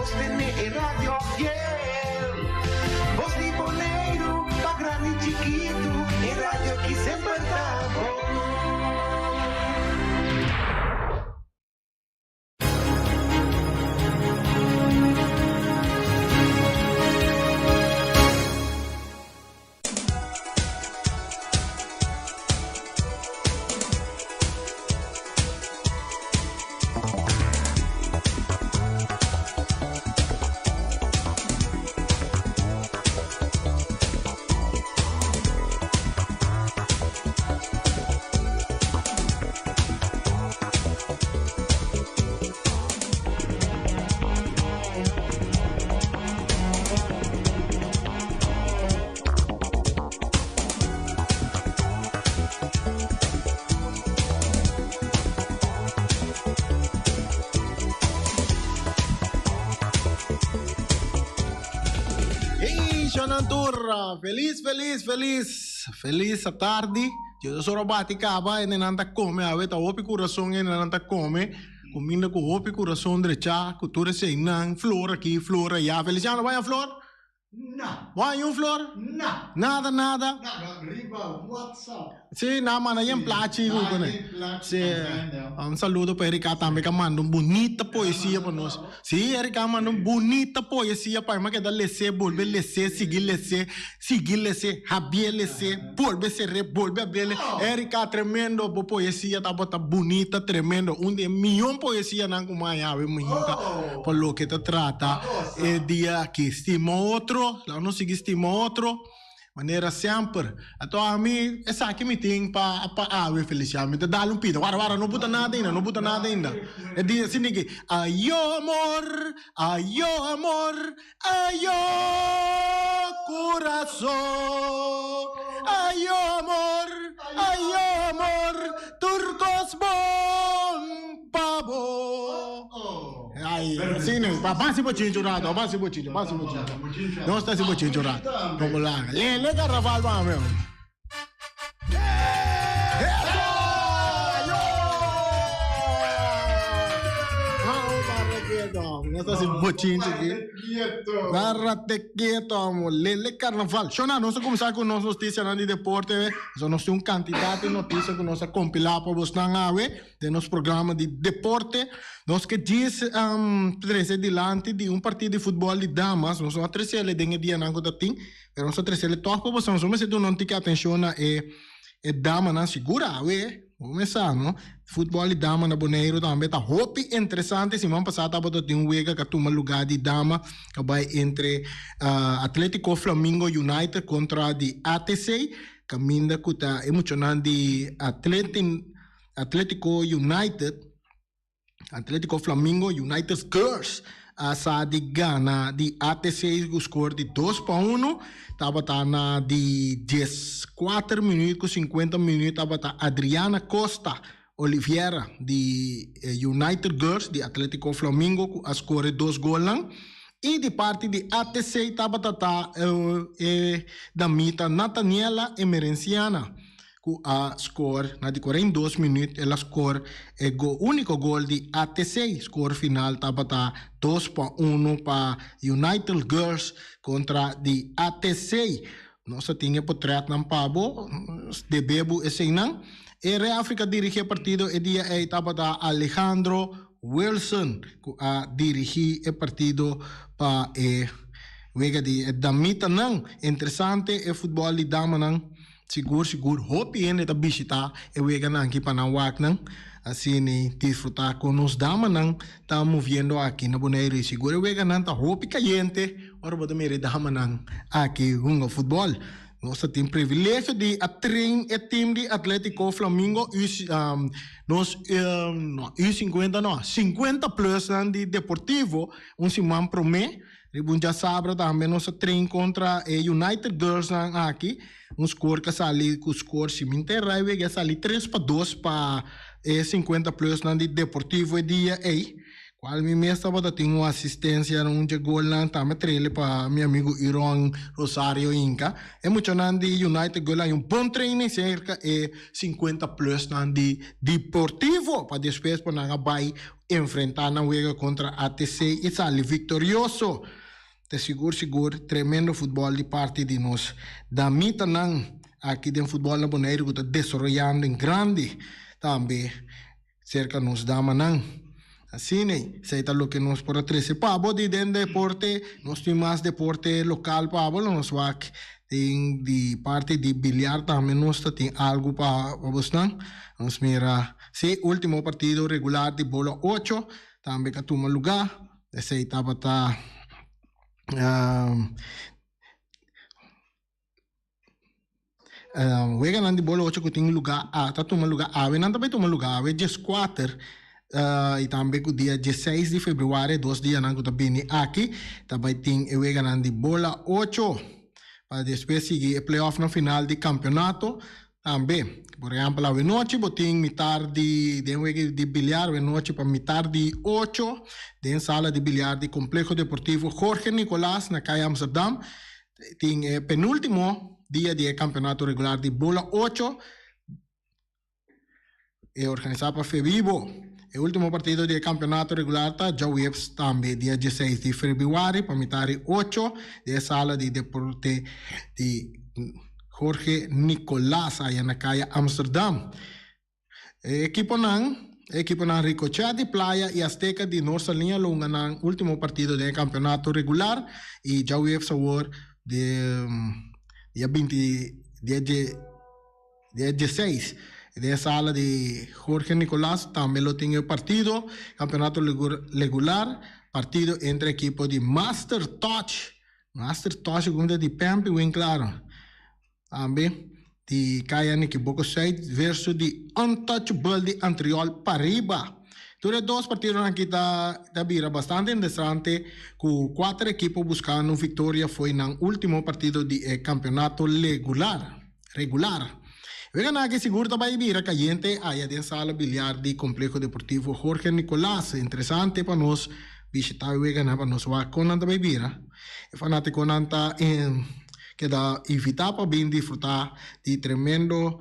nos tene e radio fiel. Bos di Boneiru, pa grandi chikitu, e radio ki semper ta bon. Hey, Shonan Tur, feliz, feliz, feliz, feliz atardi. Dios ora bati caba en nan ta come awe ta hopi corazón en nan ta come. Kuminda ku hopi kurason drechá, ku tur eseinan, flor aki, flor ayá. Feliciano, bo haña flor? Na. Bo haña un flor? Na. Nada, nada? Nada, riba WhatsApp. Sí, nan a manda yen plachi ku kuné. Nan yen plachi Sí. pa Brenda. Un saludo pa Erika tambe ku a manda un bunita poesia pa nos. Sí, Erika a manda un bunita poesia pa mi. Mi a keda les'é, bolbe les'é, sigui les'é. Sigui les'é, habié les'é, bolbe ser'é, bolbe abrié. Erika, tremendo, bo poesia tabata bunita, tremendo. Un di e mion poesianan ku mi a haña awe mainta pa loke ta trata e dia aki. Stima otro, laga nos sigui stima otro manera semper. Anto ami, esaki mi tin pa pa awe, Felicia. Mi ta dal un pida. Wara, wara, no buta nada ainda, no buta nada ainda. E dia asina ki, Ayo amor, ayo amor. Ayo corazon, ayo amor, ayo amor, tur cos bon pa bo. Ay, así no, pa basi bochincho un rato, basi bochincho, basi bochincho. Nos ta hasi bochincho un rato. Como laga. Le, le carnaval pa mi. No ta hasi bochinche aki. Gárrate quieto, amo. Lele carnaval. Shona, nos a cuminsa cu nos noticianan di deporte. So nos tin un cantidad di noticia cu nos a compila pa bosnan awe den nos programa di deporte. Nos ke djis trece dilanti di un partido di futbol di damas. Nos no a trece den e dianan cu ta tin. Pero nos ta trece el tòg pa boso. Nos mester duna un tiki atencion na e e damanan sigur awe. Bo mester sa no. Futbòl di dama na Boneiru tambe ta hopi interesante. Siman pasá tabata tin un wega ku a tuma lugá di dama ku a bai entre Atletico Flamingo United kontra di ATC. Kaminda ku ta e muchanan di Atletico United. Atletico Flamingo United Girls a sa di gana di ATC ku skor di dos pa uno. Tabata na di dieskuater minuut ku sinkuenta minuut tabata Adriana Costa Oliviera di United Girls di Atletico Flamingo ku a skor e dos golnan. I di parti di ATC tabata ta e damita Nathaniela Emerenciana. ku a skor na di 42 minuut el a skor e go uniko gol di ATC. Skor final tabata 2-1 pa United Girls kontra di ATC. Nos a tin e potretnan pa bo, debe bo eseinan. E reafri ku a dirigi e partido e dia ei tabata Alejandro Wilson ku a dirigi e partido pa e wega di e damitanan. Interesante e futbòl di damanan. Sigur sigur hopi hende ta bishita e weganan aki pa nan wak nan, asina disfruta con nos damanan ta moviendo aki na Boneiru y sigur e weganan ta hopi cayente ora bo ta mira e damanan aki hunga futbol. Nos ta tin privilegio di a train e team di Atletico Flamingo U nos no U cincuenta no cincuenta plus nan di Deportivo un siman prome Riba un djasabra tambe nos a train kontra e United Girls nan aki. Un skor ku a sali ku skor si mi ta erra e wega a sali tres pa dos pa e sinkuenta plus nan di Deportivo e dia ei. Cual mi mes tabata tin un asistencia na un dje golnan tambe trele pa mi amigo Iron Rosario Inca. E muchanan di United Girl hay un bon training cerca e 50 plus nan di Deportivo pa despues pa nan a bay enfrenta nan wega contra ATC y sali victorioso. Ta sigur sigur tremendo futbol di parti di nos damitanan aki den futbol na Boneiru cu ta desaroyando en grandi tambe. Serka nos damanan. Asina, esei ta loke nos por a trese pa bo di den deporte. Nos tin mas deporte lokal pa bo, lo nos wak den di parti di biliar tambe nos ta tin algu pa bosnan. Nos mira, si, ultimo partido regular di bola ocho tambe ka tuma luga. Esei tabata. Weganan di bola ocho ku tin lugá a ta tuma lugá awe nan ta bai tuma lugá awe dieskuater i tambe ku dia diesseis di febrüari e dos dianan ku ta bini aki ta bai tin e weganan di bola ocho pa despues sigui e playoffnan final di kampeonato tambe. Por ehèmpel awe nochi bo tin mitar di den wega di biliar awe nochi pa mitar di ocho den sala di biliar di Kompleho Deportivo Jorge Nicolaas na Kaya Amsterdam. Tin e penultimo dia di e campeonato regular di Bola ocho e organisa pa Febibo. E ultimo partido di e campeonato regular ta djaweps tambe dia dieseis di febrüari pa mitari ocho den e sala di deporte di Jorge Nicolaas aya na Kaya Amsterdam. E ekiponan E ekiponan Ricochet di Playa i Azteca di Noord Saliña lo hunga nan ultimo partido den e kampeonato regular i djaweps awor di dia binti dia dje dia dieseis den e sala di Jorge Nicolaas tambe lo tin e partido kampeonato regular partido entre ekipo di Master Touch Master Touch ku di Pempi Winklaar. Tambe di Kaya Nikiboko Zuid versus di Untouchable di Antriol Pariba. Tur e dos partidonan aki ta ta bira bastante interesante ku kuater ekipo buskando un viktoria fo'i nan ultimo partido di e kampeonato legular regular. Weganan aki sigur ta bai bira kayente aya den sala biliar di Kompleho Deportivo Jorge Nicolaas. Interesante pa nos bishita e weganan pa nos wak kon nan ta bai bira. E fanatikonan ta Keda invitá pa bin disfrutá di tremendo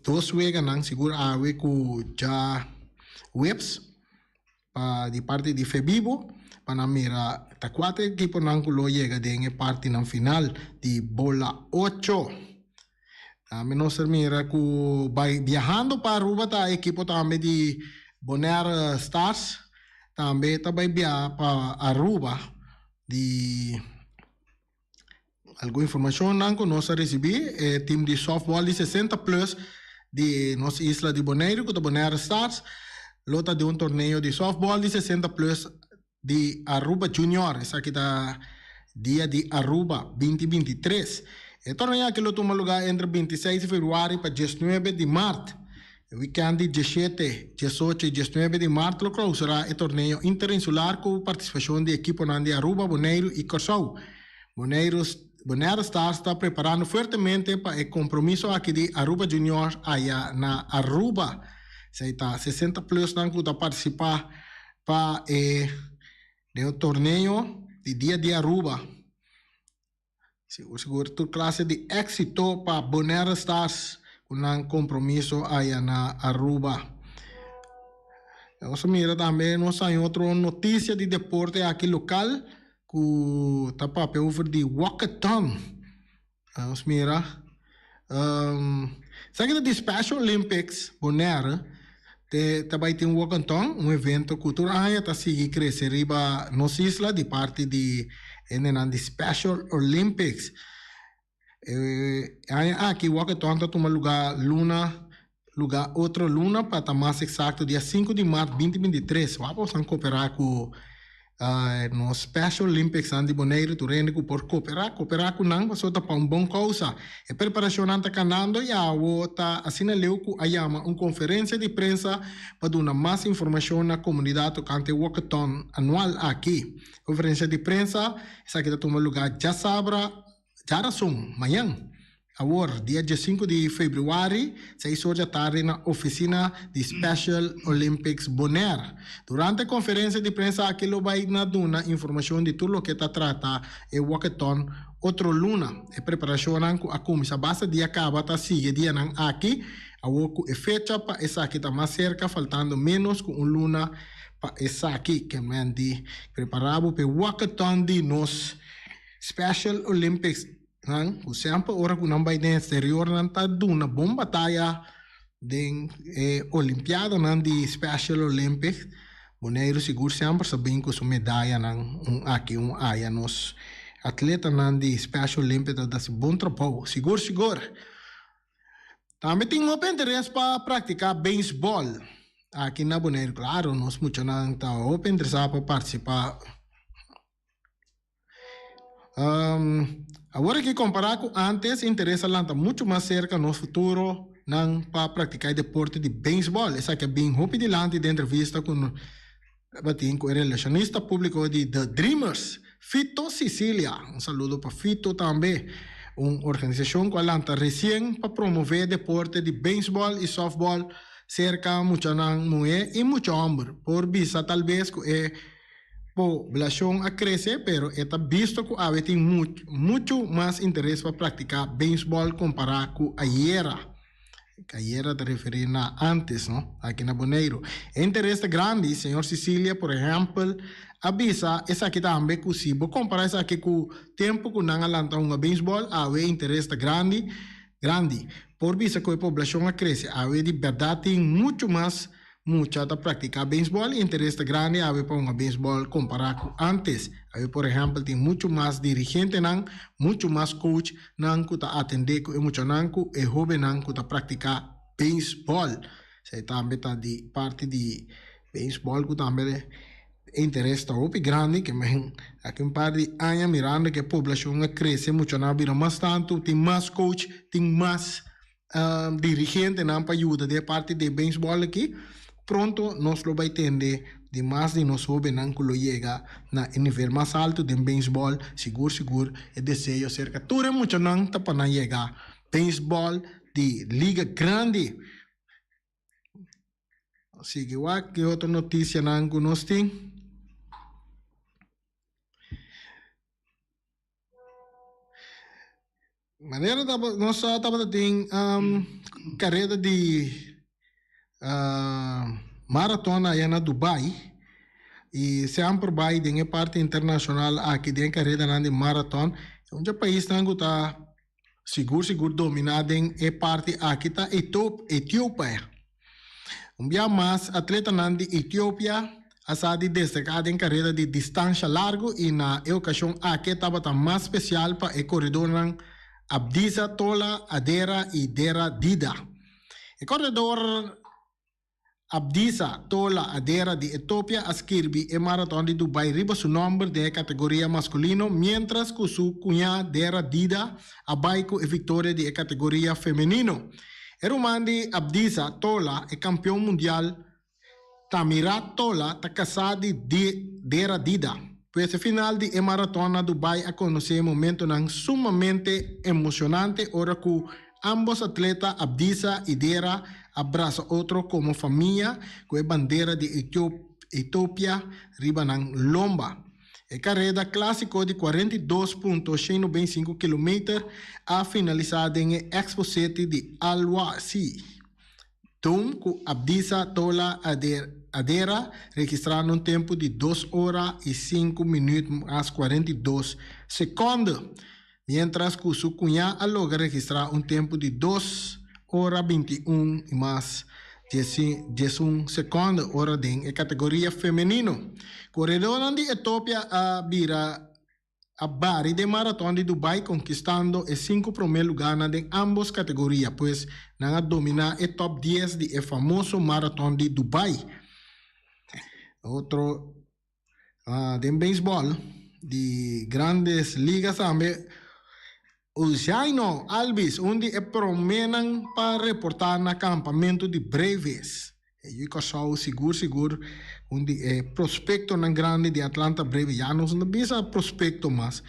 dos weganan sigur awe ku djaweps pa di parti di Febibo pa nan mira ta kuater ekiponan ku lo yega den e partinan final di bola ocho. Tambe nos a mira ku bai biahando pa Aruba ta ekipo tambe di Bonaire Stars tambe ta bai biaha pa Aruba. Di algun informashonnan ku nos a risibí, e tim di sòftbòl di sesenta plus di nos isla di Boneiru ku ta Bonaire Stars lo ta den un torneo di sòftbòl di sesenta plus di Aruba Junior. Esaki ta Dia di Aruba binti 23. E torneo aki lo tuma lugá entre 26 di febrüari pa 19 di mart. E wikènt di diesshete, diesocho i diesnuebe di mart lo klousurá e torneo interinsular ku partisipashon di ekiponan di Aruba, Boneiru i Kòrsou. Boneiru Bonaire Stars ta preparando fuertemente pa e kompromiso aki di Aruba Juniors aya na Aruba. Esei ta 60 plusnan ku ta partisipá pa e den e torneo di Dia di Aruba. Sigur sigur tur klase di éksito pa Bonaire Stars ku nan kompromiso aya na Aruba. Nos a mira tambe nos haña otro notisia di deporte aki lokal ku ta papia over di walkathon. Nos mira esaki ta di Special Olympics Bonaire te ta bai tin walkathon, un evento ku tur aña ta sigui krese riba nos isla di parti di hendenan di Special Olympics. E aña aki walkathon ta tuma lugá luna lugá otro luna pa ta mas eksakto dia sinku di mart binti 23. Wak boso a koperá ku nos Special Olympicsnan di Boneiru tur hende ku por koperá, koperá ku nan pasobra ta pa un bon kousa. E preparashonnan ta kanando i awo ta asina leu ku a yama un konferensia di prensa pa duna mas informashon na komunidat tokante e walkathon anual aki. Konferensia di prensa esaki ta tuma lugá djasabra, djarason, mañan. Awor, dia diesinku di febrüari, seis or di atardi na ofisina di Special Olympics Bonaire. Durante e konferensia di prensa aki lo bai na duna informashon di tur loke ta trata e walkathon otro luna. E preparashonnan ku a kuminsá basta dia kaba ta sigui dianan aki, awor ku e fecha pa esaki ta mas serka faltando ménos ku un luna pa esaki. Ke men di prepará bo pa e walkathon di nos Special Olympics. Nan ku semper ora ku nan bai den exterior nan ta duna bon bataya den e olimpiadanan di Special Olympics. Boneiru sigur semper sa bin ku su medayanan un aki un aya. Nos atletanan di Special Olympics ta hasi bon trabou sigur sigur. Tambe tin hopi interes pa praktiká beisbòl aki na Boneiru. Klaro nos muchanan ta hopi interesá pa partisipá. Awor aki kompará ku ántes, interes a lanta muchu mas serka nos futuro nan pa praktiká e deporte di beisbòl. Esaki a bin hopi dilanti den entrevista ku tabatin ku e relashonista públiko di The Dreamers, Fito Sicilia. Un saludo pa Fito tambe. Un organisashon ku a lanta resien pa promové deporte di beisbòl i sòftbòl serka muchanan muhé i mucha hòmber. Por bisa talbes ku e Poblacion a crece, pero e ta bisto cu awe tin mucho mas interes pa practica baseball compara cu ayera. Ayera ta referi na antes, no? Aki na Boneiru. E interes ta grandi, señor Cicilia, por ehempel, a bisa esaki tambe cu si bo compara esaki cu tempo cu nan a lanta hunga baseball, awe e interes ta grandi, grandi. Por bisa cu e poblacion a crece, awe di berdad tin mucho mas Mucha ta praktiká beisbòl i interes ta grandi awe pa hunga beisbòl kompará ku ántes. Awe por ehèmpel tin muchu mas dirigentenan, muchu mas coach nan ku ta atendé ku e muchanan ku e hóbennan ku ta praktiká beisbòl. Esei tambe ta di parti di beisbòl ku tambe e interes ta hopi grandi ke men aki un par di aña mirando ku e poblashon a krese muchanan a bira mas tantu, tin mas coach, tin mas. dirigentenan pa yuda den e parti di e beisbòl aki, pronto nos lo bai tende di mas di nos hóbennan ku lo yega na e nivel mas altu den beisbòl. Sigur sigur e deseo serka tur e muchanan ta pa nan yega beisbòl di liga grandi. Sigui wak ki otro notisianan ku nos tin. Manera nos sa tabata tin kareda di maraton aya na Dubai y semper bai den e parti internacional aki den e karedanan di maraton e un dje paisnan ku ta sigur sigur domina den e parti aki ta Etiopia. Un bia mas atletanan di Etiopia a sa di destaká den kareda di distansha largu i na e okashon aki e tabata mas spesial pa e koredornan Abdisa Tola Adera i Dera Dida. E koredor Abdisa Tola Adera di Etopia a skirbi e maraton di Dubai riba su nòmber den e kategoria maskulino miéntras ku su kuñá Dera Dida a bai ku e viktoria di e kategoria femenino. E ruman di Abdisa Tola, e kampion mundial Tamirat Tola ta kasá di Dera Dida. Pues e final di e maraton na Dubai a konosé momentonan sumamente emoshonante ora ku ámbos atleta Abdisa i Dera a brasa otro komo famia ku e bandera di Ethiopia riba nan lomba. E kareda klásiko di 42.195 kilometer a finalisá den e Expo City di Al Wasi Dome ku Abdisa Tola Adera registrando un tempu di dos ora i sinku minüt mas 42 sekònde, miéntras ku su kuñá a logra registrá un tempu di dos ora 21 i mas 11 sekònde ora den e kategoria femenino. Koredónan di Etopia a bira a bari den maraton di Dubai konkistando e sinku promé lugánan den ámbos kategoria, pues nan a dominá e tòp dies di e famoso maraton di Dubai. Otro den beisbòl di Grandes Ligas tambe Ozhaino Albies, un di e proménan pa reportá na kampamentu di Braves. E yu Kòrsou sigur sigur un di e prospektonan grandi di Atlanta Braves. Ya nos no bisa prospekto mas.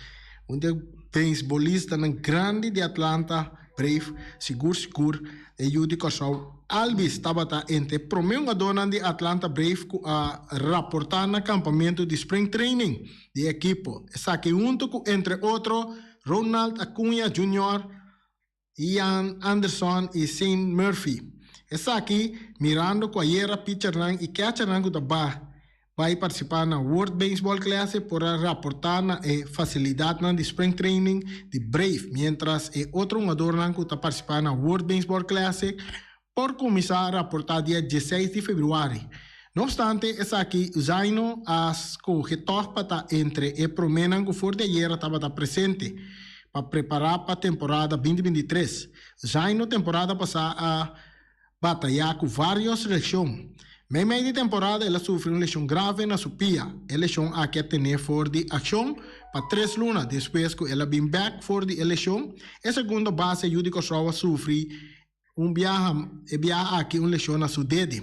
Un di e beisbolistanan grandi di Atlanta. Brave sigur sigur e yu di Kòrsou Albies tabata entre e promé hungadónan di Atlanta Brave ku a raportá na kampamentu di spring training di e ekipo. Esaki huntu ku entre otro Ronald Acuña Junior, Ian Anderson i Sean Murphy. Esaki mirando ku ayera pichernan i kèchernan ku ta bai partisipá na World Baseball Classic por a raportá na e fasilidatnan di spring training di Brave, miéntras e otro hungadornan ku ta partisipá na World Baseball Classic por kuminsá raportá dia dieseis di febrüari. No opstante esaki, Zaino a skohe tòg pa ta entre e proménan ku for di ayera tabata presente pa prepará pa temporada 2023. Zaino temporada pasá a batayá ku vários leshon. Meimei di temporada el a sufri un leshon grave na su pia. E leshon aki a ten'é for di akshon pa tres luna. Despues ku el a bin bèk for di e leshon, e segundo base yu di Kòrsou a sufri un biaha, e biaha aki un leshon na su dede.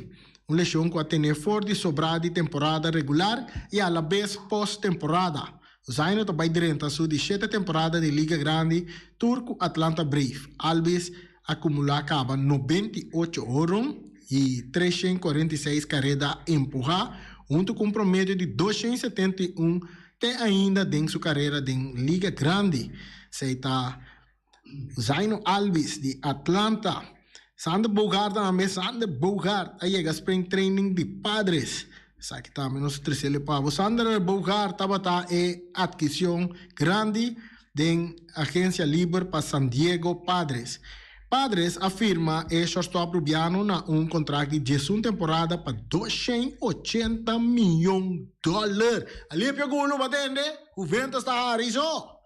Un leshon ku a ten'é for di sobrá di temporada regular i alabes post-temporada. Zaino ta bai drenta su di shete temporada di Liga Grandi tur ku Atlanta Brave. Albies akumulá kaba 98 horon i 346 kareda empuhá, huntu ku un promedio di 271 te ainda den su karera den Liga Grandi. Esei ta Zaino Albies di Atlanta. Sander Bogaert tambe, Sander Bogaert a yega spring training di Padres. Esaki tambe nos a tresele pa bo. Sander Bogaert tabata e adkicion grandi den agencia liber pa San Diego Padres. Padres a firma e shortstop Rubiano na un contract di 11 temporada pa 280 miyon dollar. Alipio Gulo, bo a tende? Juventus ta hari so.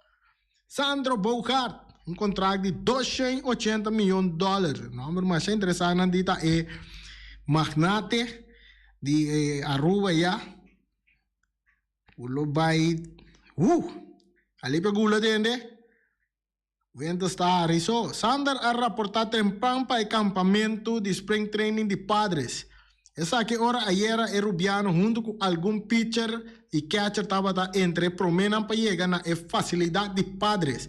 Sandro Bogaert, un kontrakt di 280 miyon dòler. Nòmber masha interesante nan di ta e magnate di e Aruba ya. Ku lo bai, uh! Alipia gula tende. Wento sta hari so. Sander a raportá trempan pa e kampamentu di spring training di Padres. Esaki ora ayera e Rubiano huntu ku algun pitcher i catcher tabata entre e proménan pa yega na e fasilidat di Padres.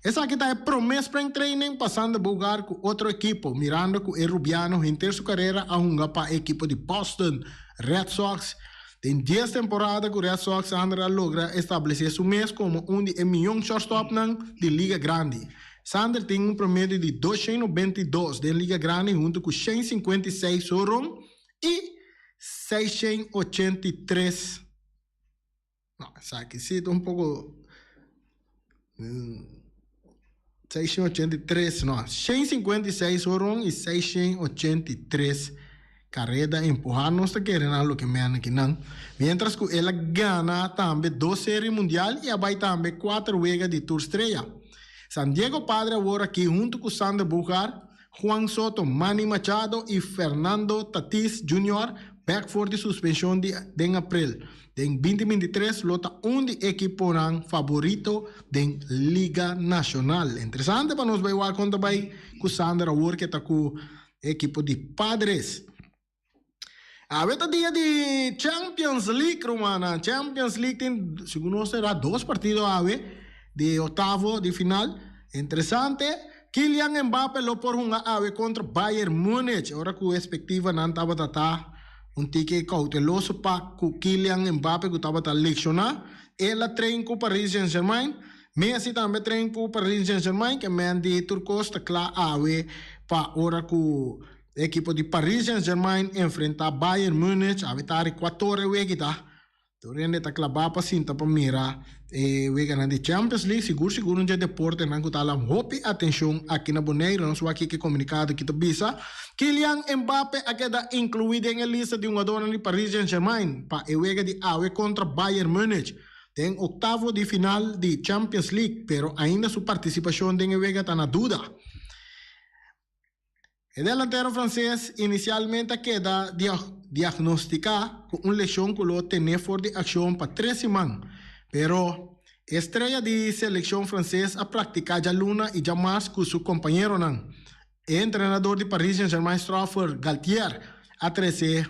Esaki ta e promé spring training pa Sander Bogaerts ku otro ekipo, mirando ku e Rubiano henter su karera a hunga pa e ekipo di Boston Red Sox. Den dies temporada ku Red Sox Sander a logra establesé su mes komo un di e mion shortstopnan di Liga Grandi. Sander tin un promedio di 292 den Liga Grandi huntu ku 156 horon i 683, no, esaki si ta un poko, 683, no, 156 horon i 683 kareda empuhá. Nos ta kere nan loke mèn akinan. Miéntras ku el a gana tambe dos Serie Mundial i a bai tambe kuater wega di Tur Strea. San Diego Padre awor aki huntu ku Sander Bogaert, Juan Soto, Manny Machado i Fernando Tatis Junior bèk for di suspenshon di den aprel. Den 2023 lo ta un di ekiponan faborito den Liga Nashonal. Interesante pa nos bai wak kon ta bai ku Sander awor ke ta ku e ekipo di Padres. Awe ta dia di Champions League, rumannan. Champions League tin, segun nos será dos partido awe di octavo di final. Interesante, Kylian Mbappe lo por hunga awe contra Bayern Munich, ora cu expectivanan tabata ta un tiki cauteloso pa cu Kylian Mbappe cu tabata lecciona. El a train cu Paris Saint-Germain. Messi tambe train cu Paris Saint-Germain, ke men di tur cos ta cla awe pa ora cu E ekipo di Paris Saint-Germain enfrentá Bayern Munich awe tardi kuator e wega ta. Tur hende ta klabá pa sinta pa mira e weganan di Champions League. Sigur sigur un dje deportenan ku ta hala hopi atenshon aki na Boneiru. Nos wak kiko e komunikado aki ta bisa. Kylian Mbappe a keda inkluí den e lista di hungadornan di Paris Saint-Germain pa e wega di awe kontra Bayern Munich den oktavo di final di Champions League, pero ainda su partisipashon den e wega ta na duda. E delantero franses inisialmente a keda diagnostiká ku un leshon ku lo ten'é for di akshon pa tres siman, pero e strea di selekshon franses a praktiká djaluna i djamars ku su kompañeronan. E entrenador di Paris Saint-Germain Stroffer Galtier a trese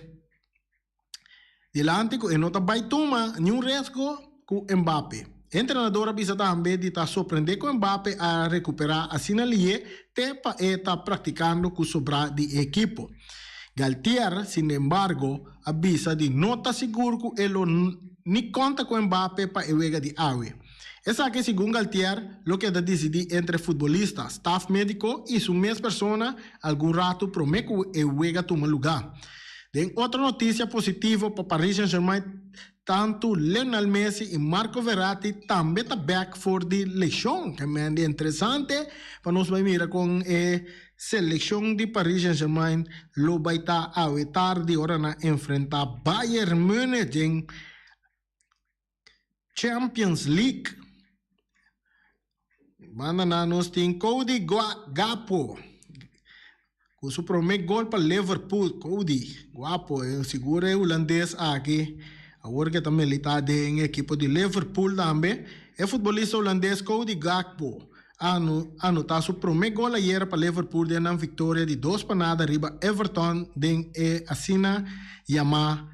Dilanti ku e no ta bai tuma niun resgo ku Mbappe. E entrenador a bisa tambe di ta sorprendé ku Mbappe a rekuperá asina lihé te pa e ta praktikando ku sobrá di e ekipo. Galtier, sinembargo, a bisa di no ta sigur ku e lo ni konta ku Mbappe pa e wega di awe. Esaki, segun Galtier, lo keda disidí entre futbolista, staf médiko i su mes persona algun ratu promé ku e wega tuma lugá. Den otro notisia positivo pa Paris Saint-Germain, Tantu Lionel Messi i Marco Verratti tambe ta bek for di leshon. Ke mende interesante pa nos bai mira kon e selekshon di Paris Saint-Germain lo bai ta awe tardi ora nan enfrenta Bayern Munich den Champions League. Banda nan nos tin Cody Gakpo ku su prome gol pa Liverpool. Cody Gakpo e sigur e hulandes aki awor ke ta milita den ekipo di Liverpool tambe. E futbolista hulandes Cody Gakpo a anota su prome gol ayera pa Liverpool den nan viktoria di dos pa nada riba Everton den e asina yama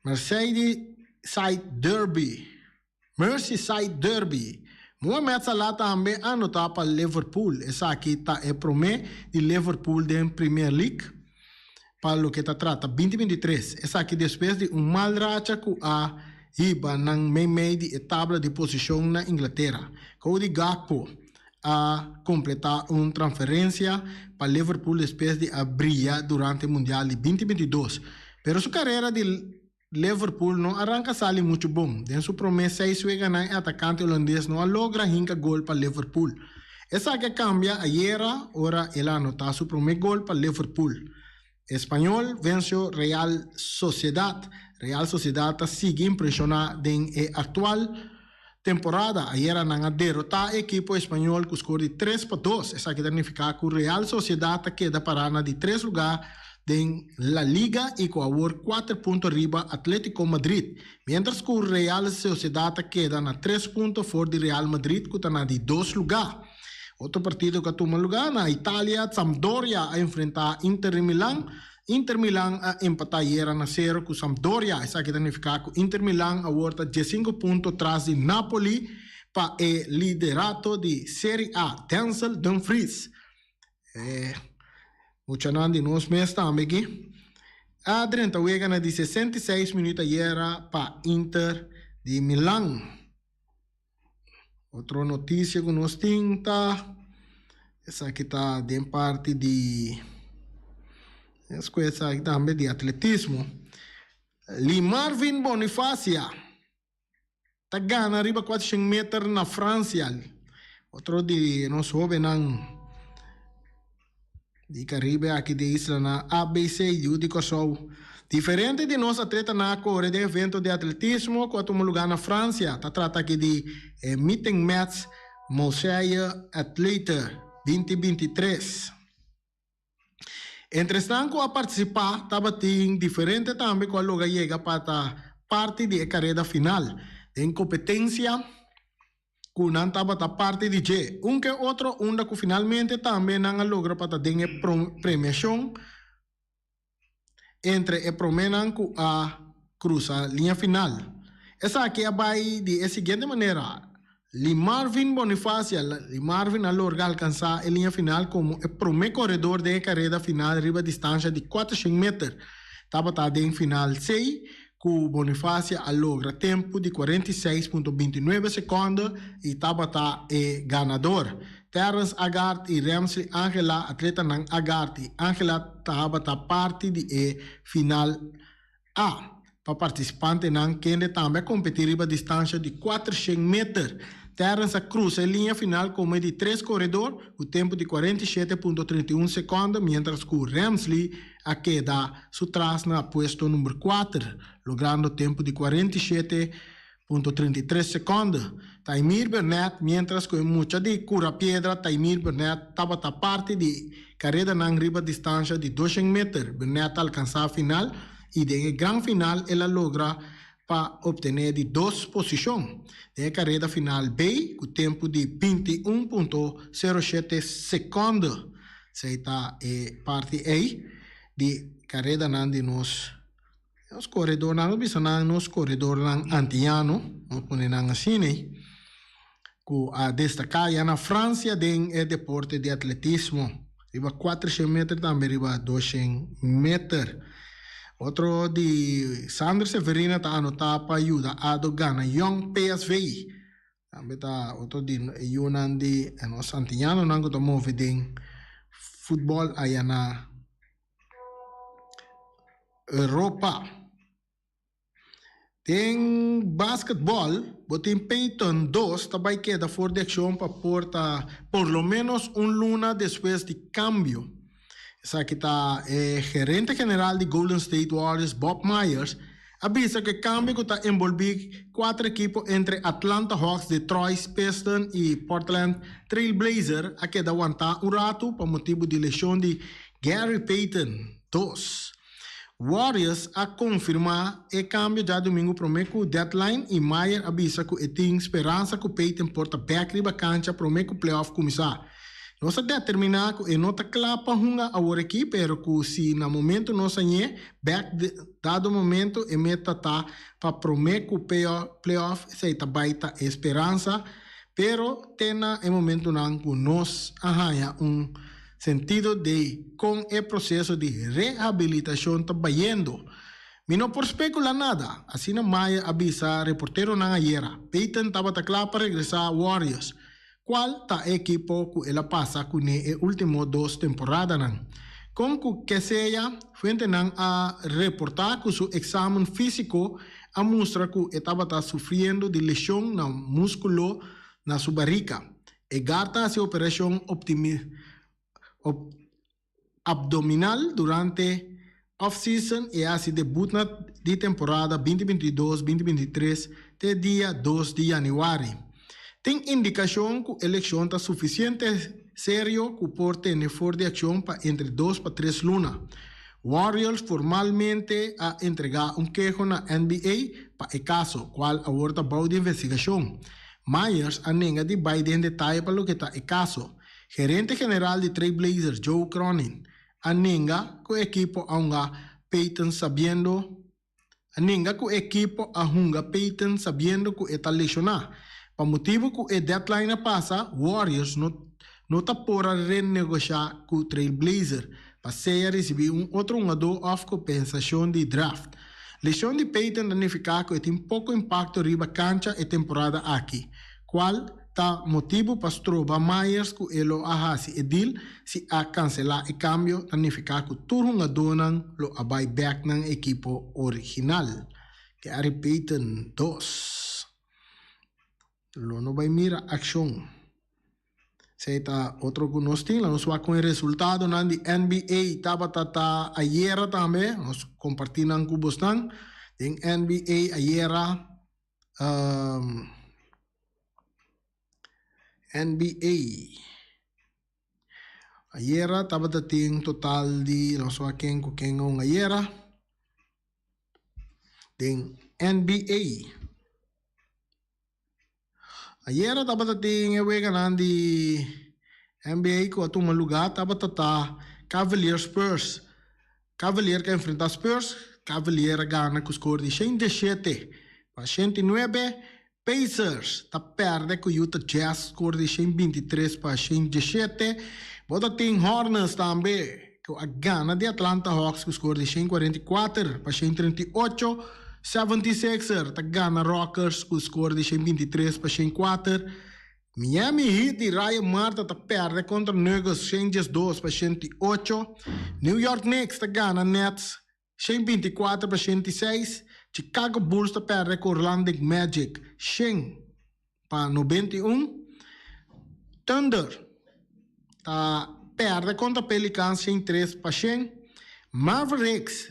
Merseyside Derby Merseyside Derby. Mohamed Salah tambe a anota pa Liverpool. Esaki ta e prome di Liverpool den Premier League pa loke ta trata 2023. Esaki despues di un mal racha cu a hiba nan meimei di e tabla di posicion na Inglatera. Cody Gakpo a kompletá un transferensia pa Liverpool despues di a bria durante Mundial di 2022. Pero su karera di Liverpool no a ranka sali muchu bon. Den su promé seis weganan e atakante holandes no a logra hinka gol pa Liverpool. Esaki a kambia ayera ora el a anotá su promé gol pa Liverpool. Español venció Real Sociedad. Real Sociedad ta sigui impreshoná den e aktual temporada. Ayera nan a derotá e ekipo español ku skor di 3-2. Esaki ta nifiká ku Real Sociedad ta keda pará na di tres lugá den La Liga i ku awor kuater punto riba Atletico Madrid. Miéntras ku Real Sociedad ta keda na tres punto for di Real Madrid ku ta na di dos lugá. Otro partido ku a tuma lugá na Italia, Sampdoria a enfrentá Inter di Milan. Inter Milan a empatá ayera na sero ku Sampdoria. Esaki ta nifiká ku Inter Milan awor ta diesinku punto tras di Napoli pa e liderato di Serie A. Denzel Dumfries, e muchanan di nos mes tambe aki, a drenta wega na di 66 minüt ayera pa Inter di Milan. Otro noticia cu nos tin ta, esaki ta den parti di esaki tambe di atletismo. Lee Marvin Bonifacia ta gana riba 400 meter na Francia. Otro di nos hobennan Di Caribe aki di islanan ABC yu di Kòrsou. Diferente di nos atletanan a kore den evento di atletismo ku a tuma lugá na Fransia. Ta trata aki di e Meeting Mets Moselle Athlete 2023. Entre esnan ku a partisipá tabatin diferente tambe ku a logra yega pa ta parti di e kareda final. Den kompetensia. Ku nan tabata parti di dje. Un ke otro unda ku finalmente tambe nan a logra pa ta den e premiashon entre e proménan ku a krusa liña final. Esaki a bai di e siguiente manera, Lee Marvin Bonifacia, Lee Marvin a lorga alkansá e liña final komo e promé koredor den e kareda final riba distansha di 400 meter. Tabata den final sei ku Bonifacia a logra tempu di 46.29 sekònde i tabata e ganador. Terrence Agard i Ramsley Angela, atletanan Agard i Angela tabata parti di e final A. Pa partisipantenan kende tambe a kompetí riba distansha di 400 meter. Terrence a krusa e liña final komo e di tres koredor ku tempu di 47.31 sekònde miéntras ku Ramsley a keda su tras na puesto number kuater, logrando tempu di 47.33 sekònde. Taimir Burnett, miéntras ku e mucha di Cura Piedra Taimir Burnett tabata parti di karedanan riba distansha di 200 meter. Burnett a alkansá final i den e gran final el a logra pa optené di dos posishon. Den e kareda final bay ku tempu di 21.07 sekònde. Esei ta e parti ei di karedanan di nos. Nos koredornan, nos bisa nan nos koredornan antiano, nos pone nan asina, ku a destaká ya na Fransia den e deporte di atletismo, riba kuatershen meter tambe riba doshen meter. Otro di Sander Severina ta anotá pa yuda ado gana Jong PSV. Tambe ta otro di e yunan di nos antianonan ku ta move den futbòl aya na Europa. Den basketball, bo tin Payton dos ta bai keda for di akshon pa por ta por lo menos un luna despues di kambio. Esaki ta e gerente general di Golden State Warriors, Bob Myers, a bisa ku e kambio ku ta enbolbí kuater ekipo entre Atlanta Hawks, Detroit Pistons i Portland Trail Blazers a keda wantá un ratu pa motibu di leshon di Gary Payton dos. Warriors a konfirmá e kambio djadumingu promé ku deadline i Meyer a bisa ku e tin speransa ku Payton por ta bèk riba kancha promé ku playoff kuminsá. Nos a determiná ku e no ta kla pa hunga awor aki pero ku si na momento nos hañ'é bèk dado momento e meta ta pa promé ku playoff esei ta bai ta e speransa pero te na e momentunan ku nos a haña un Sentido di kon e proseso di rehabilitashon ta bayendo. Mi no por spekula nada, asina Mayer a bisa reporteronan ayera. Payton tabata kla pa regresá Warriors, kual ta e ekipo ku el a pasa kuné e último dos temporadanan. Kon ku ke sea, fuentenan a reportá ku su eksamen físiko a mustra ku e tabata sufriendo di leshon na múskulo na su barika. E gar ta hasi operashon abdominal durante off-season i a hasi debut na di temporada 2022, 2023 te dia 2 di yanüari. Tin indikashon ku e lekshon ta sufisiente serio ku por tene for di akshon pa entre dos pa tres luna. Warriors formalmente a entregá un keho na NBA pa e kaso, kual awor ta bou di investigashon. Myers a nenga di bai den detaye pa loke ta e kaso. Gerente general di Trail Blazers Joe Cronin a nenga ku e ekipo a hunga Payton sabiendo a nenga ku e ekipo a hunga Payton sabiendo ku e ta leshoná. Pa motibu ku e deadline a pasa, Warriors no no ta por a renegoshá ku Trail Blazer pa sea risibí un otro hungadó òf kompensashon di draft. Leshon di Payton ta nifiká ku e tin poko impakto riba kancha e temporada aki, kual ta motibu pa stroba Myers ku e lo a hasi e deal si a kanselá e kambio ta nifiká ku tur hungadónan lo a bai bèk nan ekipo original. Gary Payton dos. Lo no bai mira akshon. Esei ta otro ku nos tin. Lo nos wak kon e resultadonan di NBA tabata ta ayera tambe. Nos kompartí nan ku bosnan. Den NBA ayera NBA ayera tabata tin total di nos wak ken ku ken un ayera den NBA. Ayera tabata tin e weganan di NBA ku a tuma lugá tabata ta Cavalier Spurs. Cavalier ka enfrentá Spurs, Cavalier a gana ku skor di 107 pa 109. Pacers ta pèrdè ku Utah Jazz skor di 123 pa 117. Bo ta tin Hornets tambe ku a gana di Atlanta Hawks ku skor di 144 pa 138. 76er ta gana Rockers ku skor di 123 pa 104. Miami Heat di Ryan Marta ta pèrdè kontra Nuggets 112 pa 108. New York Knicks ta gana Nets 124 pa 106. Chicago Bulls ta pèrdè ku Orlando Magic 100 pa 91. Thunder ta pèrdè kontra Pelicans 103 pa 100. Mavericks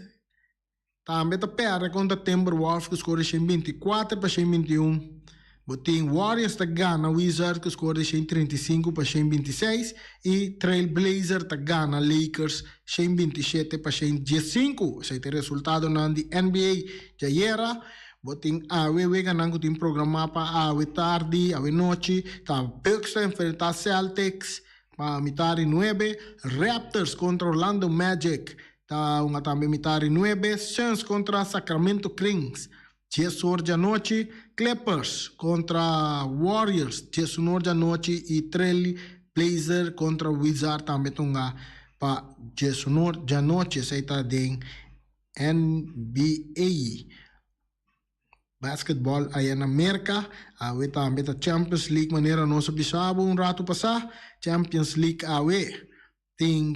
Tambe ta pèrdè kontra Timberwolves ku skor di 124 pa 121. Bo tin Warriors ta gana Wizards ku skor di 135 pa 126 i Trail Blazer ta gana Lakers 127 pa 115. Esei ta e resultadonan di NBA djayera. Bo tin awe weganan ku tin programá pa awe tardi, awe nochi. Ta Bucks ta enfrentá Celtics pa mitar di nuebe, Raptors kontra Orlando Magic. Ta hunga tambe mitari nuebe, Suns kontra Sacramento Kings dies or di anochi, Clippers kontra Warriors 11 or di anochi i Trail Blazer kontra Wizard tambe ta hunga pa 11 or di anochi. Esei ta den NBA. Basketball aya na Merca, awe tambe ta Champions League manera nos a bisa bo un ratu pasa. Champions League awe tin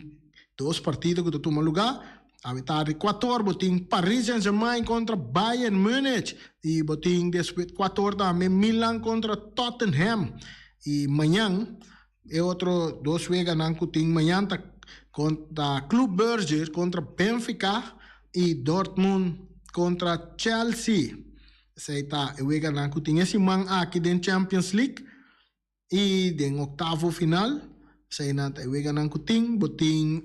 dos partido ku ta tuma luga. Awe tardi kuator bo tin Paris Saint Germain kontra Bayern Munich i bo tin despues kuator tambe Milan kontra Tottenham. I mañan e otro dos weganan ku tin mañan ta kontra Club Brugge kontra Benfica i Dortmund kontra Chelsea. Esei ta e weganan ku tin e siman aki den Champions League. I den oktavo final, eseinan ta e weganan ku tin, bo tin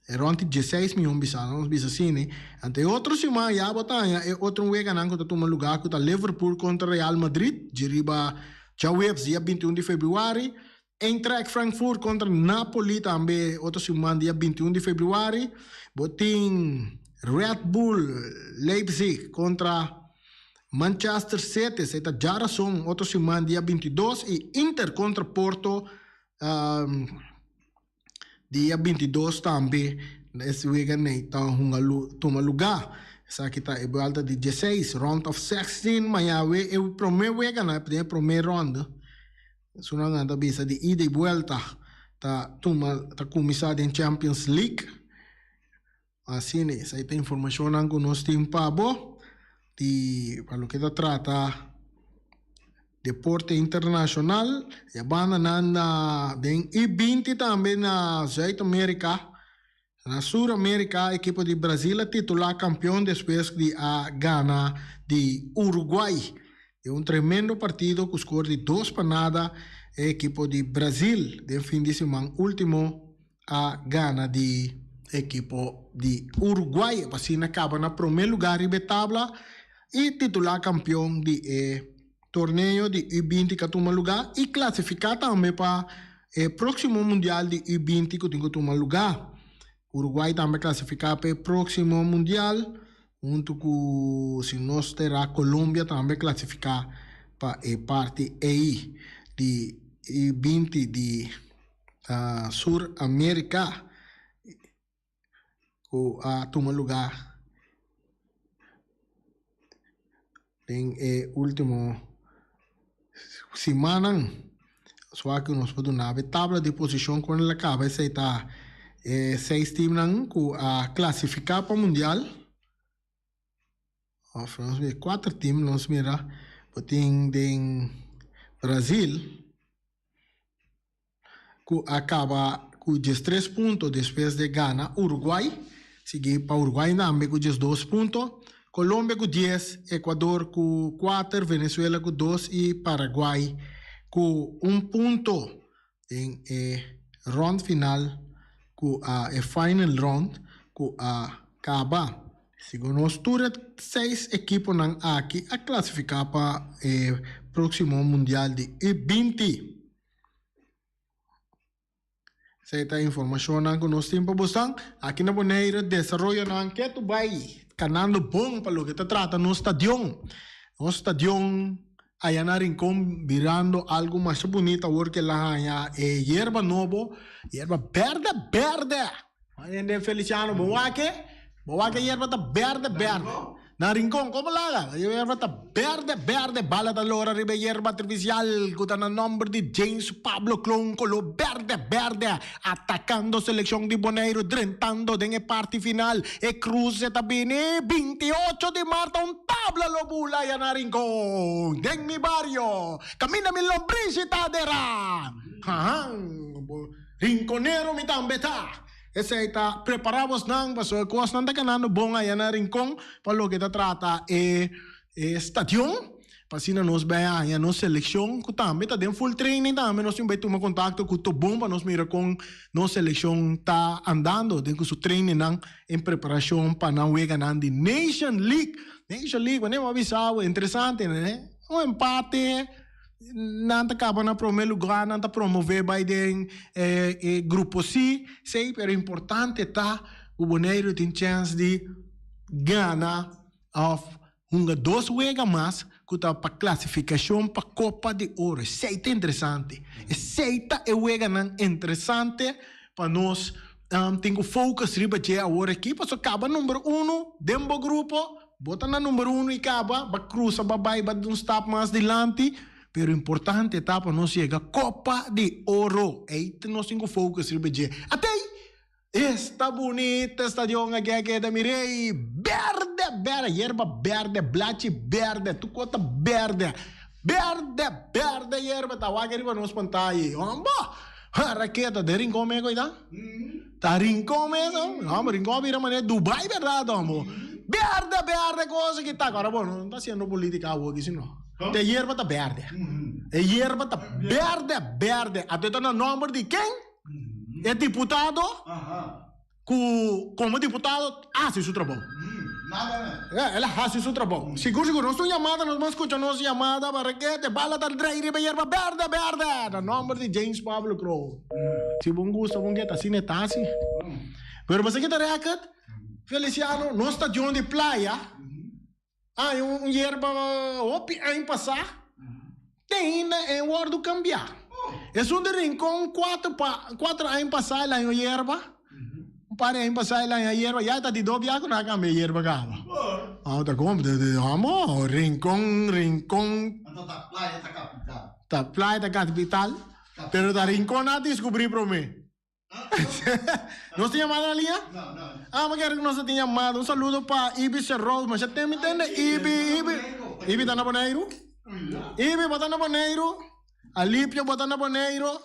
e rònt di dieseis mion bisa, nos bisa asina. Anto e otro siman ya bo ta haña e otro weganan ku ta tuma lugá ku ta Liverpool kontra Real Madrid dje riba djaweps dia 21 di febrüari, Eintracht Frankfurt kontra Napoli tambe otro siman dia 21 di febrüari, bo tin Red Bull Leipzig kontra Manchester City esei ta djarason otro siman dia 22 y Inter contra Porto dia 22 tambe es wega nei ta hunga tuma luga. Esaki ta e buelta di 16, round of 16, mañawe e prome wega nan den e prome ronde esun nan ta bisa di ida y buelta ta tuma ta cuminsa den Champions League. Asina esei ta informashonnan ku nos tin pa bo di pa loke ta trata deporte internashonal. E bandanan na den U 20 tambe na Zuid Amerika, na Sur Amerika ekipo di Brazil a titulá kampion despues di a gana di Uruguay. Den un tremendo partido ku skor di dos pa nada e ekipo di Brazil den fin di siman ultimo a gana di ekipo di Uruguay pa asina kaba na prome lugar riba e tabla y titula kampeon di e torneo di U 20 ku a tuma lugar y klasifiká tambe pa e próksimo mundial di U 20 ku tin ku tuma lugar. Uruguay tambe klasifiká pa e próksimo mundial huntu ku si nos tera Colombia tambe klasifiká pa e parti ei di U 20 di Sur Amerika ku a tuma lugá den e último simannan. Asua ku nos por duna e tabla di posishon ku el a kaba esei ta e seis timnan ku a klasifiká pa mundial. Of nos mira kuater tim nos mira bo tin den Brazil ku a kaba ku 13 punto despues de gana Uruguay, sigui pa Uruguay tambe ku 12 punto, Colombia ku 10, Ecuador ku 4, Venezuela ku 2 i Paraguay ku un punto den e rond final ku a e final round ku a kaba. Segun nos tur e seis ekiponan aki a klasifiká pa e próksimo mundial di U 20. Esei ta informashonnan ku nos tin pa bosan. Aki na Bonaire desaroyonan ketu bai kanando bon pa loke ta trata nos stadion. Nos stadion aya na Rincon birando algu masha bunita awor ke el a haña e yerba nobo, yerba berde berde. Hende Feliciano bo wak e? Bo wak e yerba ta berde berde. Na Rincon, como laga? E yerba ta berde berde, bala ta lora riba e yerba artificial cu ta na nomber di James Pablo Kloon colo berde berde, atacando seleccion di Boneiru, drentando den e parti final. E cruce ta bini 28 di maart ta un tabla lo bula aya na Rincon, den mi bario, caminda mi lombrishi ta dera. Hahan, Rinconero mi tambe ta. Esei ta prepará bosnan pasobra e kosnan ta kanando bon aya na Rincon pa loke ta trata e e stadion pa asina nos bai haña nos selekshon ku tambe ta den full training tambe nos tin bai tuma kontakto ku Tobon pa nos mira kon nos selekshon ta andando den ku su trainingnan en preparashon pa nan weganan di Nation League. Nation League wanneer bo a bisa bo interesante ne un empate. Nan ta kaba na prome lugar, nan ta promove bai den e grupo C, C, pero importante ta. ku Boneiru tin chèns di gana òf hunga dos wega mas ku ta pa klasifikashon pa Kopa di Oro. Esei ta interesante. Esei ta e weganan interesante pa nos tin ku focus riba dje awor aki pasobra kaba number uno den bo grupo, bo ta na number uno i kaba ba krusa ba bai ba un stap mas dilanti. Pero importante ta pa nos yega Kopa di Oro. Ei ta nos tin ku focus riba dje. Atei! Esta bunita stadion aki a keda mir'ei. Berde, berde, yerba berde, blachi berde, tur kos ta berde. Berde, berde yerba ta wak riba nos pantaya ei. Hombo! Ha, raketa, den Rincon mes koe ta? Ta Rincon mes, hombo, Rincon a bira manera Dubai berdad, hombo. Berde, berde kos aki ta. Ahora bo no ta haciendo politica awor aki sino. Te yerba ta berde. E yerba ta berde, berde. Ato e ta na nomber di ken? E diputado ku komo diputado hasi su trabou. El a hasi su trabou. Sigur sigur nos tin un yamada, nos ban skucha nos yamada para ke te bala ta drei riba yerba berde, berde. Na nomber di James Pablo Kroon. Si bon gusta bon ke ta asina e ta hasi. Pero bo sa ke ta rèkert? Feliciano, nos stadion di playa. Ai un yerba hopi aña pasá te ainda e wòrdu kambiá. Esun di Rincon kuater pa kuater aña pasá el haña un yerba, un par di aña pasá el haña yerba, ya ta di dos biaha ku nan a kambia e yerba kaba. Ah ta kon amo Rincon Rincon. Anto ta playa ta kapital. Ta playa ta kapital, pero ta Rincon a diskubrí promé. Nos tin yamada na liña? No, no. Ah, mi kere ku nos tin yamada. Un saludo pa Ibi Serrou. Masha tem mi tende Ibi, Ibi. Ibi ta na Boneiru? Ibi, bo ta na Boneiru? Alipio, bo ta na Boneiru?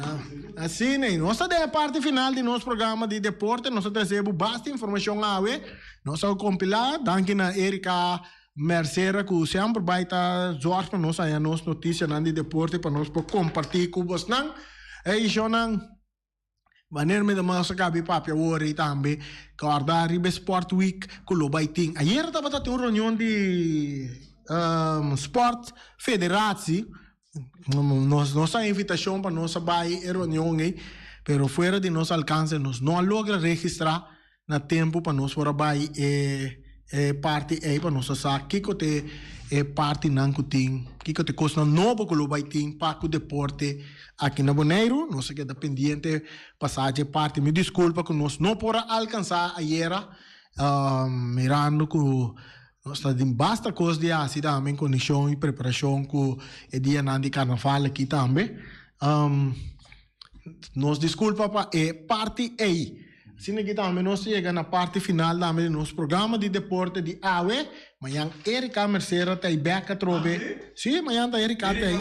Ah, asina ei. Nos ta den e parti final di nos programa di deporte. Nos a trese bo basta informashon awe. Nos a kompilá. Danki na Erika Mercera ku semper bai ta zorg pa nos haña nos notisianan di deporte pa nos por kompartí ku bosnan. Ey shownan, wanneer mi ta mas a kabi papia awor ei tambe, kòrda riba e Sport Week ku lo bai tin. Ayer tabata tin un reunion di Sport Federatie, nos nos a invitashon pa nos a bai e reunion ei, pero fuera di nos alkanse nos no a logra registrá na tempu pa nos por a bai e e parti ei pa nos a sa kiko te e partinan ku tin, kiko te kosnan nobo ku lo bai tin pa ku deporte aki na Boneiru. Nos a keda pendiente pa sa dje parti. Mi diskulpa ku nos no por a alkansá ayera, mirando ku nos ta tin basta kos di hasi tambe en kondishon i preparashon ku e dianan di karnaval aki tambe. Nos disculpa pa e parti ey. Asina aki tambe nos ta yega na parti final tambe di nos programa di deporte di awe. Mañan Erika Mercera ta ey bek atrobe. Si, mañan ta Erika ta ey.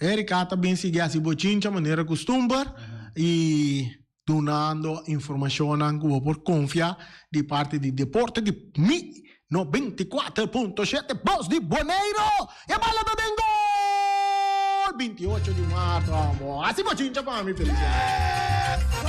Erika ta bin sigui haci bochincha manera custumber y dunando informacionnan cu bo por confia di parti di deporte di mi 94.7 Bos di Boneiro! E bala ta den gol! 28 di maart amo. Hasi bochincha pa mi, Feliciano.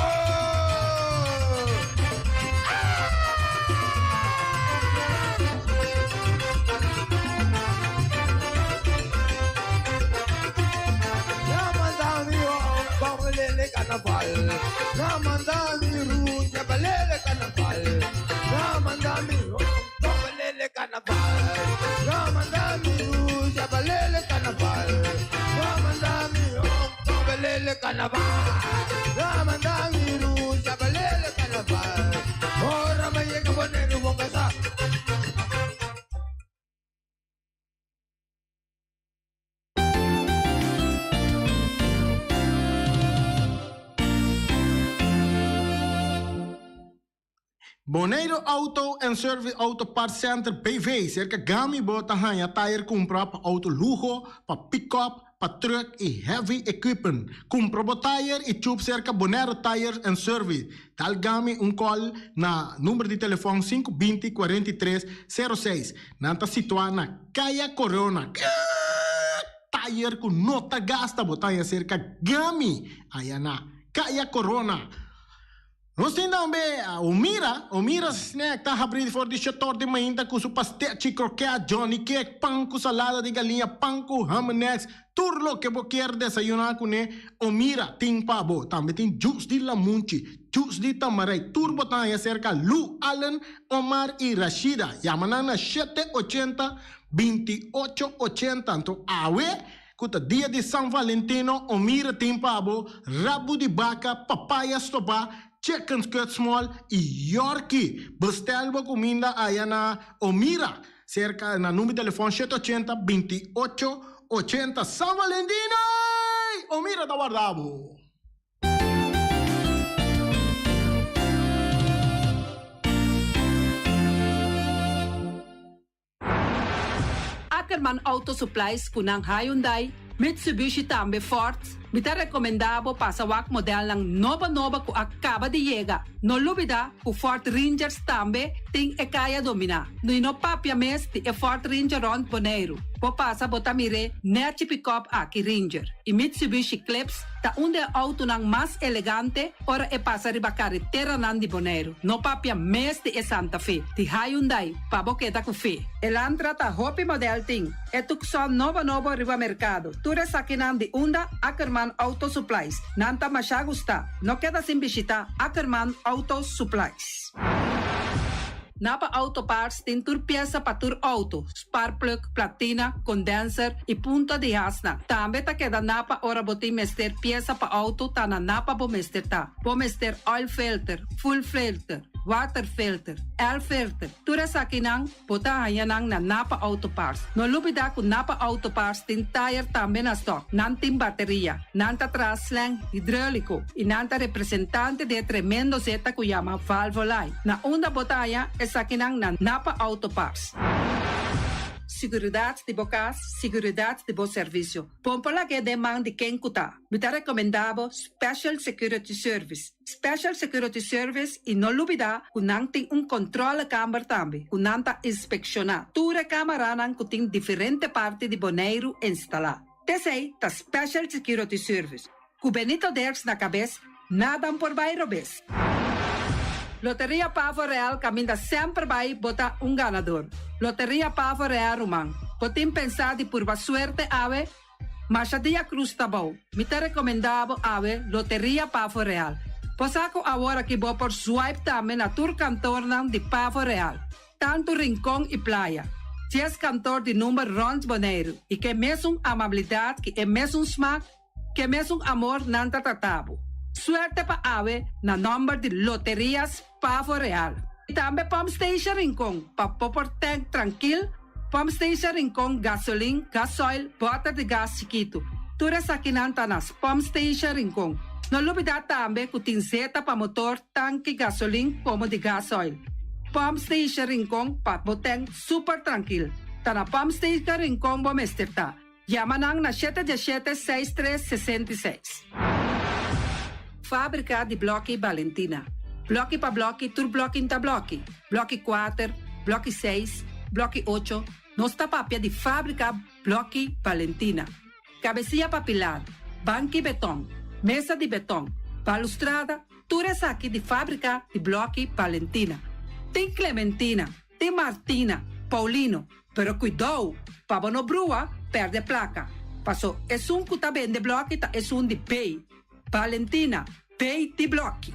Na manda mi ron pa lele carnaval. Na manda mi runya pa lele carnaval. Na manda mi ron pa lele carnaval. Na manda mi runya pa lele carnaval. Na manda mi ron pa lele carnaval. Na manda mi runya pa lele carnaval. Ora mi yega Boneiru bon kasa. Boneiru Auto and Service Auto Parts Center BV, serka Gami bo ta haña tayer kumpra pa auto luho, pa pick-up, pa truck i heavy equipment. Kumpra bo tayer i chup serka Boneiru Tires and Service. Dal Gami un call na number di telefòn 5 20 43 06. Nan ta situá na Kaya Corona. Tayer ku no ta gasta bo ta haña serka Gami aya na Kaya Corona. Nos tin tambe Omira, Omira Snack ta habri for di shetor di mainta ku su pastechi, kroket, johnny cake, pan ku salada di galiña, pan ku ham and eggs, tur loke bo kier desayuná kuné, Omira tin pa bo. Tambe tin juice di lamunchi, juice di tamarei, tur bo ta haña serka Lou, Allen, Omar i Rashida. Yama nan na shete ochenta, 28 ochenta. Anto awe ku ta dia di San Valentino, Omira tin pa bo rabu di baka, papaya stobá, chicken cut small i yorkie. Bestel bo kuminda aya na Omira, serka na number di telefòn shete ochenta, 28 ochenta. San Valentino! Omira ta warda bo! Ackerman Auto Supplies ku nan Hyundai, Mitsubishi tambe Ford. Mi ta rekomendá bo pasa wak modelnan nobo nobo ku a kaba di yega. No lubidá ku Ford Rangers tambe tin e kaya dominá. Nui no papia mes di e Ford Ranger rònt Boneiru. Bo pasa bo ta mir'é nèchi pikòp aki Ranger i Mitsubishi Eclipse ta un di e outonan mas elegante ora e pasa riba kareteranan di Boneiru. No papia mes di e Santa Fe di Hyundai pa bo keda ku fe. Elantra ta hopi model tin e Tucson nobo nobo riba merkado. Tur esakinan di unda Ackerman Auto Supplies. Nan ta masha gusta. No keda sin bishita Ackerman Auto Supplies. Napa Auto Parts tin tur piesa pa tur auto, sparkplug, platina, condenser y punta di hasnan. Tambe ta keda Napa ora bo tin mester piesa pa auto ta na Napa bo mester ta. Bo mester oil filter, fuel filter, water filter, air filter, tur esakinan bo ta haña nan na Napa Auto Parts. No lubida cu Napa Auto Parts tin tayer tambe na stock. Nan tin bateria, nan ta traha slang hidrolico y nan ta representante di e tremendo zeta cu yama Valvoline. Na unda bo ta haña esakinan na Napa Auto Parts. Siguridat di bo kas, siguridat di bo servisio. Bon por lag'é den man di ken ku ta. Mi ta rekomendá bo Special Security Service. Special Security Service i no lubidá ku nan tin un kontrolekamber tambe ku nan ta inspekshoná tur e kamaranan ku tin diferente parti di Boneiru instalá. T'esei ta Special Security Service. Ku Benito Dirks na kabes, nadan por bai robes. Loteria Pavo Real kaminda semper bai bo ta un ganador. Loteria Pavo Real ruman, bo tin pensá di purba suerte awe? Masha dia cruz ta bou. Mi ta rekomendá bo awe Loteria Pavo Real. Bo sa ku awor aki bo por swipe tambe na tur kantornan di Pavo Real, tantu Rincon i Playa. Dies kantor di number rònt Boneiru i ke mesun amabilidat ki e mesun smak Ke mesun amor nan ta trata bo. Suerte pa awe na nomber di Loterias Pavo Real. I tambe Pump Station Rincon pa bo por tank trankil, Pump Station Rincon gasolin, gasoil, boter di gas chikitu. Tur esakinan ta na Pump Station Rincon. No lubida tambe ku tin zeta pa motor, tanki gasolin komo di gasoil. Pump Station Rincon pa bo tank super trankil. Ta na Pump Station Rincon bo mester ta. Yama nan na shete diesshete seis tres sesenta i seis. Fábrika di blòki Balentina. Blòki pa blòki tur blòki n'ta blòki. Blòki kuater, blòki seis, blòki ocho, nos ta papia di fábrika blòki Balentina. Kabesia pa pilar, banki betòn, mesa di betòn, balustrada, tur esaki di fábrika di blòki Balentina. Tin Clementina, Tin Martina, Paulino, pero kuidou pa bo no brua perde plaka, paso esun ku ta bende bloki ta esun di bay. Valentina, bay di bloki.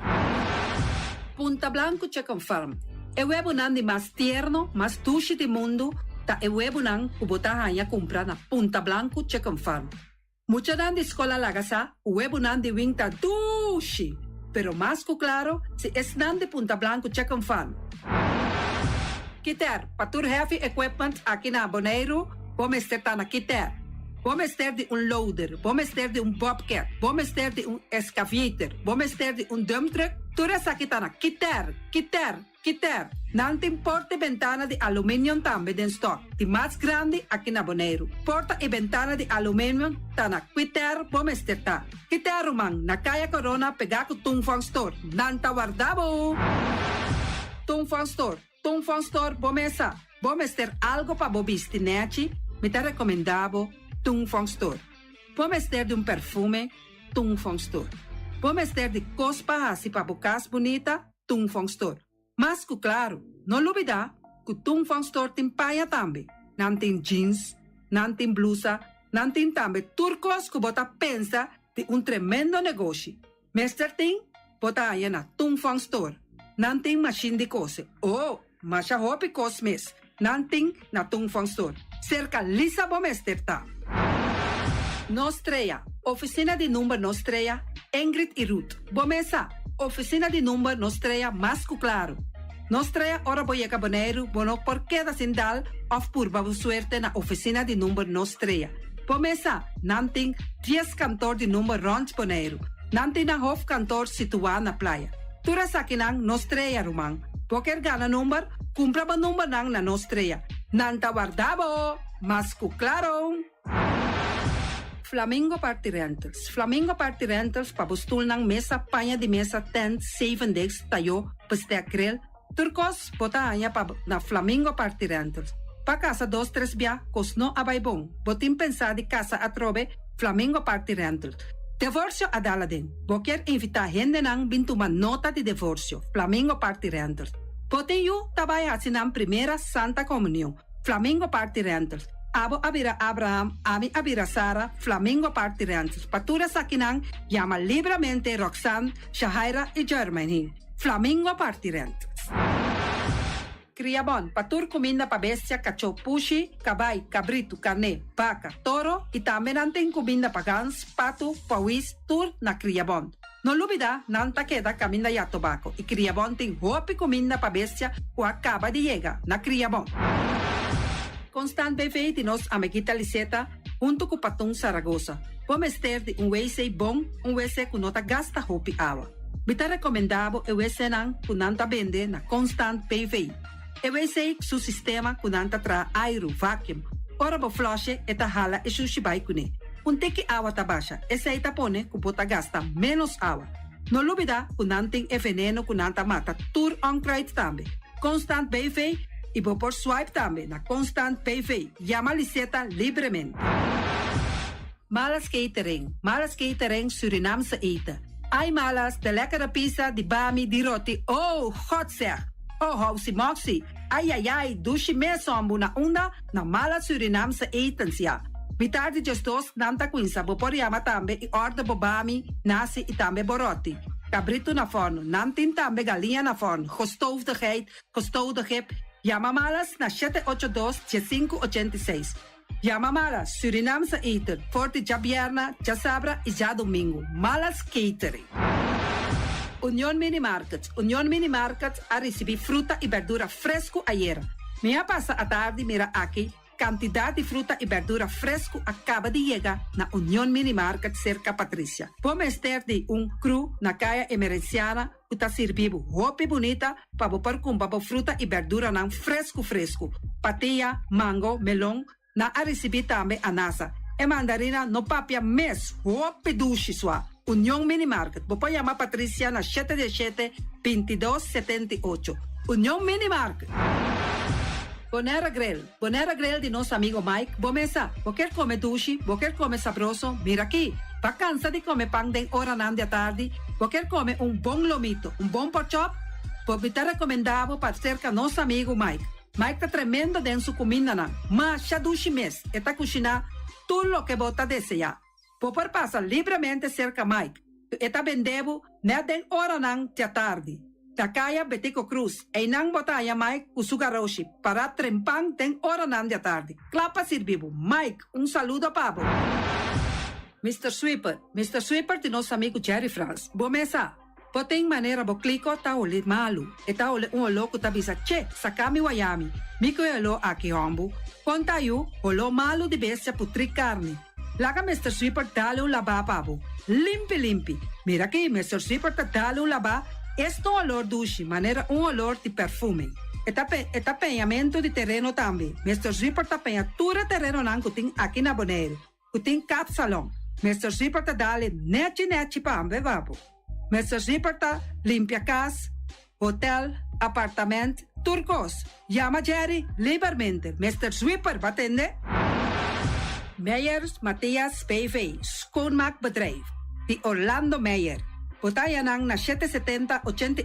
Punta Blanco Chicken Farm, e webonan di mas tierno, mas dushi di mundu ta e webonan ku bo ta haña kumpra na Punta Blanco Chicken Farm. Muchanan di skol a laga sa ku webonan di wing ta dushi, pero mas ku klaro si esnan di Punta Blanco Chicken Farm. Kiter, pa tur heavy equipment aki na Boneiru, bo mester ta na Kiter. Bo mester di un loader, bo mester di un bobcat, bo mester di un excavator, bo mester di un dump truck, tur esaki ta na Kiter, Kiter, Kiter, nan tin porta i bentana di aluminium tambe den stock, di mas grandi aki na Boneiru. Porta i bentana di aluminium ta na Kiter bo mester ta. Kiter ruman, na Kaya Corona pegá ku Tung Fong Store. Nan ta warda bo! Tung Fong Store, Tung Fong Store bo mesa. Bo mester algo pa bo bisti nechi? Mi ta rekomendá bo Tung Fong Store. Bo mester di un perfume? Tung Fong Store. Bo mester di kos pa hasi pa bo kas bunita? Tung Fong Store. Mas ku klaru, no lubidá ku Tung Fong Store tin paña tambe. Nan tin jeans, nan tin blusa, nan tin tambe tur kos ku bo ta pensa di un tremendo negoshi. Mester tin, bo ta haña na Tung Fong Store. Nan tin mashin di kose. Oh, masha hopi kos mes nan tin na Tung Fong Store. Serka Lisa bo mester ta. Nos Trea, Ofisina di number Nos Trea, Ingrid i Ruth. Bo mes sa, ofisina di number Nos Trea mas ku klaru. Nos Trea ora bo yega Boneiru bo no por keda sin dal òf purba bo suerte na ofisina di number Nos Trea. Bo mes sa, nan tin dies kantor di number rònt Boneiru. Nan tin nan hofkantor situá na Playa. Tur esakinan Nos Trea, ruman. Bo kier gana number? Kumpra bo numbernan na Nos Trea. Nan ta warda bo! Mas ku klaro! Flamingo Party Rentals Flamingo Party Rentals pa bo stulnan, mesa, paña di mesa, tent, zevendegs, tayó, bestek, grill, Tur kos bo ta haña pa na Flamingo Party Rentals. Pa kasa dos tres bia kos no a bai bon. Bo tin pensá di kasa atrobe? Flamingo Party Rentals. Devorsio a dal aden. Bo kier invitá hendenan bin tuma nota di devorsio? Flamingo Party Rentals. Bo tin yu ta bai hasi nan primera Santa Komunion? Flamingo Party Rentals. Abo a bira Abraham, ami a bira Sara, Flamingo Party Rentals. Pa tur esakinan yama libramente Roxanne, Shahaira i Jermaine. Flamingo parti rent. Kriabon, pa tur kuminda pa bestia, kachó, pushi, kabai, kabritu, karné, baka, toro i tambe nan tin kuminda pa gans, patu, pawis, tur na Kriabon. No lubida, nan ta keda kaminda ya tobako i Kriabon tin hopi kuminda pa bestia ku a kaba di yega na Kriabon. Constant BV di nos amiguita Liseta huntu ku Patun Saragosa. Bo mester di un wc bon, un wc ku no ta gasta hopi awa. Mi ta rekomendá bo e wcnan ku nan ta bende na Constant BV. E wc ku su sistema ku nan ta traha airu, vacuum. Ora bo flush'e e ta hala e shushi bai kuné. Un tiki awa ta basha, esei ta pone ku bo ta gasta ménos awa. No lubidá ku nan tin e veneno ku nan ta mata tur onkruid tambe. Constant BV i bo por swipe tambe na Constant BV. Yama Liseta libremente. Malas Catering, Malas Catering Surinaamse eten. Ai Malas, de lekkere pizza, di bami, di roti, oh, God zeg! Oh, housi moxi, ai ai ai, dushi mes hombu na unda? Na Malas Surinaamse etens, ya. Mitar di djesdos nan ta cuinsa, bo por yama tambe y order bo bami, nasi y tambe bo roti. Cabrito na forno, nan tin tambe galiña na forno, gestoofde geit, gestoofde gip. Yama Malas na shete ocho dos, diesinku ochenta i seis. Yama Malas Surinaamse eten for di djabierna, djasabra y djadomingo. Malas Catering. Union Mini Market Union Mini Market a ricibi fruta y berdura fresco ayera. Mi a pasa atardi mira aki cantidad di fruta y berdura fresco a caba di yega na Union Mini Market cerca Patricia. Bo mester di un cru na Caya Emerenciana ku ta sirbi bo hopi bunita pa bo por kumpra bo fruta i berduranan fresku fresku. Patia, mango, melon, nan a risibí tambe anasa. E mandarina no papia mes, hopi dushi sua. Union Mini Market, bo por yama Patricia na shete dieshete, bintidos, setenta i ocho. Union Mini Market! Bonera Grill, Bonera Grill di nos amigo Mike, bo mesa, bo kier come dushi, bo kier come sabroso, mira aki! Ba cansa di come pan den oranan di atardi, bo kier come un bon lomito, un bon porkchop? Bo mi ta recomenda bo pa cerca nos amigo Mike. Mike ta tremendo den su cumindanan, masha dushi mes, e ta cushina tur loke bo ta desea. Bo por pasa libremente serka Mike, ku e ta bende bo nèt den oranan djatardi. Na kaya Betico Cruz, einan bo ta haña Mike ku su garoshi pará trempan den oranan djatardi, kla pa sirbi bo. Mike, un saludo pa bo! Mister Sweeper, Mister Sweeper di nos amigu Jerry Frans. Bo mes sa. Bo tin manera bo kliko ta holi malu. E ta holi un oló ku ta bisa, Che, saka mi wayami. Mi ku e oló aki hòmbu. Kon ta yu, holó malu di bestia putrí karni. Laga Mister Sweeper dale un labá pa bo. Limpi limpi. Mira aki, Mister Sweeper ta dale un labá, esta un olor dushi, manera un olor di perfume. E ta e ta peñamentu di tereno tambe. Mister Sweeper ta peña tur e terenonan ku tin aki na Boneiru. Ku tin kapsalon. Mister Zipper ta dale nechi nechi pa ambe babo. Mister Zipper ta limpia kas, hotel, apartament, tur kos. Yama Jerry libermente. Mister Zwipper, ba tende? Meyers Mathias BV, Schoonmaakbedrijf, di Orlando Meyer. Bo ta haña nan na 770 88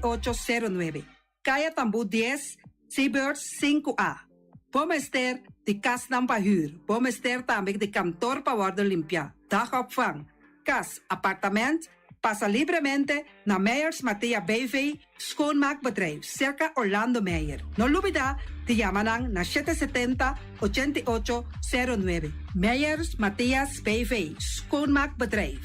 09. Kaya Tambú 10, Seabirds 5A. Bo mester di kasnan pa hür. Bo mester tambe di kantor pa wòrdu limpiá. Dagopvang, kas, apartamènt, pasa libremente na Meyers Matea BV Schoonmaakbedrijf, serka Orlando Meyer. No lubidá di yama nan na 770 88 09. Meyers Matthias BV Schoonmaakbedrijf.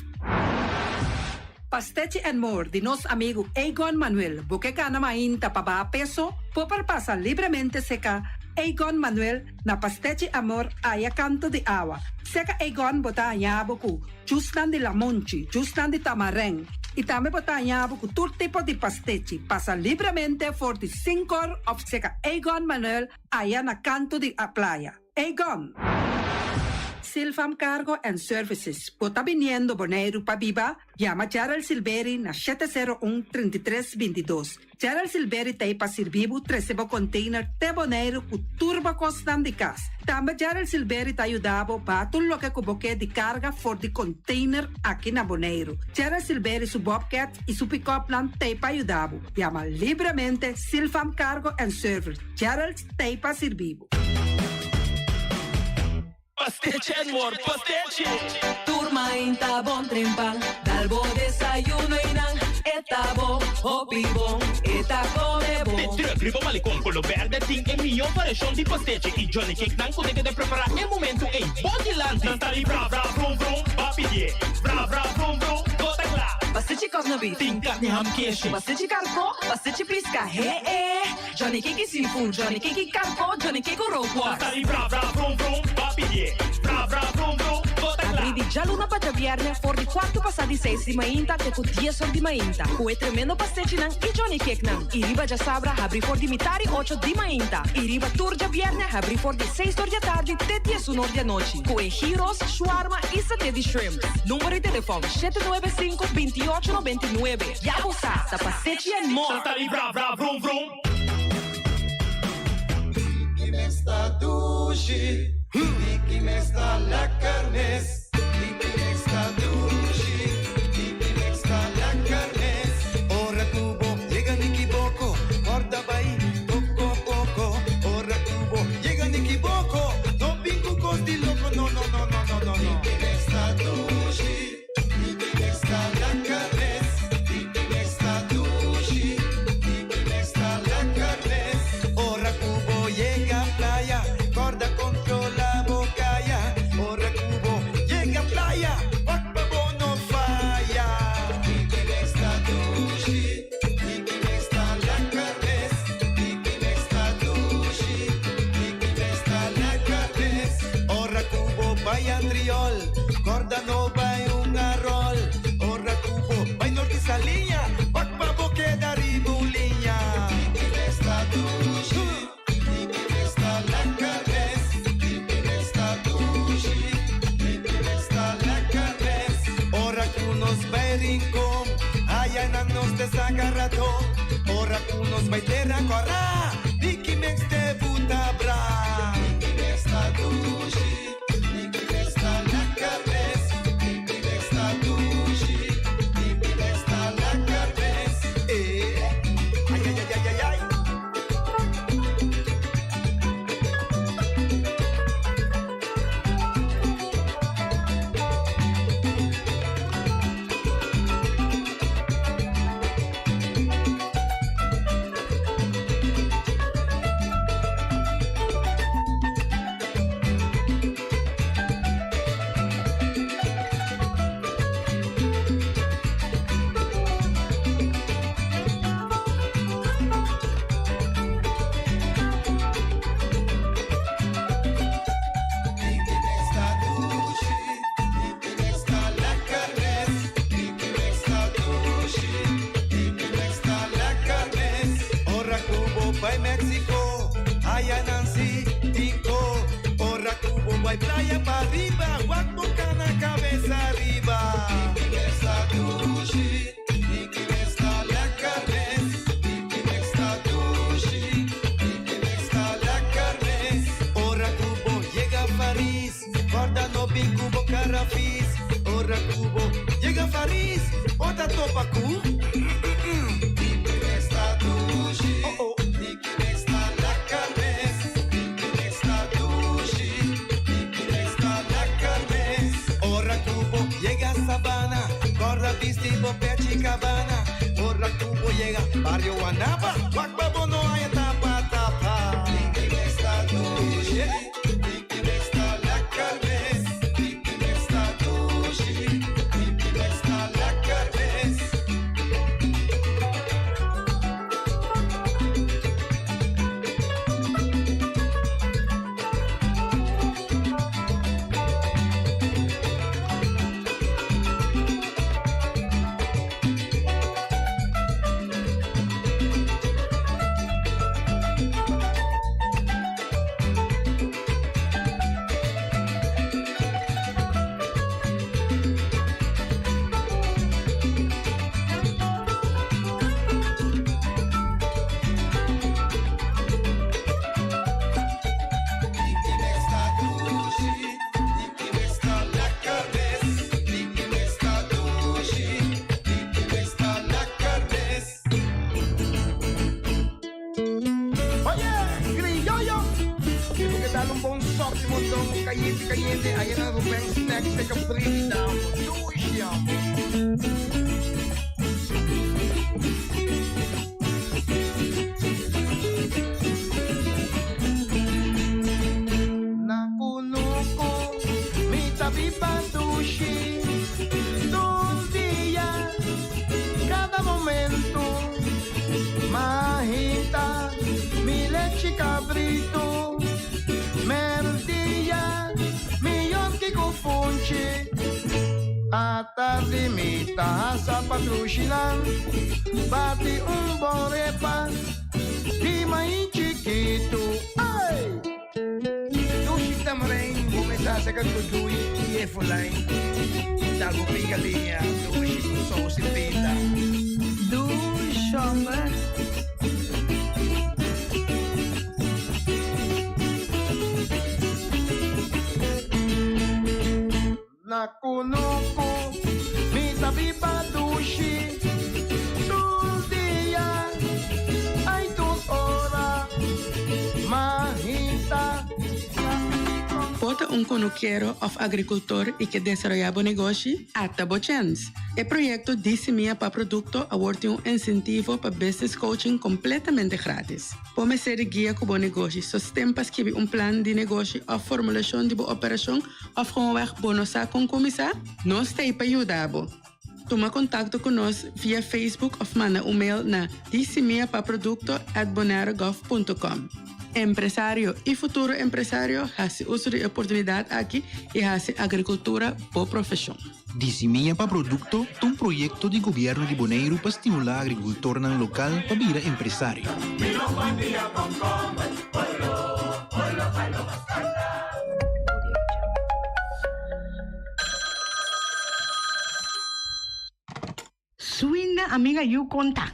Pastechi and More di nos amigu Egon Manuel. Bo ke kana mainta pa baha peso? Bo por pasa libremente serka Egon Manuel na Pastechi Amor aya kantu di awa. Serka Egon bo ta haña bo ku juicenan di lamunchi, juicenan di tamarijn i tambe bo ta haña bo ku tur tipo di pastechi. Pasa libremente for di 5 or òf serka Egon Manuel aya na kantu di a playa. Egon! Silvam Cargo and Services. Bo ta biniendo Boneiru pa biba? Yama Gerald Silveri na 701-3322. Gerald Silveri t'ei pa sirbi bo trese bo container te Boneiru ku tur bo kosnan di kas. Tambe Gerald Silveri ta yuda bo baha tur loke ku bo ke di karga for di container aki na Boneiru. Gerald Silveri su Bobcat i su pick-up nan t'ei pa yuda bo. Yama libremente Silvam Cargo and Service. Gerald t'ei pa sirbi bo. Pastechi and More, pastechi! Tur mainta bon trempan, dal bo desayuno einan, e ta bon, hopi bon, e ta kome bon. De truck riba Malecon koló bèrdè tin e mihó variashon di pastechi i Johnny Cake nan ku ta keda prepará e momento ei. Bo dilanti! Nan ta di bra bra vrum vrum, b'a pidié. Bra bra vrum vrum, bo ta kla. Pastechi kòsna beef. Tin karni ham keshi. Pastechi karkó, pastechi piska, he eh. Johnny Cake i seafood, Johnny Cake i karkó, Johnny Cake ku rookworst. Nan ta di bra bra vrum vrum, b'a pidié. Bra bra vrum vrum, bo ta kla. Habrí di djaluna pa djabièrnè for di 6:15 di mainta te ku 10 or di mainta. Ku e tremendo pastechinan i Johnny Cake-nan. I riba djasabra habrí for di 7:30 di mainta. I riba tur djabièrnè habrí for di 6 or di atardi te 11 or di anochi. Ku e gyros, shawarma i saté di shrimp. Number di telefòn 795 28 99. Ya bo sa, ta Pastechi and More. Nan ta di bra bra vrum vrum. Diki Mix ta dushi, Diki Mix ta lekker mes. Diki Mix ta dushi, Diki Mix ta lekker mes. Ora ku bo yega Nikiboko, korda bai poko poko. Ora ku bo yega Nikiboko, no bin ku kos di loko, no no no no no no. Diki Mix ta dushi, Diki Mix ta lekker mes. Diki Mix ta dushi, Diki Mix ta lekker mes. Ora ku bo yega Playa, korda kontrolá bo kaya. Ora ku bo yega Playa, wak pa bo no faya. Diki Mix ta dushi, Diki Mix ta lekker mes. Diki Mix ta dushi, Diki Mix ta lekker mes. Ora ku bo bai Antriol, korda no bai un arol. Ora ku bo bai Nort'i Saliña, wak pa bo keda riba un liña. Diki Mix ta dushi, Diki Mix ta lekker mes. Diki Mix ta dushi, Diki Mix ta lekker mes. Ora ku nos bai Rincon, aya nan nos ta saka raton. Ora ku nos bai Tera Kòrá, Diki Mix te buta bra. Diki Mix ta dushi, Diki Mix ta lekker mes. Diki Mix ta dushi, Diki Mix ta lekker mes. Eh, ai ai ai ai ai. Diki Mix ta dushi, Diki Mix ta lekker mes. Diki Mix ta dushi, Diki Mix ta lekker mes. Ora ku bo bai Mexico, aya nan si tinko. Ora ku bo bai Playa Pariba, wak bo kana kabes ariba. Diki Mix ta dushi, Diki Mix ta lekker mes. Diki Mix ta dushi, Diki Mix ta lekker mes. Ora ku bo yega Paris, korda no bin ku bo kara fis. Ora ku bo yega Paris, bo ta. topa ku Diki Mix ta dushi Oh oh Diki Mix ta lekker mes Diki Mix ta dushi Diki Mix ta lekker mes Ora ku bo yega Sabana Kòrda bisti bo pechi kabana Ora ku bo yega bario Wanapa Wak pa bo no haya tapa tapa Diki Mix ta dushi Diki Mix ta lekker mes Diki Mix ta dushi Diki Mix ta lekker mes. Oye, criollo! Si bo ke dal un bon sop di mondongo cayente cayente, aya na Ruben Snacks te Caprivi damo. Dushi amo! Na kunuku mi ta biba dushi tur dia, kada momento. Mahita mi lechi kabritu, merdia mi yorki ku funchi. Atardi mi ta hasa patrushinan, bati un bon repa di mai chikitu. Ay! Dushi tamrein, bo mester hasa ka kudui i e folijn. Dal bo pica liña, dushi ku sous di pinda. Dushi homber. Na kunuku mi ta biba dushi tur dia, ai tur ora, Mahita. Bo ta un konukero òf agrikultor i ke desaroyá bo negoshi? Ata bo chèns! E proyekto Di Simia pa Produkto awor tin un insentivo pa business coaching kompletamente grátis. Bo mester di guia ku bo negoshi, sosten pa skibi un plan di negoshi òf formulashon di bo operashon òf gewoonweg bo no sa kon kuminsá? Nos ta ei pa yuda bo. Tuma kontakto ku nos via Facebook òf manda un mail na disimiapaprodukto@bonairogov.com. Empresario i futuro empresario, hasi uso di e oportunidat aki i hasi agrikultura bo profeshon. Di Simia pa Produkto ta un proyekto di gobièrnu di Boneiru pa stimulá agrikultornan lokal pa bira empresario. Swinda amiga yu konta.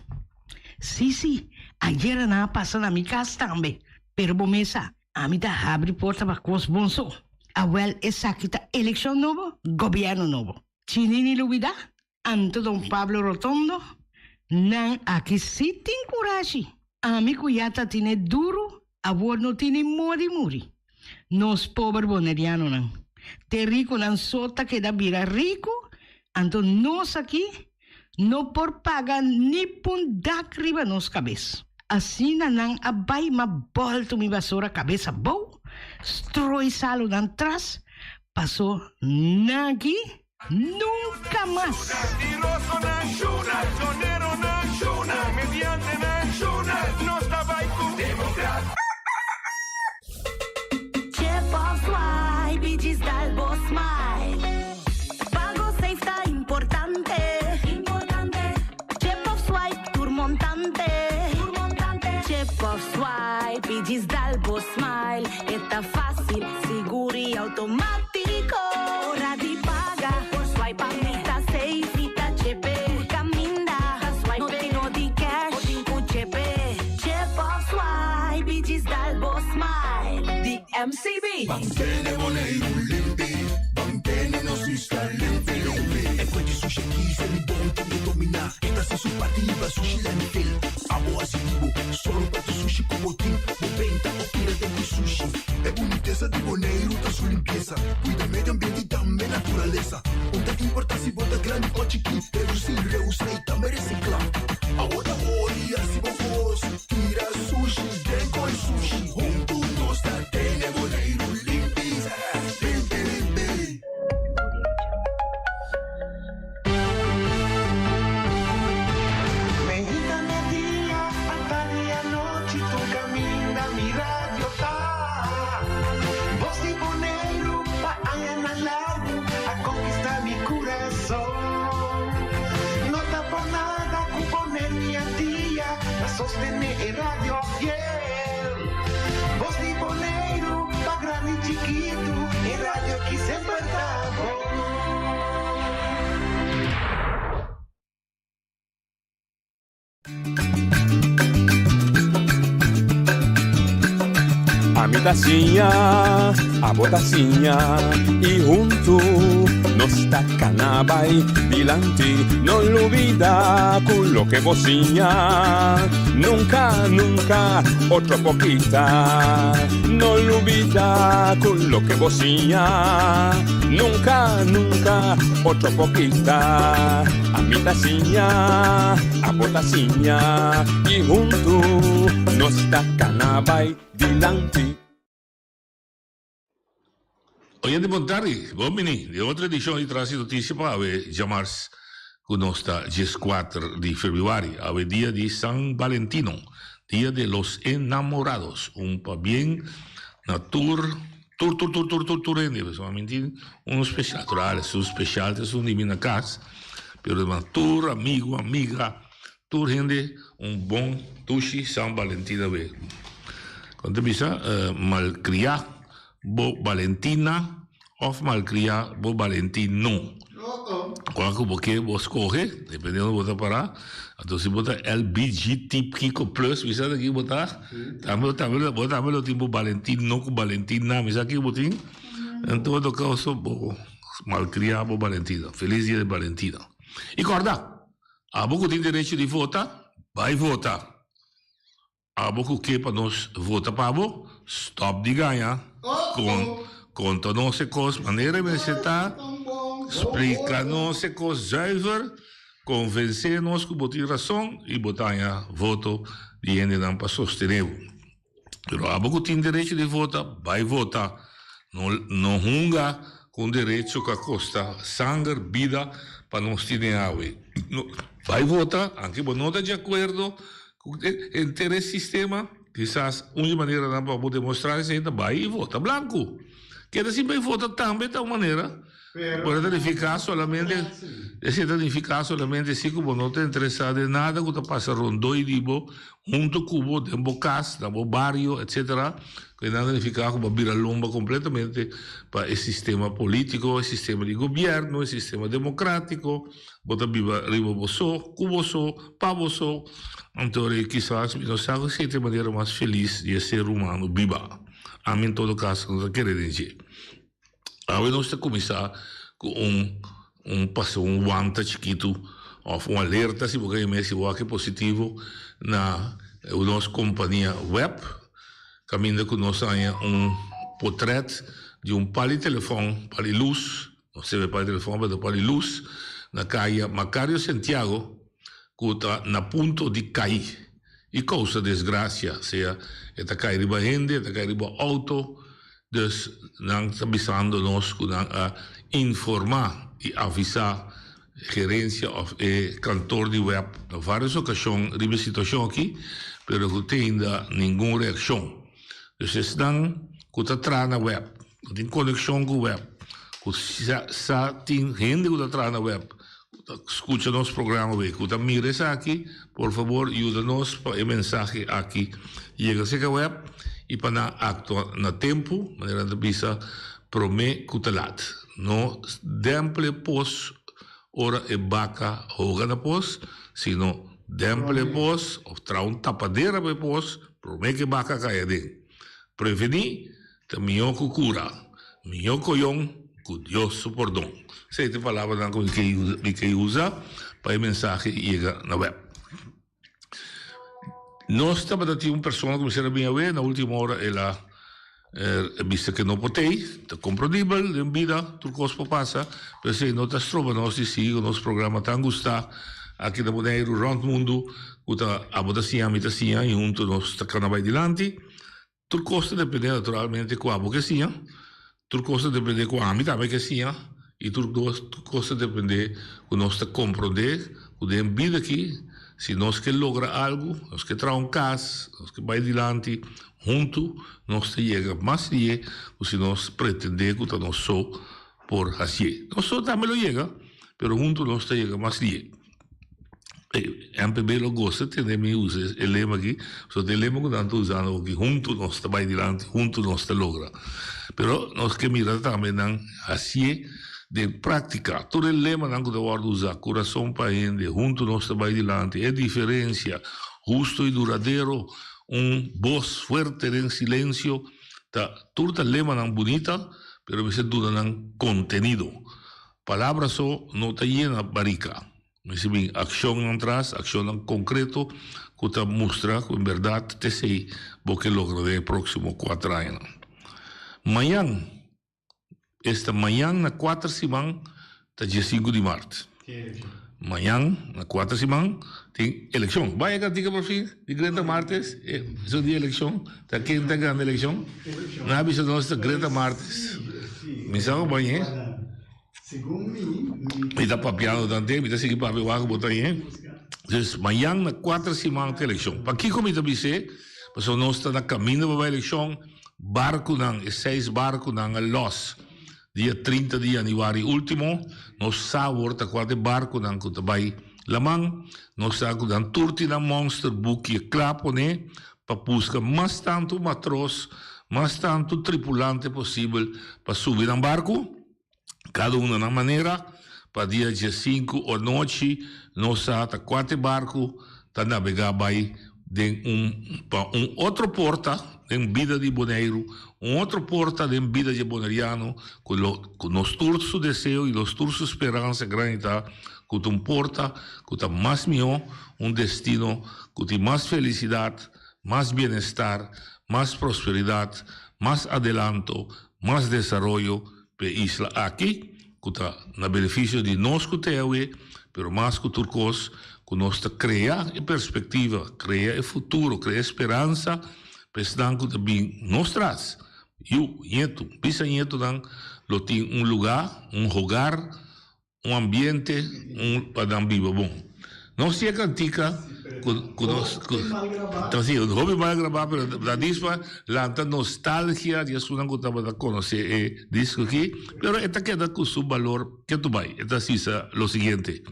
Si si, ayera nan a pasa na mi kas tambe, pero bo mes sa, Ami ta habri porta pa kos bon so. Awel esaki ta elekshon nobo, gobièrnu nobo. Chini ni lubidá, anto don Pablo Rotondo, nan aki si tin kurashi. Ami ku ya ta tine duru, awor no tin ni modi muri. Nos pober bonerianonan, te rikunan so ta keda bira riku, anto nos aki no por paga ni pun dak riba nos kabes. Asina nan a bai ma bòltu mi basura kabes abou, stroi salu nan tras, paso nagi nunka mas. Pago safe ta importante. Importante. Chip of swipe tur montante. Tur montante. Chip of swipe y djis dal bo smile. E ta facil, sigur y automatico. Ora di paga por swipe a mi ta safe. Mi ta chepe. Tur caminda ta swipe. No tin no di cash. Bo tin cu chepe. Chip of swipe y djis dal bo smile. Di MCB. Mantene Boneiru limpi, mantene nos isla limpi limpi. Sushi aki sali bon tin e dominá. E ta hasi su parti riba sushi landfill. Abo hasi di bo, sòru pa tur sushi ku bo tin. Bo benta o tira den ku sushi. E bunitesa di Boneiru ta su limpiesa. Kuida medio ambiente i tambe naturalesa. Un ta importá si bo ta grandi o chikí. Redusí, reusá i tambe resiklá. Abo ta hori hasi bo kos. Tira sushi den koi sushi. Huntu nos ta tene Boneiru limpi. Limpi limpi. Meinta media, atardi anochi, tur caminda mi radio ta. Bos di Boneiru pa añanan largu a conquista mi curason. No ta por nada cu Boneiru y Antia ta sostene e radio fiel. Bos di Boneiru pa grandi y chikitu, e radio ki semper ta bon. Ami ta siña, abo ta siña y huntu nos ta cana bay dilanti. No lubida cu loke bo siña nunca, nunca otro por kita. No lubida cu loke bo siña nunca, nunca otro por kita. Ami ta siña, abo ta siña y huntu nos ta cana bay dilanti. Oyente bon tardi, bon bini den otro edicion di Tras di Noticia pa awe djamars cu nos ta dieskuater di februari, awe dia di San Valentino, dia de los enamorados, un pabien na tur tur tur tur tur tur tur hende, pasobra mi tin un special, natural esun special ta esun di mi na cas, pero na tur amigo, amiga, tur hende un bon dushi San Valentin awe. Con ta bisa malcria bo Valentina of malcria bo Valentino. Cual cu bo ke bo scoge, dependiendo bo ta para. Anto si bo ta LBGT kiko plus, mi sa ta ki bo ta. Tambe tambe bo tambe lo tin bo Valentino cu Valentina, mi sa ki bo tin. En todo caso bo malcria bo Valentina. Feliz dia di Valentina. Y corda, abo cu tin derecho di vota, bay vota. Abo ku ke pa nos vota pa bo? Stop di gaña. Kon konta nos e kos manera e mester ta. Splika nos e kos zuiver. Konvensé nos ku bo tin rason i bo ta haña voto di hendenan pa sostené bo. Pero abo ku tin derecho di vota, bai vota. No no hunga ku un derecho ku a kosta sanger, bida pa nos tine awe. Bai vota, anke bo no ta di akuerdo Ku henter e sistema, kisas un di maneranan pa bo demostrá esei ta bai i vota blanku. Keda sin bai vota tambe ta un manera. Pero ta nifiká solamente, esei ta nifiká solamente si ku bo no ta interesá den nada ku ta pasa rondoi di bo, huntu ku bo, den bo kas, na bo bario, etsetera. Ku e nan ta nifiká ku bo a bira lomba kompletamente pa e sistema polítiko, e sistema di gobièrnu, e sistema demokrátiko. Bo ta biba riba bo so, ku bo so, pa bo so, anto rei kisas mi no sa ku esei ta e manera mas felis di e ser humano biba. Ami en todo kaso no ta kere den dje. Awe nos ta kuminsá ku un un pasa un wanta chikitu òf un alerta si bo ke yam'é si bo wak e positivo na nos kompania web kaminda ku nos haña un potrèt di un pal di telefòn, pal di lus. Nos sirbi pa e telefòn pa ta pone lus na kaya Macario Santiago ku ta na punto di kai i kousa desgrasia, sea e ta kai riba hende, e ta kai riba outo. Dus nan ta bisando nos ku nan a informá i avisá gerensia òf e kantor di web na vários okashon riba e situashon aki, pero ku te ainda ningun reakshon. Dus esnan ku ta traha na web, ku tin konekshon ku web, ku sa sa tin hende ku ta traha na web, ku ta skucha nos programa wei, ku ta mira esaki, por fabor yuda nos pa e mensahe aki yega serka web i pa nan aktua na tempu, manera nan ta bisa, promé ku ta lat. No dèmpel e pos ora e baka hoga na pos, sino dèmpel e pos òf traha un tapadera pa e pos promé ku e baka kai aden. Prevení ta mihó ku kura. Mihó koyon. Ku Dios su pordon. Esei ta e palabranan ku mi ke usa pa e mensahe yega na web. Nos tabata tin un persona ku mester a bin awe, na ultimo ora el a bisa ke no por tei. Ta komprendibel, den bida tur kos por pasa, pero esei no ta stroba nos di sigui ku nos programa tan gustá aki na Boneiru, rònt mundu, ku ta abo ta siña, mi ta siña i huntu nos ta kana bai dilanti. Tur kos ta dependé naturalmente ku abo ke siña, tur kos ta dependé ku ami tambe ke siña i tur kos ta dependé ku nos ta komprondé ku den bida aki si nos ke logra algu, nos ke traha un kas, nos ke bai dilanti huntu nos ta yega mas lié ku si nos pretendé ku ta nos so por hasié. Nos so tambe lo yega, pero huntu nos ta yega mas lié. MPB lo gosta tende mi usa e lema aki, pasobra ta e lema ku nan ta usando aki, huntu nos ta bai dilanti, huntu nos ta logra. Pero nos ke mira tambe nan hasié den práktika. Tur e lemanan ku ta wòrdu usá, kurason pa hende, huntu nos ta bai dilanti, e diferensia, husto i duradero, un bos fuerte den silensio, ta tur ta lemanan bunita, pero mester duna nan kontenido. Palabra so no ta yena barika. Mester bin akshonnan tras, akshonnan konkreto ku ta mustra ku en bèrdat t'esei bo ke logra den e próksimo kuater añanan. Mañan, esta mañan na kuater siman ta diesinku di mart. Mañan na kuater siman tin elekshon. Bai e kantika por fin di Greta Martes, esun di elekshon, ta ken ta gana elekshon? Nan a bisa nos ta Greta Martes. Mi sa ku bañ'é. Mi ta papiando tante, mi ta sigui papia wak ku bo ta ñe. Dus mañan na kuater siman ta elekshon. Pakiko mi ta bis'é? Pasobra nos ta na kaminda pa bai elekshon, barkunan, e seis barkunan a lòs. Dia 30 di yanüari último, nos sa awor ta kua ta e barkunan ku ta bai laman. Nos sa ku nan tur tin nan monster buki kla pone pa buska mas tantu matros, mas tantu tripulante posibel pa subi nan barku, kada un na nan manera. Pa dia diesinku anochi nos sa ta kua ta e barku ta nabegá bai den un pa un otro porta den bida di Boneiru, un otro porta den bida dje boneriano ku lo ku nos tur su deseo i nos tur su speransa grandi ta ku ta un porta ku ta mas mihó, un destino ku tin mas felisidat, mas bienestar, mas prosperidat, mas adelanto, mas desaroyo p'e isla aki ku ta na benefisio di nos ku ta awe, pero mas ku tur kos ku nos ta krea e perspektiva, krea e futuro, krea e speransa pa esnan ku ta bin nos tras, yu, ñetu, bisañetunan lo tin un lugá, un hogar, Un ambiente un pa nan biba bon. Nos tin e kantika ku ku nos ku ta si un hopi mal grabá pero ta dis pa lanta nostalgia di esunnan ku tabata konosé e disko aki pero e ta keda ku su balor ketu bai. E ta sisa lo siguiente.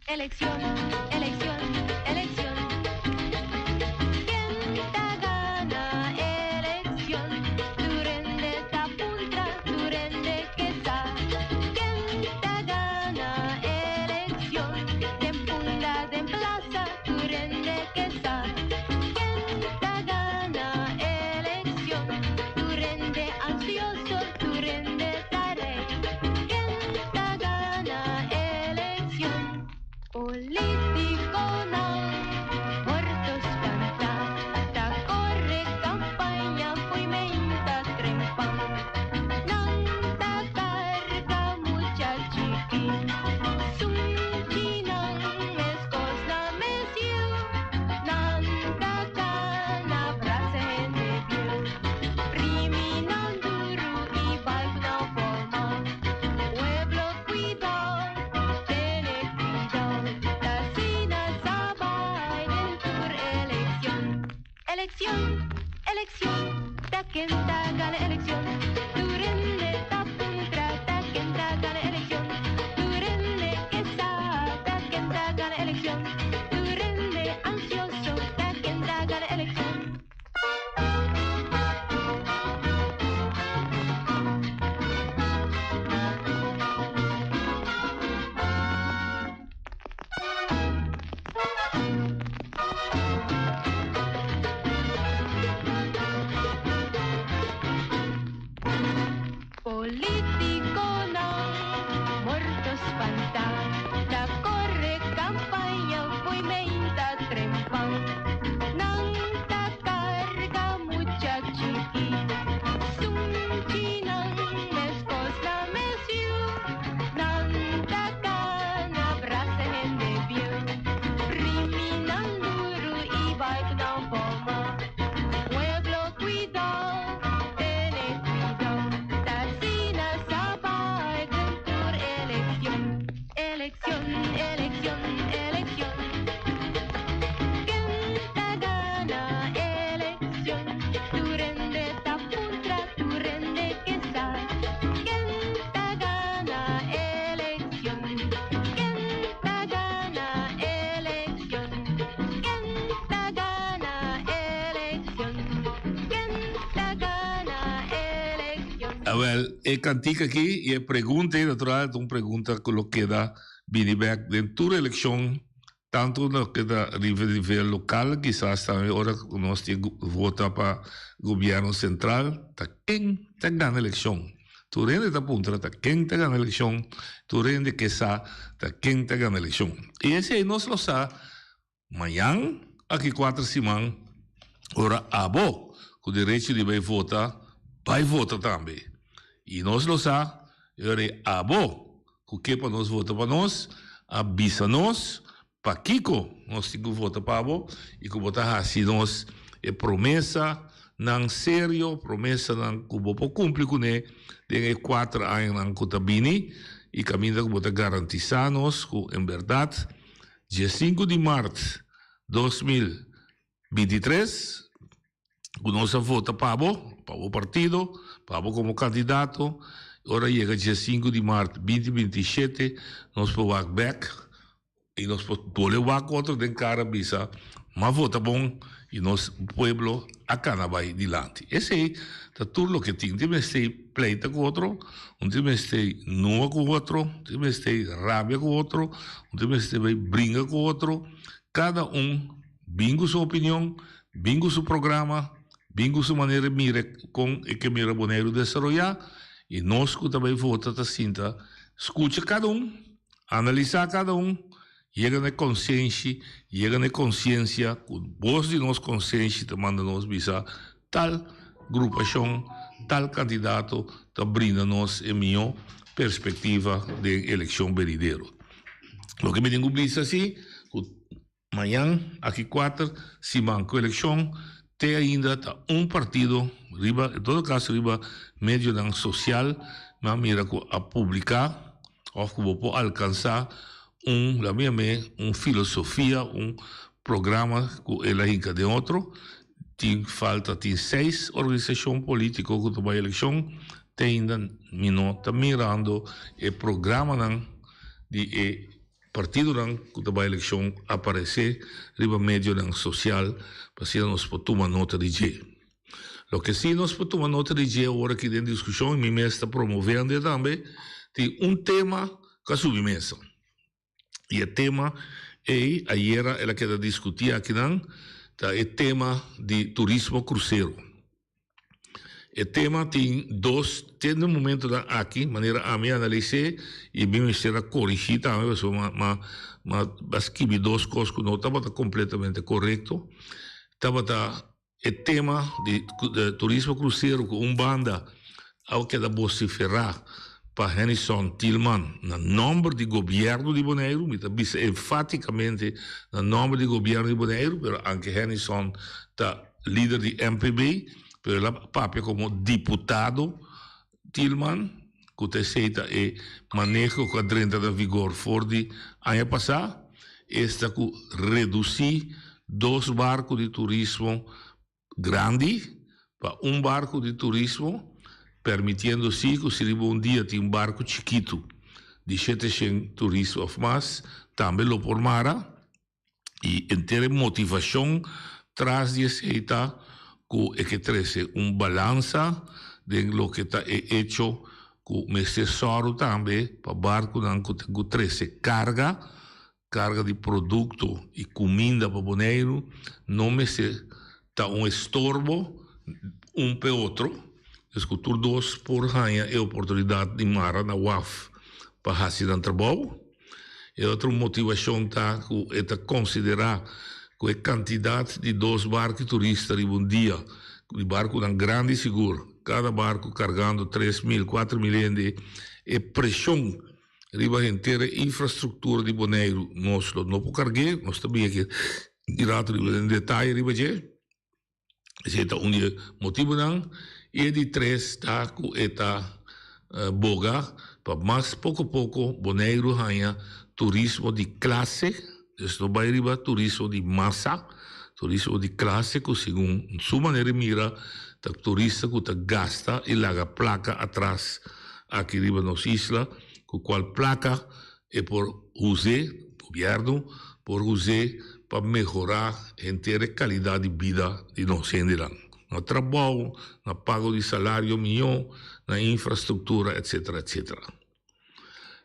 Eleccion, eleccion, eleccion. Ken ta gana eleccion? Tur hende ta puntra, tur hende ke sa. Ken ta gana eleccion? Den punda, den plaza, tur hende ke sa. Ken ta gana eleccion? Tur hende ansioso, tur hende ta rei. Ken ta gana eleccion? Politiconan morto spanta, ta corre campaña fo'i meinta trempan. Nan ta carga mucha chiki, sunchi nan meskos na mes yu. Nan ta cana brasa hende bieu, primi nan duru i bai ku nan forma. Pueblo cuidao, tene cuidao, ta asina sa bai den tur eleccion. Eleccion, eleccion, ta ken ta gana eleccion? Tur hende ta puntra, ta ken ta gana eleccion? Tur hende ke sa, ta ken ta gana eleccion? Tur hende ansioso, ta ken ta gana eleccion? Awel, e kantika aki i e pregunta ei natural ta un pregunta ku lo keda bini bèk den tur elekshon, tantu loke ta riba nivel lokal, kisas tambe ora ku nos tin vota pa gobièrnu sentral, ta ken ta gana elekshon. Tur hende ta puntra ta ken ta gana elekshon, tur hende ke sa ta ken ta gana elekshon. I esei nos lo sa Mañan, aki kuater siman, ora abo ku derecho di bai vota, bai vota tambe. I nos lo sa, e ora ei abo ku ke pa nos vota pa nos, a bisa nos pakiko nos tin ku vota pa bo i ku bo ta hasi nos e promesanan serio, promesanan ku bo por kumpli kuné den e kuater añanan ku ta bini i kaminda ku bo ta garantisá nos ku en bèrdat Diesinku di mart 2023 ku nos a vota pa bo, pa bo partido, pa bo komo kandidato, ora yega diesinku di mart 2027 nos por wak bek i nos por bole wak otro den kara bisa m'a vota bon i nos pueblo a kana bai dilanti. Esei ta tur loke tin. Tin mester pleita ku otro, un tin mester nua ku otro, un tin mester rabia ku otro, un tin mester bai bringa ku otro. Kada un bin ku su opinion, bin ku su programa, bin ku su manera di mira kon e ke mira Boneiru desaroyá i nos ku ta bai vota ta sinta skucha kada un, analisá kada un Yega na e konsenshi, yega na e konsiensia ku bos di nos konsenshi ta manda nos bisa tal grupashon, tal kandidato ta brinda nos e mihó perspektiva den elekshon benidero. Loke mi tin ku bisa si ku mañan aki kuater siman ku elekshon te ainda ta un partido riba, en todo kaso riba medionan sosial mi a mira ku a publiká òf ku bo por alkansá un, la mi yam'é un filosofia, un programa ku el a hinka den otro. Tin falta, tin seis organisashon polítiko ku ta bai elekshon, te ainda mi no ta mirando e programanan di e partidonan ku ta bai elekshon aparesé riba medionan sosial pa asina nos por tuma nota di dje. Loke sí nos por tuma nota di dje awor aki den diskushon, i mi mes ta promovendo e tambe, tin un tema ku a subi mesa. I e tema ei, ayera el a keda diskutí akinan, ta e tema di turismo krusero. E tema tin dos, te na e momentonan aki, manera ami a analis'é, i mi mester a korigí tambe pasobra m'a m'a m'a skibi dos kos ku no tabata kompletamente korekto, tabata E tema di turismo krusero ku un banda a keda bosiferá pa Hennyson Thielman na nòmber di gobièrnu di Boneiru, mi ta bisa enfátikamente na nòmber di gobièrnu di Boneiru, pero anke Hennyson ta lider di MPB, pero el a papia komo diputado Thielman, ku ta esei ta e maneho ku a drenta na vigor for di aña pasá, esta ku redusí dos barku di turismo grandi pa un barku di turismo, permitiendo sí ku si riba un dia tin un barku chikitu di sheteshen turista òf mas, tambe lo por mara. I henter e motivashon tras di esei ta ku e ke trese un balansa den loke ta e echo ku mester sòru tambe pa barkunan ku tin ku trese karga, karga di produkto i kuminda pa Boneiru no mester ta un estorbo un p'e otro, dus ku tur dos por haña e oportunidat di mara na waf pa hasi nan trabou. E otro motivashon ta ku e ta konsiderá ku e kantidat di dos barku turista riba un dia, di barkunan grandi sigur, kada barku kargando 3000, 4000 hende, e preshon riba henter e infrastruktura di Boneiru nos lo no por karg'é, nos ta bin aki di rato riba den detaye riba dje. Esei ta un di e motibunan. I e di tres ta ku e ta boga pa mas poko poko Boneiru haña turismo di klase, dus no bai riba turismo di masa, turismo di klase ku segun su manera di mira ta turista ku ta gasta i laga plaka atras aki riba nos isla, ku kual plaka E por us'é, gobièrnu por us'é pa mehorá henter e kalidat di bida di nos hendenan. Na trabou, na pago di salario mihó, na infrastruktura, etcetera, etcetera.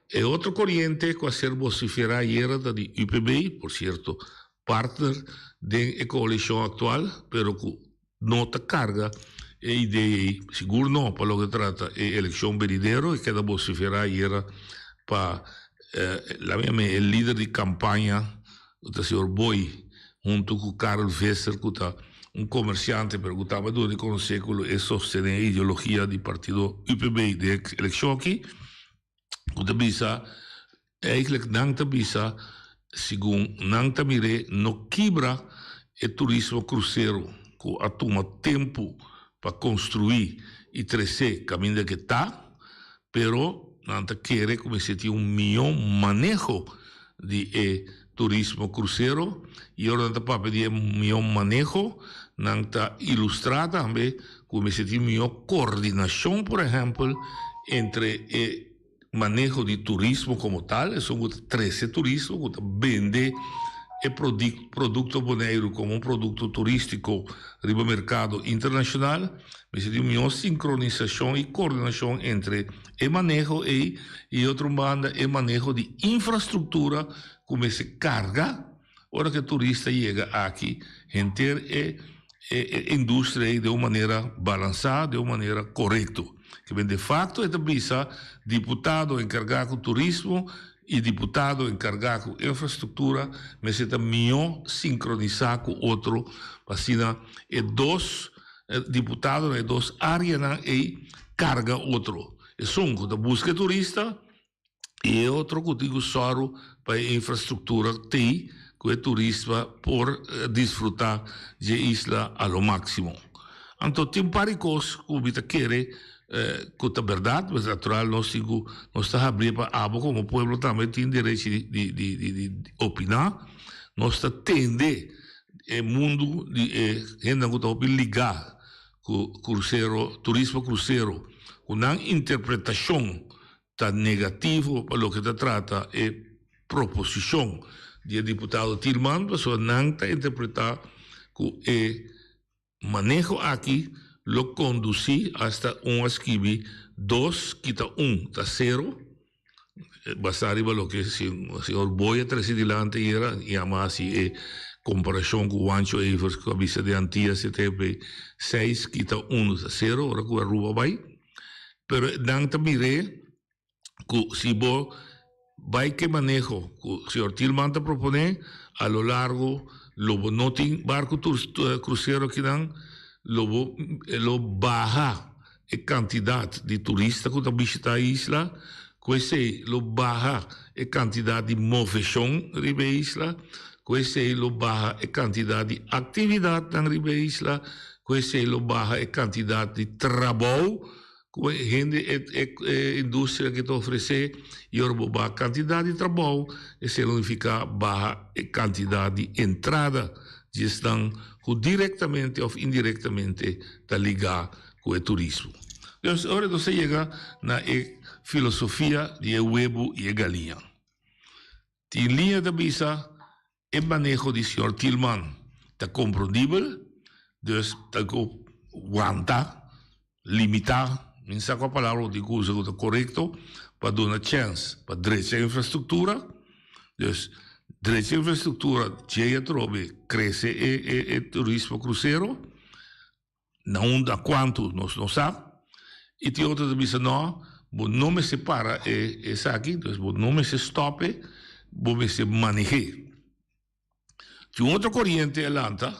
E otro koriente ku a ser bosiferá ayera ta di UPB, por sierto, partner den e koalishon aktual, pero ku no ta karga e idea ei, sigur no pa loke trata e elekshon benidero, e keda bosiferá ayera pa, laat mi yam'é e lider di kampaña ku ta señor Boy huntu ku Karel Visser ku ta un komersiante pero ku tabata duna di konosé ku lo e sostené e ideologia di partido UPB den e elekshon aki ku ta bisa eigentlik nan ta bisa segun nan ta mir'é no kibra e turismo krusero ku a tuma tempu pa konstruí i tresé kaminda ke ta. Pero nan ta kere ku mester tin un mihó maneho di e turismo krusero i ora nan ta papia di e mihó maneho nan ta ilustrá tambe ku mester tin mihó koordinashon por ehèmpel entre e maneho di turismo komo tal, esun ku ta trese turismo, ku ta bende e produkto Boneiru komo un produkto turístiko riba merkado internashonal. Mester tin un mihó sinkronisashon i koordinashon entre e maneho ei i otro banda e maneho di infrastruktura ku mester karga ora ku e turista yega aki henter e e industria ei den un manera balansá, den un manera korekto. Kiben de fakto e ta bisa diputado enkargá ku turismo i diputado enkargá ku infrastruktura mester ta mihó sinkronisá ku otro pa asina e dos Diputadonan e dos areanan ei karga otro. Esun ku ta buska e turista i e otro ku tin ku sòru pa e infrastruktura tei ku e turista por disfrutá dje isla a lo máksimo. Anto tin un par di kos ku mi ta kere ku ta bèrdat, pues natural nos tin ku nos ta habrí pa abo komo pueblo tambe tin derechi di di di opiná. Nos ta tende E mundu di e hendenan ku ta hopi ligá ku krusero, turismo krusero, ku nan interpretashon ta negativo pa loke ta trata e proposishon di e diputado Thielman, pasobra nan ta interpretá ku e maneho aki lo kondusí asta un a skibi dos kita un ta sero. Basá riba loke señor Boy a trese dilanti ayera, yama hasi e komparashon ku Wancho Evers ku a bisa den Antias e tempu seis kita uno ta sero ora ku Aruba bai. Pero nan ta mir'é ku si bo bai ku e maneho ku señor Thielman ta proponé, a lo largo lo bo no tin barku krusero akinan, lo bo lo baha. E kantidat di turista ku ta bishitá e isla, ku esei lo baha e kantidat di moveshon riba e isla, ku esei lo baha e kantidat di aktividatnan riba e isla, ku esei lo baha e kantidat di trabou ku e hende e industria aki ta ofresé, i ora bo baha kantidat di trabou, esei lo nifiká baha e kantidat di entrada di esnan ku direktamente òf indirektamente ta ligá ku e turismo. Dus ora nos ta yega na e filosofia di e webu i e galiña. Tin liña ta bisa e maneho di señor Thielman ta komprondibel, dus ta ku wanta, limitá, mi no sa kua palabra bo tin ku usa ku ta korekto, pa duna chèns pa drecha infrastruktura. Dus drecha infrastruktura djei atrobe krese e turismo krusero. Na unda cuanto nos no sa. Y tin otro ta bisa no, bo no mester para e esaki, dus bo no mester stop e, bo mester maneh'é. Tin un otro coriente a lanta,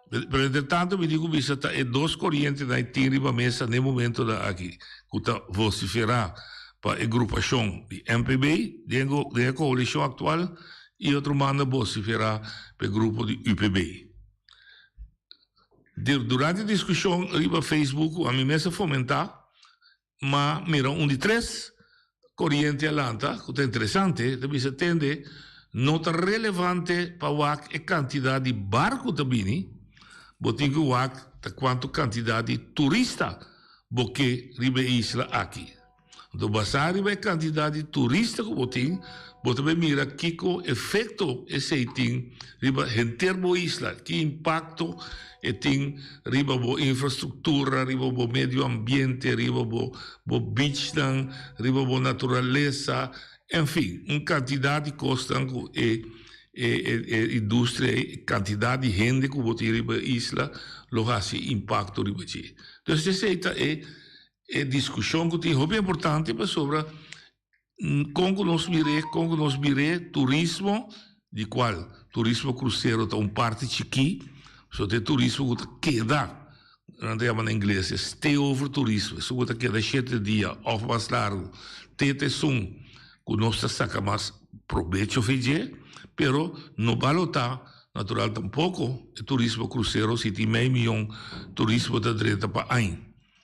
pero entre tanto mi tin cu bisa ta e dos corientenan e tin riba mesa n'e momentonan aki cu ta vocifera pa e grupacion di MPB den e coalicion actual y otro banda vocifera pa e grupo di UPB. Durante diskushon riba Facebook ku ami mes a fomentá, m'a mira un di tres koriente a lanta ku ta interesante, ta bisa tende no ta relevante pa wak e kantidat di barku ta bini, bo tin ku wak ta kuantu kantidat di turista bo ke riba e isla aki. Anto basá riba e kantidat di turista ku bo tin, bo ta bai mira kiko efekto esei tin. riba henter bo isla, ki impakto e tin riba bo infrastruktura, riba bo medio ambiente, riba bo bo beachnan, riba bo naturalesa, en fin, un kantidat di kosnan ku e e e industria ei, e kantidat di hende ku bo tin riba e isla lo hasi impakto riba dje. Dus esei ta e e diskushon ku tin hopi importante pasobra Kon ku nos mir'é, kon ku nos mir'é, turismo, di kual turismo krusero ta un parti chikí, pasobra ta e turismo ku ta keda, nan ta yama na ingles e stay over turismo, esun ku ta keda shete dia òf mas largu, te ta esun ku nos ta saka mas probecho fe dje, pero no balotá natural tampoko e turismo krusero si tin mei miyon turismo ta drenta pa aña.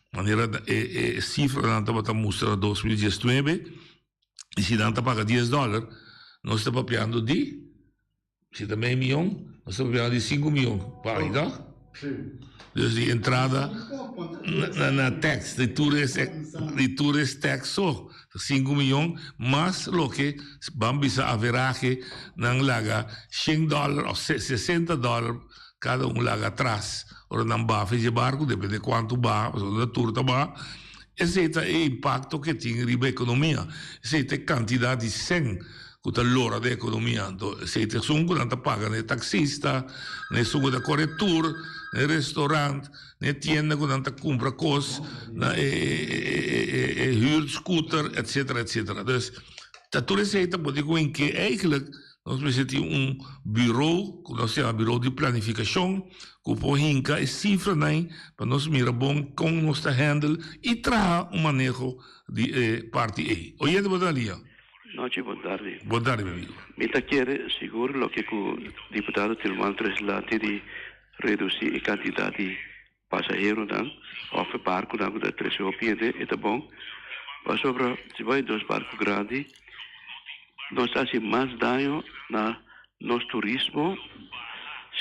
Manera e sifranan tabata mustra na 2019, i si nan ta paga dies dòler, nos ta papiando di, si ta mei mion, nos ta papiando di sinku mion pa aña, tòg? Dus di entrada na tax, di tourist, di tourist tax so, sinku mion, mas loke ban bisa averahe nan laga shen dòler òf sesenta dòler Kada un laga atras ora nan baha dje barku, depende kuantu baha, pasobra no ta tur ta baha. Esei ta e impakto ke tin riba ekonomia. Esei ta e kantidat di sèn ku ta lora den ekonomia. Anto esei ta esun ku nan ta paga na e taksista, na esun ku ta kore tur, na e restorant, na e tienda ku nan ta kumpra kos, na e hür skuter, etsetera, etsetera. Dus ta tur esei ta pone ku en ke eigentlik Nos mester tin un bureau, ku nos yama bureau di planifikashon, ku por hinka e sifranan pa nos mira bon kon nos ta handle i traha un maneho di e parti ei. Oyente bo ta na liña? Nochi, bon tardi. Bon tardi, mi amigo. Mi ta kere sigur loke ku diputado Tilman Treslati di redusi e kantidat di pasaheronan òf e barkunan ku ta trese hopi hende e ta bon pasobra si bo hay dos barku grandi nos ta hasi mas daño na nos turismo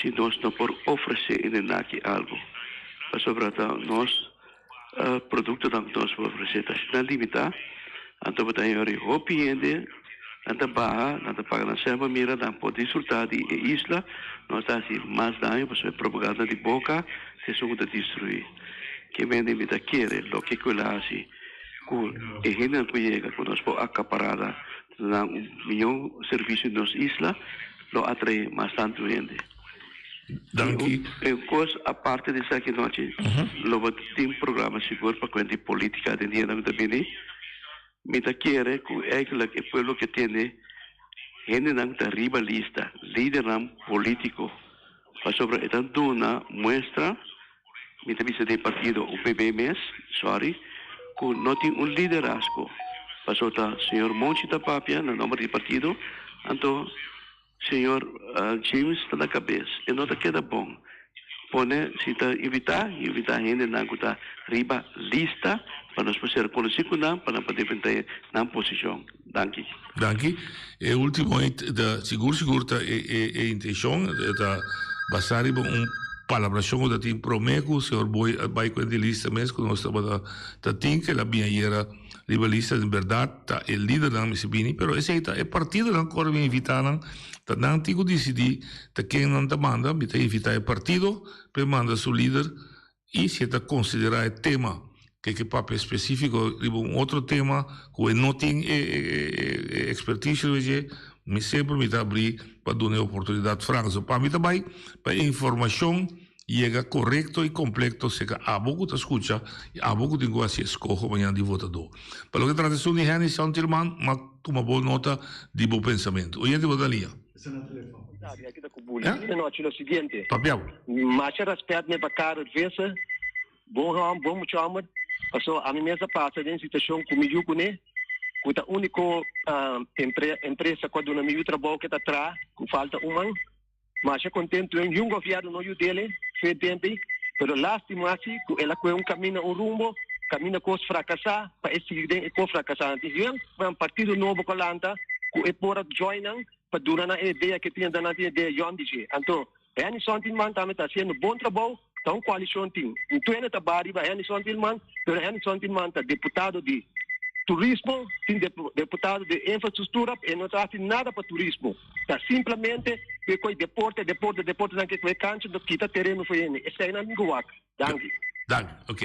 si nos no por ofrece e nenaki algo pasobra ta nos produktonan ku nos por ofrece ta asina limita anto bo ta heri hopi hende nan ta baha nan ta paga nan sèn pa mira nan por disfruta di e isla nos ta hasi mas daño pasobra e propaganda di boka ta esun ku ta destrui ke mende mi ta kere loke ku el a hasi ku e hendenan ku yega ku nos por akapará nan nan un mihó servisio di nos isla lo atrae mas tantu hende. Danki. E un kos aparte di esaki nochi lo bo tin programa sigur pa kuenta di politika den dianan ku ta bini. Mi ta kere ku eigenlijk e pueblo ke tende hendenan ku ta riba lista, lidernan politiko, pasobra e ta duna muestra, mi ta bisa den partido UPB mes, sorry, ku no tin un liderazgo, pasobra ta señor Monchi ta papia na nomber di partido, anto Señor James ta na cabes, e no ta keda bon. Pone si ta invita, invita hendenan cu ta riba lista pa nos por ser conoci cu nan pa nan por defende nan posicion. Danki. Danki. E ultimo ei ta sigur sigur ta e e e intencion e ta basa riba un palabracion cu ta tin prome cu señor Boy a bay cu e lista mes cu nos tabata ta tin ke el a bin ayera Riba lista di berdad ta e lidernan mester bini, pero esey ta e partidonan cu ora mi invita nan, ta nan tin cu dicidi ta ken nan ta manda. Mi ta invita e partido pa e manda su lider y si e ta considera e tema ke ke papia specifico riba un otro tema cu e no tin e experticio riba dje, mi semper mi ta abri pa duna e oportunidad franco. So pa mi ta bay pa e informacion. Yega korekto i komplekto seka abo ku ta skucha i abo ku tin ku hasi eskoho mañana di votadó. Pa loke trata esun di Henny Santilman, m'a tuma bo nota di bo pensamentu. Oyente bo ta liña. Papia bo. Masha respet me pa Karel Visser, bon hòmber, bon mucha hòmber, pasobra ami mes a pasa den situashon ku mi yu kuné, ku ta úniko empresa ku a duna mi yu trabou ke ta traha ku falta un man. Masha kontentu en yun gobièrnu no yud'el fe tempu ei, pero lástima si ku el a kohe un kaminda, un rumbo, kaminda kos frakasá pa e sigui den e kos frakasá. Antes yun un partido nobo ku a lanta ku e por a join nan pa duna nan e idea ke tin, nan tin idea yon di dje. Anto Henny Sontilman tambe ta hasiendo bon trabou, ta un koalishon tin. Ntuene ta baha riba Henny Sontilman, pero Henny Sontilman ta deputado di turismo, tin deputado di infrastruktura, e no ta hasi nada pa turismo. Ta simplemente. Ku e koi deporte, deporte, deporte nan ke ku e kancha do kita tereno for hende. Esei nan mi ku wak. Danki. Danki. Ok.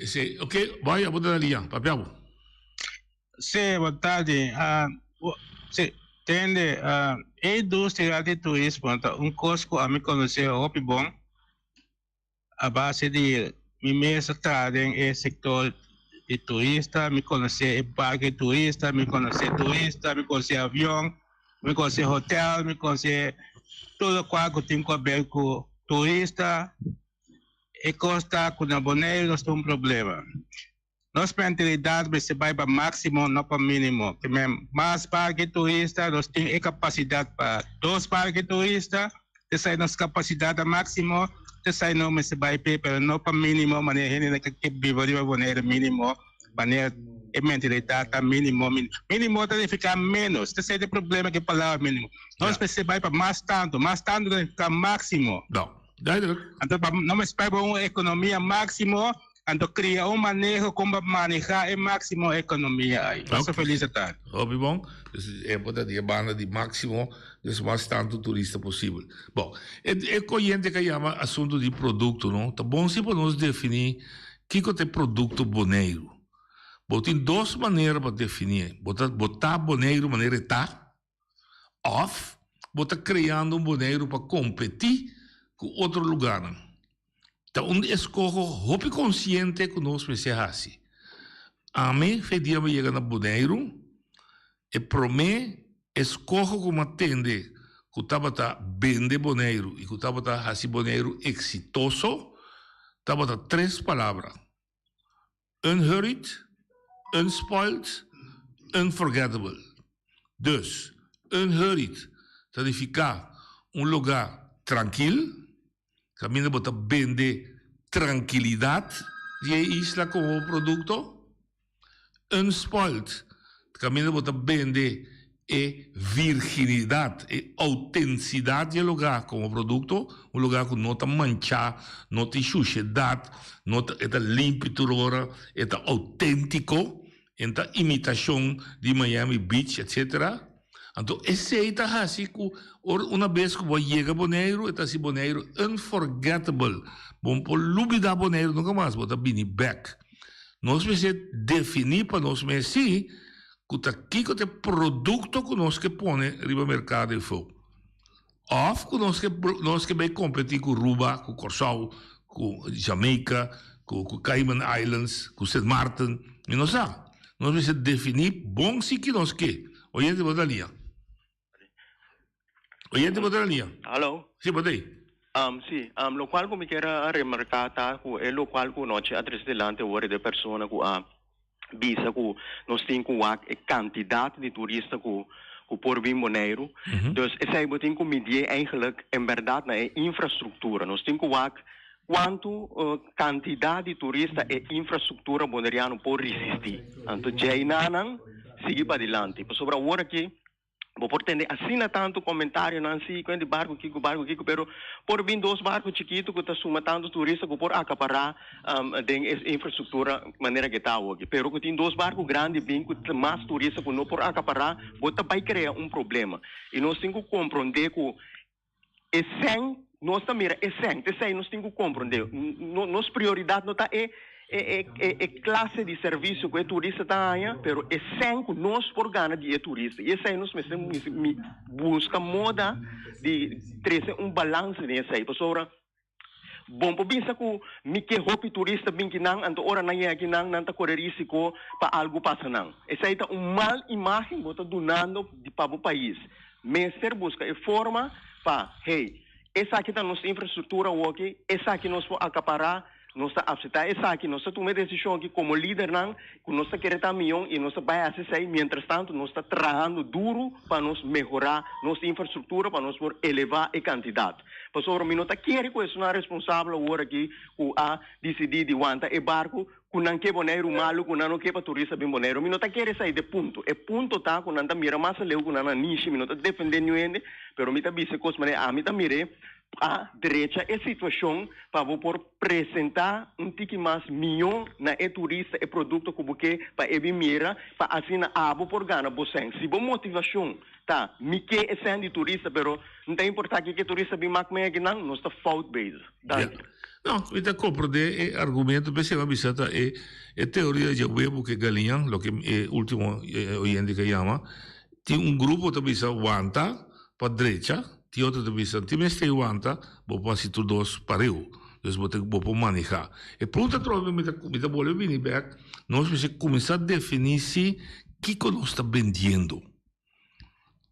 Esei, ok, bai abo ta na liña. Papia bo. Sí, bo tardi. Sí, tende, e industria di turismo ta un kos ku ami konosé hopi bon a base di mi mes a traha den e sektor di turista, mi konosé e parke di turista, mi konosé turista, mi konosé avion, mi konosé hotel, mi konosé tur lokual ku tin ku haber ku turista. E kos ta ku na Boneiru nos tin un problema. Nos mentalidat mester bai pa máksimo, no pa mínimo. Ke men mas parke turista, nos tin e kapasidat pa dos parke turista, esei nos kapasidat ta máksimo, esei nos mester bai p'e, pero no pa mínimo manera hendenan ke biba riba Boneiru mínimo, manera e mentalidat ta mínimo. Mínimo ta nifiká ménos, esei ta e problema ku e palabra mínimo. Nos mester bai pa mas tantu, mas tantu ta nifiká máksimo. Anto pa nos mester bai pa un ekonomia máksimo. Anto kria un maneho kon pa maneha e máksimo ekonomia ai. Pasa felis atardi. Hopi bon. Dus e por ta di e banda di máksimo, dus mas tantu turista posibel. Bon, e e koyente ka yama asuntu di produkto no, ta bon si pa nos definí kiko ta e produkto Boneiru. Bo tin dos manera pa definié. Bo ta bo ta Boneiru manera e ta òf bo ta kreando un Boneiru pa kompetí ku otro lugarnan. Ta un eskoho hopi konsiente ku nos mester hasi. Ami, fe dia mi yega na Boneiru, e promé eskoho ku mi a tende ku tabata bende Boneiru i ku tabata hasi Boneiru eksitoso tabata tres palabra, Unhurried, unspoiled, unforgettable. Dus, unhurried ta nifiká un lugá trankil, kaminda bo ta bende trankilidat di e isla komo produkto. Unspoiled ta kaminda bo ta bende e virginidat, e outensidat di e lugá komo produkto, un lugá ku no ta manchá, no tin shushedat, no ta, e ta limpi tur ora, e ta outéntiko, e no ta imitashon di Miami Beach, etsetera. Anto esei ta hasi ku ora una bes ku bo a yega Boneiru, e ta hasi Boneiru unforgettable. Bo no por lubidá Boneiru nunka mas, bo ta bini bèk. Nos mester definí pa nos mes sí ku ta kiko ta e produkto ku nos ke pone riba merkado ei fou. Òf ku nos ke nos ke bai kompetí ku Ruba, ku Kòrsou, ku Jamaica, ku ku Cayman Islands, ku Sint Maarten, mi no sa. Nos mester definí bon si ki nos ke. Oyente bo ta liña. Oyente bo ta na liña. Hallo. Si, bo ta ei. Um, si, um, lokual ku mi kier a remarká ta ku e lokual ku nochi a trese delante awor e de persona ku a bisa ku nos tin ku wak e kantidat di turista ku ku por bin Boneiru. Dus esei bo tin ku midié eigenlijk en bèrdat na e infrastruktura. Nos tin ku wak kuantu kantidat di turista e infrastruktura boneriano por risistí. Anto djei-nanan sigui padilanti. Pasobra awor aki Bo por tende asina tantu komentarionan si ku di barku kiko, barku kiko, pero por bin dos barku chikitu ku ta suma tantu turista ku por akapará den e infrastruktura manera ke ta awoki. Pero ku tin dos barku grandi bin ku mas turista ku no por akapará, bo ta bai krea un problema. I nos tin ku komprondé ku E sèn, nos ta mira e sèn, t'esei nos tin ku komprondé. Nos prioridat no ta e e klase di servisio ku e turista ta haña, pero e sèn ku nos por gana di e turista. I esei nos mester buska moda di trese un balanse den esei, pasobra Bon por bisa ku mi ke hopi turista bin kinan, anto ora nan yega kinan nan ta kore risiko pa algu pasa nan. Esei ta un mal imagen bo ta dunando di pa bo pais. Mester buska e forma pa, hey, esaki ta nos infrastruktura awoki, esaki nos por akapará, nos ta apseptá esaki, nos ta tuma e desishon aki komo lidernan ku nos ta kere ta mion i nos ta bai hasi esei, mientrastantu nos ta trahando duru pa nos mehorá nos infrastruktura pa nos por elevá e kantidat. Pasobra mi no ta kere ku esunnan responsabel awor aki ku a disidí di wanta e barku ku nan ke Boneiru malu, ku nan no ke pa turista bin Boneiru. Mi no ta kere esei de punto. E punto ta ku nan ta mira mas aleu ku nan a nishi. Mi no ta defendé niun hende, pero mi ta bisa e kos manera ami ta mir'é. A drecha e situashon pa bo por presentá un tiki mas mihó na e turista e produkto ku bo ke pa e bin mira pa asina abo por gana bo sèn. Si bo motivashon ta mi ke e sèn di turista pero no ta importá kiko e turista bin mak mei akinan, nos ta fout bezig. Danki. No, mi ta komprendé e argumento, p'esei mi a bisa ta e e teoria dje webu ku e galiña, loke e último oyente ke yama, tin un grupo ta bisa wanta pa drecha, Tin otro ta bisa, Tin mester wanta, bo por hasi tur dos pareu. Dus bo ta bo por manehá. E punto atrobe mi ta mi ta bolbe bini bèk, nos mester kuminsá definí si kiko nos ta bendiendo.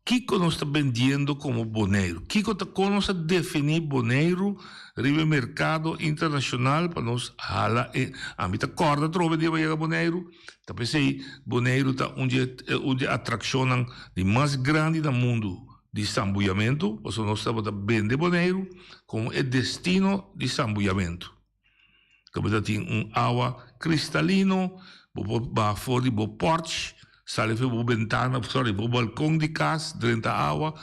Kiko nos ta bendiendo komo Boneiru? Kiko ta kon nos a definí Boneiru riba e merkado internashonal pa nos hala e Ami ta kòrda atrobe dia bo yega Boneiru, ta p'esei Boneiru ta un di e un di e atrakshonnan di mas grandi na mundu. di sambuyamentu, pasobra nos tabata bende Boneiru komo e destino di sambuyamentu. Tabata tin un awa kristalino, bo por baha for di bo porch, sali for bo bentana, sorry, bo balkon di kas, drenta awa,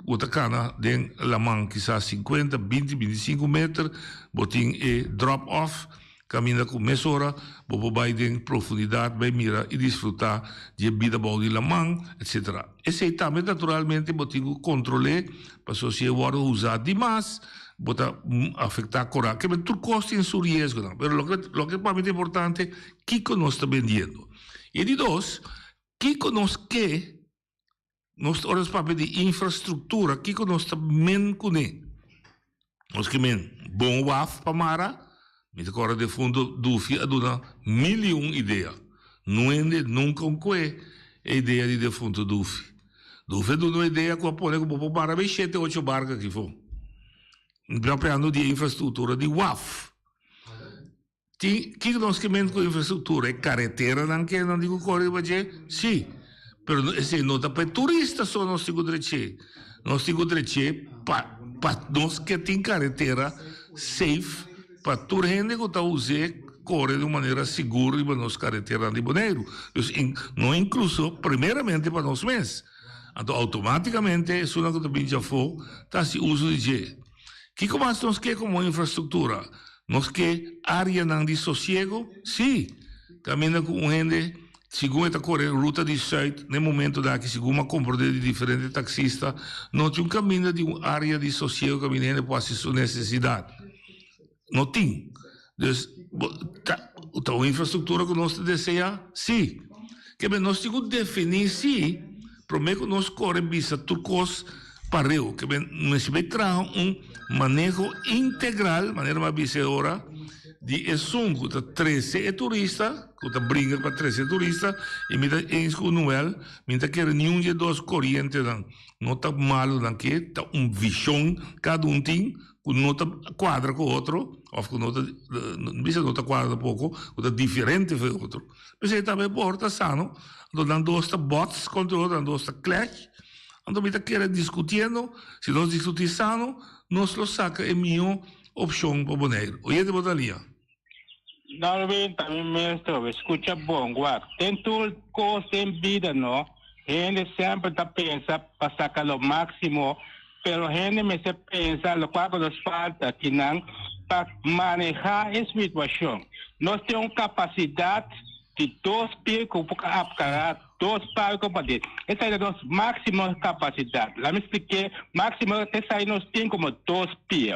bo ta kana den laman kisas sinkuenta, binti, bintisinku meter, bo tin e drop off, Kaminda ku mesora bo por bai den profundidat bai mira i disfrutá di e bida bou di laman, etc. Esei tambe naturalmente bo tin ku kontrol'é pasobra si e wòrdu usá dimas bo ta afektá koral. Keme tur kos tin su riesgonan, pero loke loke pa mi ta importante kiko nos ta bendiendo. I e di dos, kiko nos ke Nos ora nos papia di infrastruktura, kiko nos ta men kuné? Nos ke men bon waf pa mara? Mi ta kòrda defunto Dufi a duna mil i un idea. No hende nunka un kue e idea di defunto Dufi. Dufi a duna un idea ku a pone ku bo por mara bei shete ocho barka aki fo. Mi ta papiando di e infrastruktura di waf. Tin kiko nos ke ment ku infrastruktura? E kareteranan ke nan tin ku kore riba dje? Sí, pero esei no ta pa e turista so nos tin ku drech'é. Nos tin ku drech'é pa pa nos ke tin karetera safe pa tur hende ku ta us'é kore di un manera sigur riba nos kareteranan di Boneiru. Dus no inkluso primeramente pa nos mes. Anto outomátikamente esunnan ku ta bin djafó ta hasi uso di dje. Kiko mas nos ke komo infrastruktura? Nos ke áreanan di sosiego? Sí! Kaminda ku un hende, segun e ta kore ruta di sùit n'e momentonan aki, segun m'a komprondé di diferente taksista, no tin un kaminda di un área di sosiego kaminda hende por hasi su nesesidat. No tin. Dus, bo ta ta un infrastruktura ku nos ta deseá? Sí. Kebe nos tin ku definí sí promé ku nos kore bisa tur kos pareu. Kebe mester bai traha un maneho integral, manera mi a bisa e ora, di esun ku ta trese e turista, ku ta bringa pa trese e turista, i mi ta eens ku Noel, mi ta kere niun di e dos korientenan no ta malu nan ke, ta un vishon kada un tin ku no ta kuadra ku otro òf ku no ta no bisa no ta kuadra tampoko ku ta diferente for otro. P'esei tambe por ta sano anto nan dos ta bòts kontra otro nan dos ta clash anto mi ta kere diskutiendo si nos diskuti sano nos lo saka e mihó opshon pa Boneiru. Oyente bo ta lia. Darwin ta mi mes trobe scucha bon wak den tur cos den bida no hende semper ta pensa pa saca lo maximo pero hende mester pensa locual cu nos falta kinan pa maneha e situacion nos tin un capacidad di dos pie cu por apcara dos barco pa den esai ta nos maximo capacidad lami splique maximo esai nos tin como dos pie.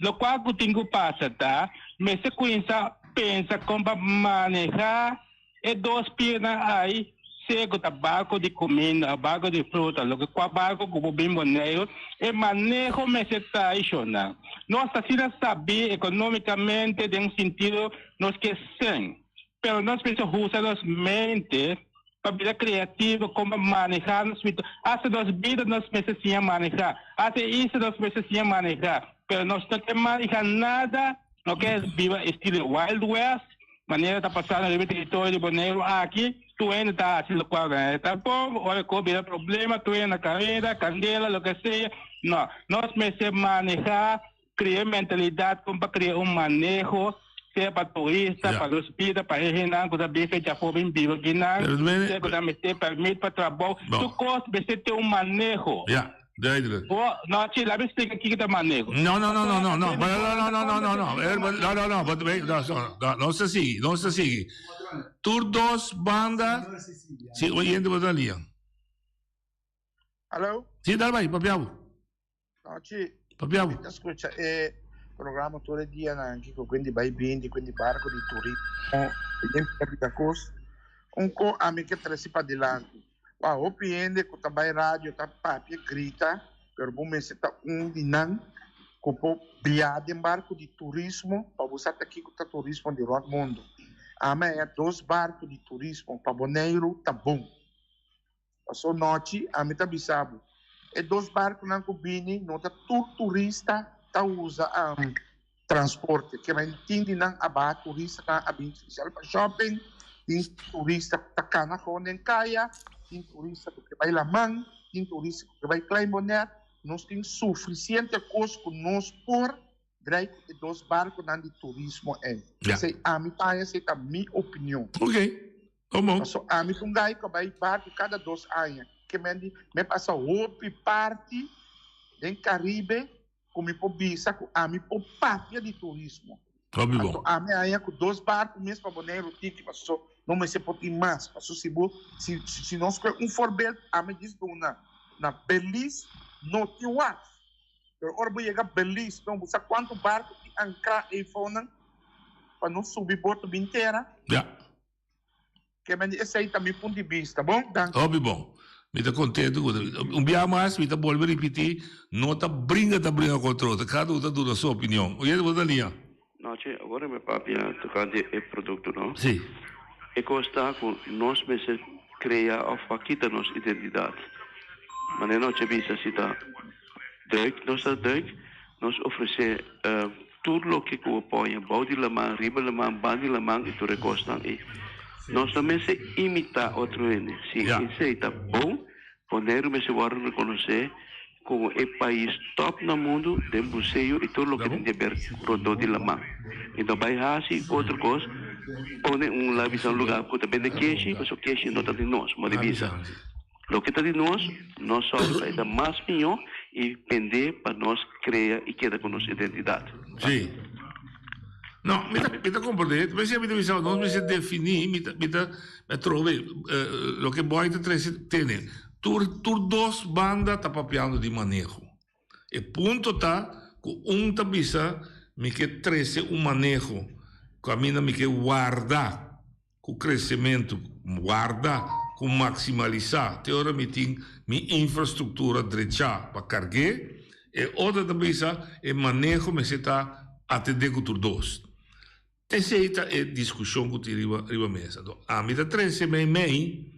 Lokual ku tin ku pasa ta, mester kuminsá pensa kon pa manehá e dos pirnan ai, sea ku ta barko di kuminda òf barko di fruta, loke kua barko ku bo bin Boneiru, e maneho mester ta ai shonnan. Nos ta asina sabí ekonómikamente den un sintido nos ke sèn, pero nos mester usa nos mente pa bira kreativo kon pa manehá nos bida. Hasta nos bida nos mester siña manehá. Hasta e isla nos mester siña manehá. Pero nos no ke manehá nada, no ke biba estilo Wild West, manera ta pasando riba e teritorio di Boneiru aki, tur hende ta hasi lokual nan ta bon, ora ku bira problema tur hende na kareda, kandela, loke sea. No, nos mester manehá Crea mentalidad con pa crea un maneho, sea pa turista, pa nos bida, pa e hendenan cu ta bin fecha afo bin biba akinan, sea cu nan mester permit pa trabou, tur cos mester tin un maneho. Ya. Duidelijk. Bo, no, chi, laat me explica kiko ta maneho. No, no, no, no, no, no, no, no, no, no, no, no, eh, no, no, no, but wait, no, no, no, nos ta sigui, nos ta sigui. Tur dos banda, si oyente bo ta lia. Hallo? Si, dal bai, papia bo. No, chi. Papia bo. Mi ta scucha e programa tur e dianan aki cu kuen di bai bindi, kuen di barco di turismo, den perdida cos. Un co ami ke trece padilanti. Wou, hopi hende ku ta bai radio ta papia, grita, pero bo mester ta un di nan ku por bia den barku di turismo pa bo sa ta kiko ta turismo di rònt mundu. Ami a haña dos barku di turismo pa Boneiru ta bon. Paso nochi ami ta bisa bo, e dos barkunan ku bini no ta tur turista ta usa transporte. Ke men tin di nan a baha turistanan a bin spesial pa shopping, tin turista ku ta kana gewoon den kaya, tin turista ku ke bai laman, tin turista ku ke bai Klein Bonaire. Nos tin sufisiente kos ku nos por drai ku e dos barkonan di turismo ei. Esei ami ta haña, esei ta mi opinion. Ok, komo? Paso ami ta un gai ku a bai barku kada dos aña. Ke men di, mi a pasa hopi parti den Karibe ku mi por bisa ku ami por papia di turismo. Hopi bon. Anto ami a haña ku dos barku mes pa Boneiru tiki paso no mester por tin mas. Paso si bo si si nos kohe un voorbeeld ami djis duna na Belize no tin waf. Pero ora bo yega Belize no bo sa kuantu barku tin ankrá eifonan pa no subi boto bin tera. Ya. Ke men di esei ta mi punt di bista. Bon, danki. Hopi bon. Mi ta contento cu un bia mas mi ta bolbe ripiti, no ta bringa ta bringa contra otro, cada un ta duna su opinion. Oyente bo ta lia? No, che, awor mi papia tocante e producto, no? Si. E cos ta cu nos mester crea of pa kita nos identidad. Manera no che bisa si ta duik, nos ta duik, nos ofrece Tur loke ku bo poña bou di laman, riba laman, ban di laman i tur e kosnan ei. Nos no mester imitá otro hende. Si esei ta bon, Boneiru mester wòrdu rekonosé komo e pais tòp na mundu den buseo i tur loke tin di aber rondó di laman. I no bai hasi otro kos, pone un la bisa un lugá ku ta bende keshi, pasobra keshi no ta di nos, mo di bisa. Loke ta di nos, nos sòru pa e ta mas mihó i pendé pa nos krea i keda ku nos identidat. Sí. No, mi ta, mi ta komprendé. P'esei mi ta bisa, nos mester definí, mi ta, mi ta atrobe loke Boy ta trese tene. Tur, tur dos banda ta papiando di maneho. E punto ta ku un ta bisa mi ke trese un maneho kaminda mi ke warda. Ku kresementu, warda ku maksimalisá te ora mi tin mi infrastruktura drechá pa karg'é, e otro ta bisa e maneho mester ta atendé ku tur dos. Esei ta e diskushon ku tin riba riba mesa. Anto ami ta trese meimei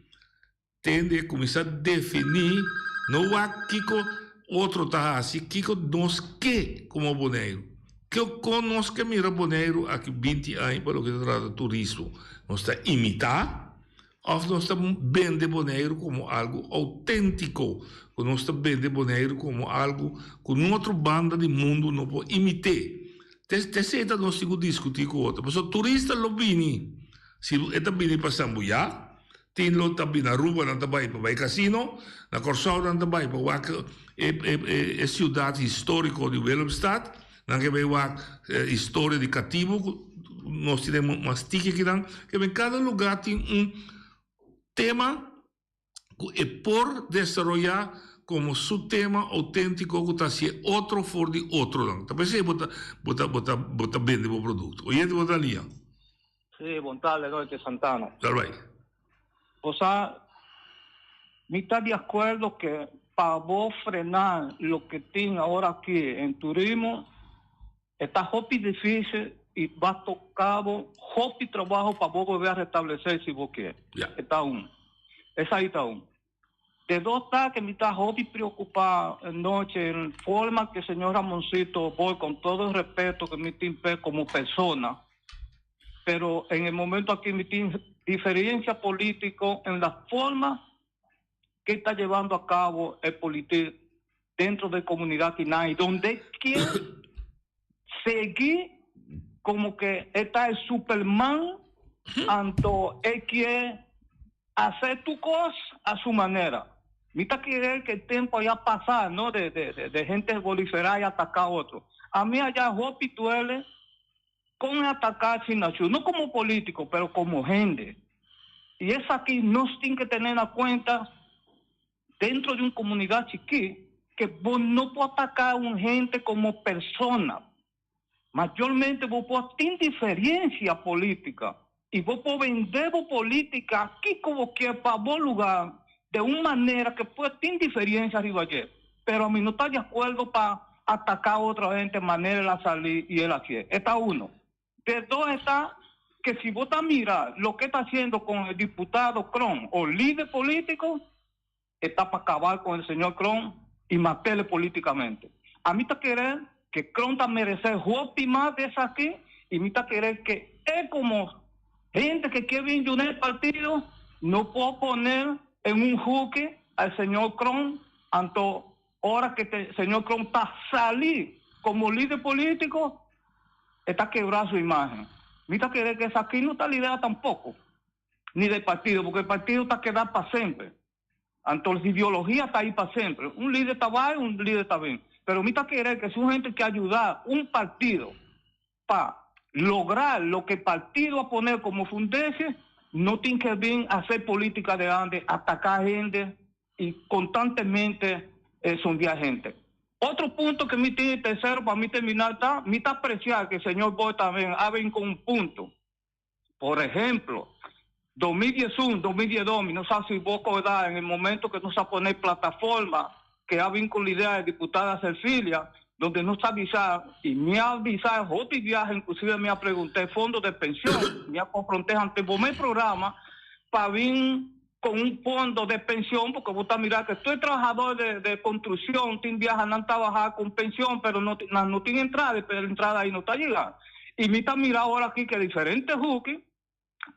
Tende kuminsá definí, no wak kiko otro ta hasi, kiko nos ke komo Boneiru. Ke kon nos ke mira Boneiru aki binti aña pa loke ta trata turismo? Nos ta imitá òf nos ta bende Boneiru komo algu outéntiko, ku nos ta bende Boneiru komo algu ku nun otro banda di mundu no por imit'é? Te esei ta nos tin ku diskutí ku otro. Pasobra turista lo bini, si e ta bini pa sambuyá, Tin lo ta bin Aruba nan ta bai pa bai casino, na Corsou nan ta bai pa wak e e ciudad historico di Willemstad, nan ke bai wak historia di catibo cu nos tin den mas tiki akinan, ke ben cada lugar tin un tema cu e por desaroya como su tema autentico cu ta hacié otro for di otronan. Ta pesey bo ta bo ta bo ta bo ta bende bo producto. Oyente bo ta lia. Sí, bon tarde, Noche Santana. Dal bai. O sea, mi ta di acuerdo que pa bo frenar lo que tin ahora aki en turismo está hopi difícil y va toca bo hopi trabajo pa bo volver a restablecer si bo kier. Está un. Esai ta un. De dos ta que mi ta hopi preocupa noche en forma que señor Ramoncito voy con todo el respeto que mi tin p'e como persona, pero en el momento aki mi tin diferencia politico en la forma que ta llevando a cabo e politic dentro de comunidad kinan y donde kier sigui como que e ta e superman anto e kier Hace tu cos a su manera. Mi ta kere ku e tempu a ya pasa, no, de de de hende voliferá i ataká otro. Ami a ya hopi duele kon e ataká Sinachu, no komo polítiko, pero komo hende. I esaki nos tin ke tene na kuenta dentro di un komunidat chikí, ke bo no por ataká un hende komo persona. Mayormente bo por tin diferencia politica y bo por bende bo politica kico bo kier pa bo lugar de un manera que por tin diferencia riba dje. Pero ami no ta di acuerdo pa ataca otro hende manera el a sali y el a hacié. E ta uno. De dos e ta que si bo ta mira loke ta haciendo con e diputado Kroon o lider politico, E ta pa cabal con el señor Kroon y matele politicamente. Ami ta kere que Kroon ta merece hopi mas de esaki y mi ta kere que e como hende que kier bin yuna e partido no por poner en un huki al señor Kroon anto ora que te señor Kroon ta sali como lider politico e ta kebra su imagen. Mi ta kere que esaki no ta la idea tampoco. ni del partido, porque el partido ta keda pa semper. Anto su ideologia ta ahi pa semper. Un lider ta bai, un lider ta bin. Pero mi ta kere ke si un hende ke ayuda un partido pa logra loke partido a pone como fundeshe, no tin ke bin hacer politica de ande, ataca hende y constantemente sondia hende. Otro punto ke mi tin, tercero pa mi termina ta, mi ta aprecia ke señor Boy tambe a bin con un punto. Por ehemplo, 2011, 2012, mi no sa si bo corda en el momento que nos a pone plataforma que a bin con la idea de diputada Cecilia, donde nos a bisa, y mi a bisa hopi biaha, inclusive mi a pregunté fondo de pensión, mi a confronté ante bo mes programa pa bin con un fondo de pensión, porque bo ta mira que tur trabahador de, de construcción tin biaha nan trabaha con pensión, pero no, nan no tin entrada, pero entrada ahí no ta llega. Y mi ta mira ahora aquí que diferentes huki,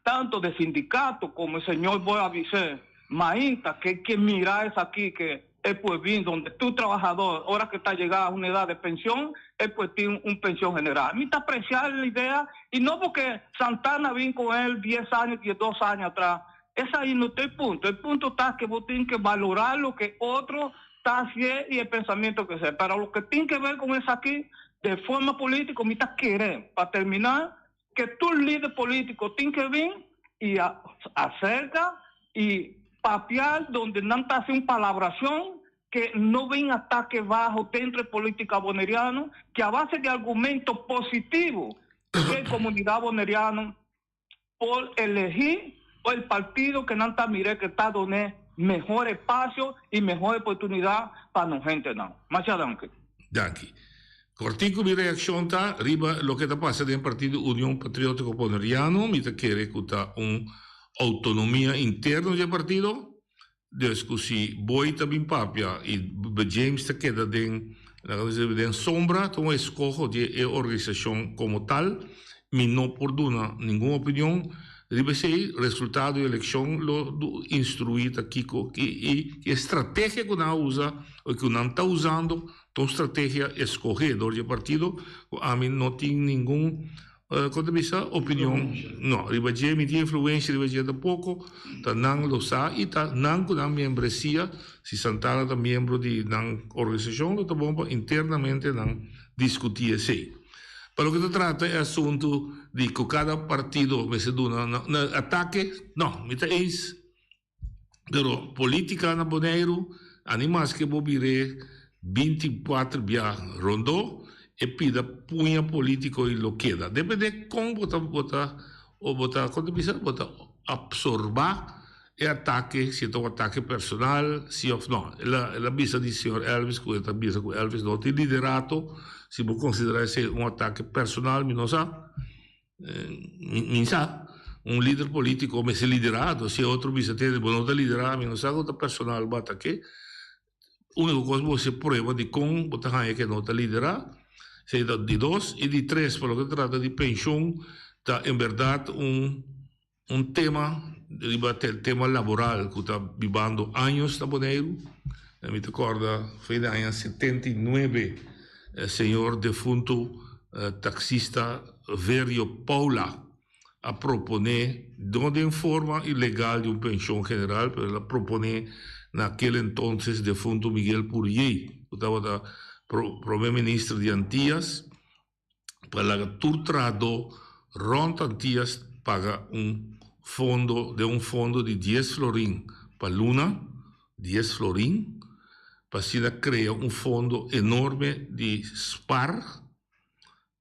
tanto de sindicato como el señor Boy Avise, Mainta, que hay que mirar es aquí que es pues bien donde tu trabajador, ahora que está llegando a una edad de pensión, es pues tiene un pensión general. A mí está apreciar la idea, y no porque Santana vino con él 10 años, 12 años atrás. Es ahí no está el punto. El punto está que vos tienes que valorar lo que otro está haciendo y el pensamiento que sea. Pero lo que tiene que ver con eso aquí, de forma política, me está querer, para terminar, que tu líder político tiene que venir y a, acerca y papear donde no está haciendo palabración, que no ven ataque bajo dentro de política boneriana, que a base de argumentos positivos que comunidad boneriana por elegir el partido que no está mire que está donde mejor espacio y mejor oportunidad para nos gente no. Masha danki. Danki. Kortiku mi reakshon ta riba loke ta pasa den partido Union Patriótiko Boneriano. Mi ta kere ku ta un outonomia interno dje partido. Dus ku si Boy ta bin papia i James ta keda den, laga nos bisa, den sombra, ta un eskoho di e organisashon komo tal. Mi no por duna ningun opinion riba esei. Resultado di elekshon lo instruí ta kiko i e strategia ku nan a usa o ku nan ta usando Ta un strategia escoge dor di e partido cu ami no tin ningun, con ta bisa, opinion, no, riba dje mi tin influencia riba dje tampoco, ta nan lo sa y ta nan cu nan miembresia, si Santana ta miembro di nan organisacion lo ta bon pa internamente nan discuti esey. Pa loke ta trata e asunto di cu cada partido mester duna na atake, no, mi ta eens. Pero politica na Boneiru a ni maske bo bir'é 24 bia rondó, e pida puña politico y lo keda. Depende con bo ta bo ta o bo ta con ta bisa bo ta absorba e atake, si e ta un atake personal si of no. El a el a bisa di señor Elvis cu e ta bisa cu Elvis no tin liderato, si bo considera esey un atake personal mi no sa. Mi sa, un lider politico mester lidera, anto si e otro bisa tende bo no ta lidera, mi no sa cu ta personal bo atake. Unico cos bo haci prueba di con bo ta haya ke no ta lidera, esey ta di dos. Y di tres, pa loke ta trata di pension, ta en berdad un Un tema riba tema laboral ku ta bibando años na Boneiru. Mi ta kòrda fin di aña 79 señor defuntu taksista Verio Paula a proponé, no den forma ilegal di un penshon general, pero el a proponé na aquel entonces defunto Miguel Puriey, ku tabata prome minister di Antias, pa laga tur trahadó rònt Antias paga un fondo den un fondo di dies florin pa luna, dies florin, pa asina krea un fondo enorme di spar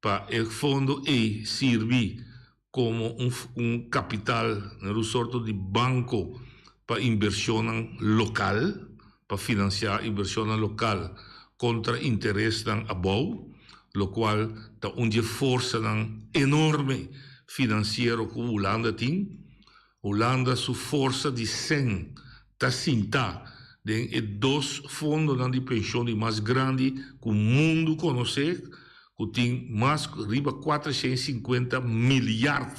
pa e fondo ei sirbi komo un un kapital, un sorto di banko pa invershonnan lokal, pa finansiá invershonnan lokal kontra interesnan abou, lokual ta un di e forsanan enorme finansiero ku Hulanda tin. Hulanda su forsa di sèn ta sintá den e dos fondonan di penshon di mas grandi ku mundu konosé, ku tin mas ku riba 450 milyard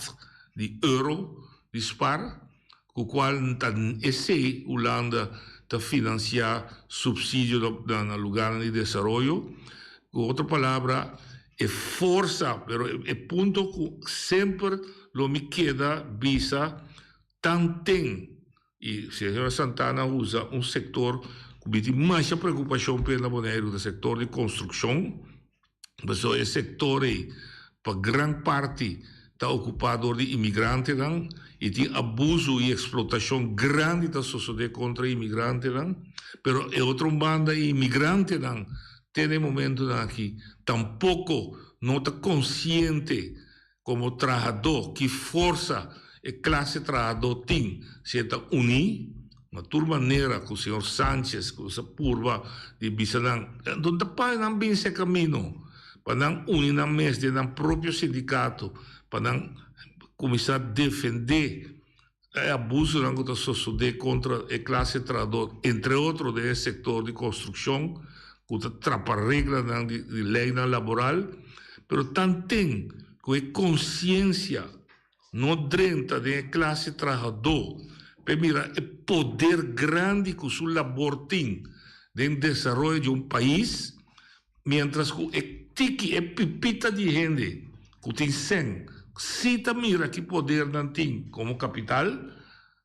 di euro di spar, ku kual ta esei Hulanda ta finansiá supsidio na lugarnan di desaroyo. Ku otro palabra, e forsa, pero e punto ku semper lo mi keda bisa tanten i señora Santana usa un sektor ku mi tin masha preokupashon p'e na Boneiru, ta sektor di konstrukshon, pasobra e sektor ei pa gran parti ta okupá dor di imigrantenan i tin abusu i eksplotashon grandi ta sosodé kontra imigrantenan, pero e otro banda e imigrantenan te na e momentunan aki tampoko no ta konsiente komo trahadó ki forsa e klase trahadó tin si e ta uní. Na tur manera ku señor Sanchez ku sa purba di bisa nan, no ta pa nan bin se kamino, pa nan uni nan mes den nan propio sindikato, pa nan kuminsá defendé e abusonan ku ta sosodé kontra e klase trahadó, entre otro den e sektor di konstrukshon ku ta trapa reglanan di leinan laboral, pero tanten ku e konsiensia no drenta den e klase trahadó p'e mira e poder grandi ku su labor tin den desaroyo di un pais, Mientras ku e tiki, e pipita di hende ku tin sèn si ta mira ki poder nan tin komo kapital,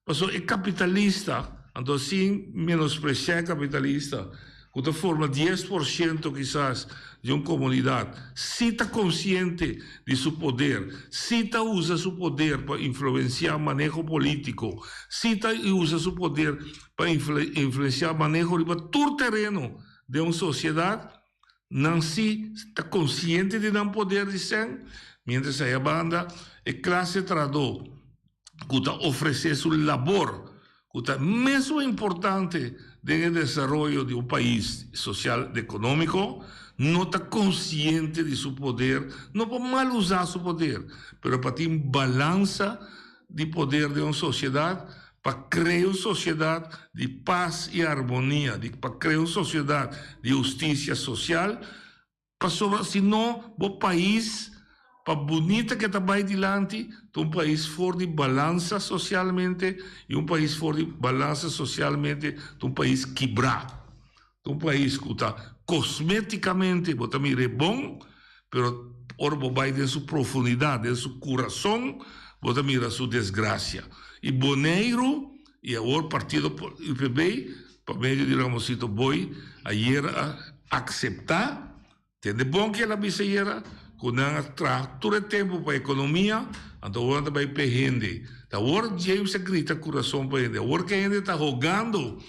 pasobra e kapitalista, anto sin menospresiá e kapitalista, ku ta forma 10% kisas di un komunidat, si ta konsiente di su poder, si ta usa su poder pa influensiá maneho polítiko, si ta usa su poder pa influensiá maneho riba tur tereno Den un sosiedat, nan si ta konsiente di nan poder di sèn, miéntras aya banda e klase trahadó ku ta ofresé su labor, ku ta mesun importante den e desaroyo di un pais sosial i ekonómiko, no ta konsiente di su poder, no pa mal usá su poder, pero pa tin balansa di poder den un sosiedat, pa krea un sosiedat di pas i armonia, di pa krea un sosiedat di hustisia sosial, pasobra si no bo pais, pa bunita ke ta bai dilanti, ta un pais for di balansa sosialmente, i un pais for di balansa sosialmente ta un pais kibrá, ta un pais ku ta kosmetikamente bo ta mir'é bon, pero ora bo bai den su profundidat, den su kurason, bo ta mira su desgrasia. I Boneiru, i awor partido UPB, pa medio di Ramosito Boy, ayera a akseptá, tende bon ke el a bisa ayera, ku nan a traha tur e tempu pa ekonomia, anto awor nan ta bai p'e hende. Ta awor James a grita kurason pa hende. Awor ke hende ta hogando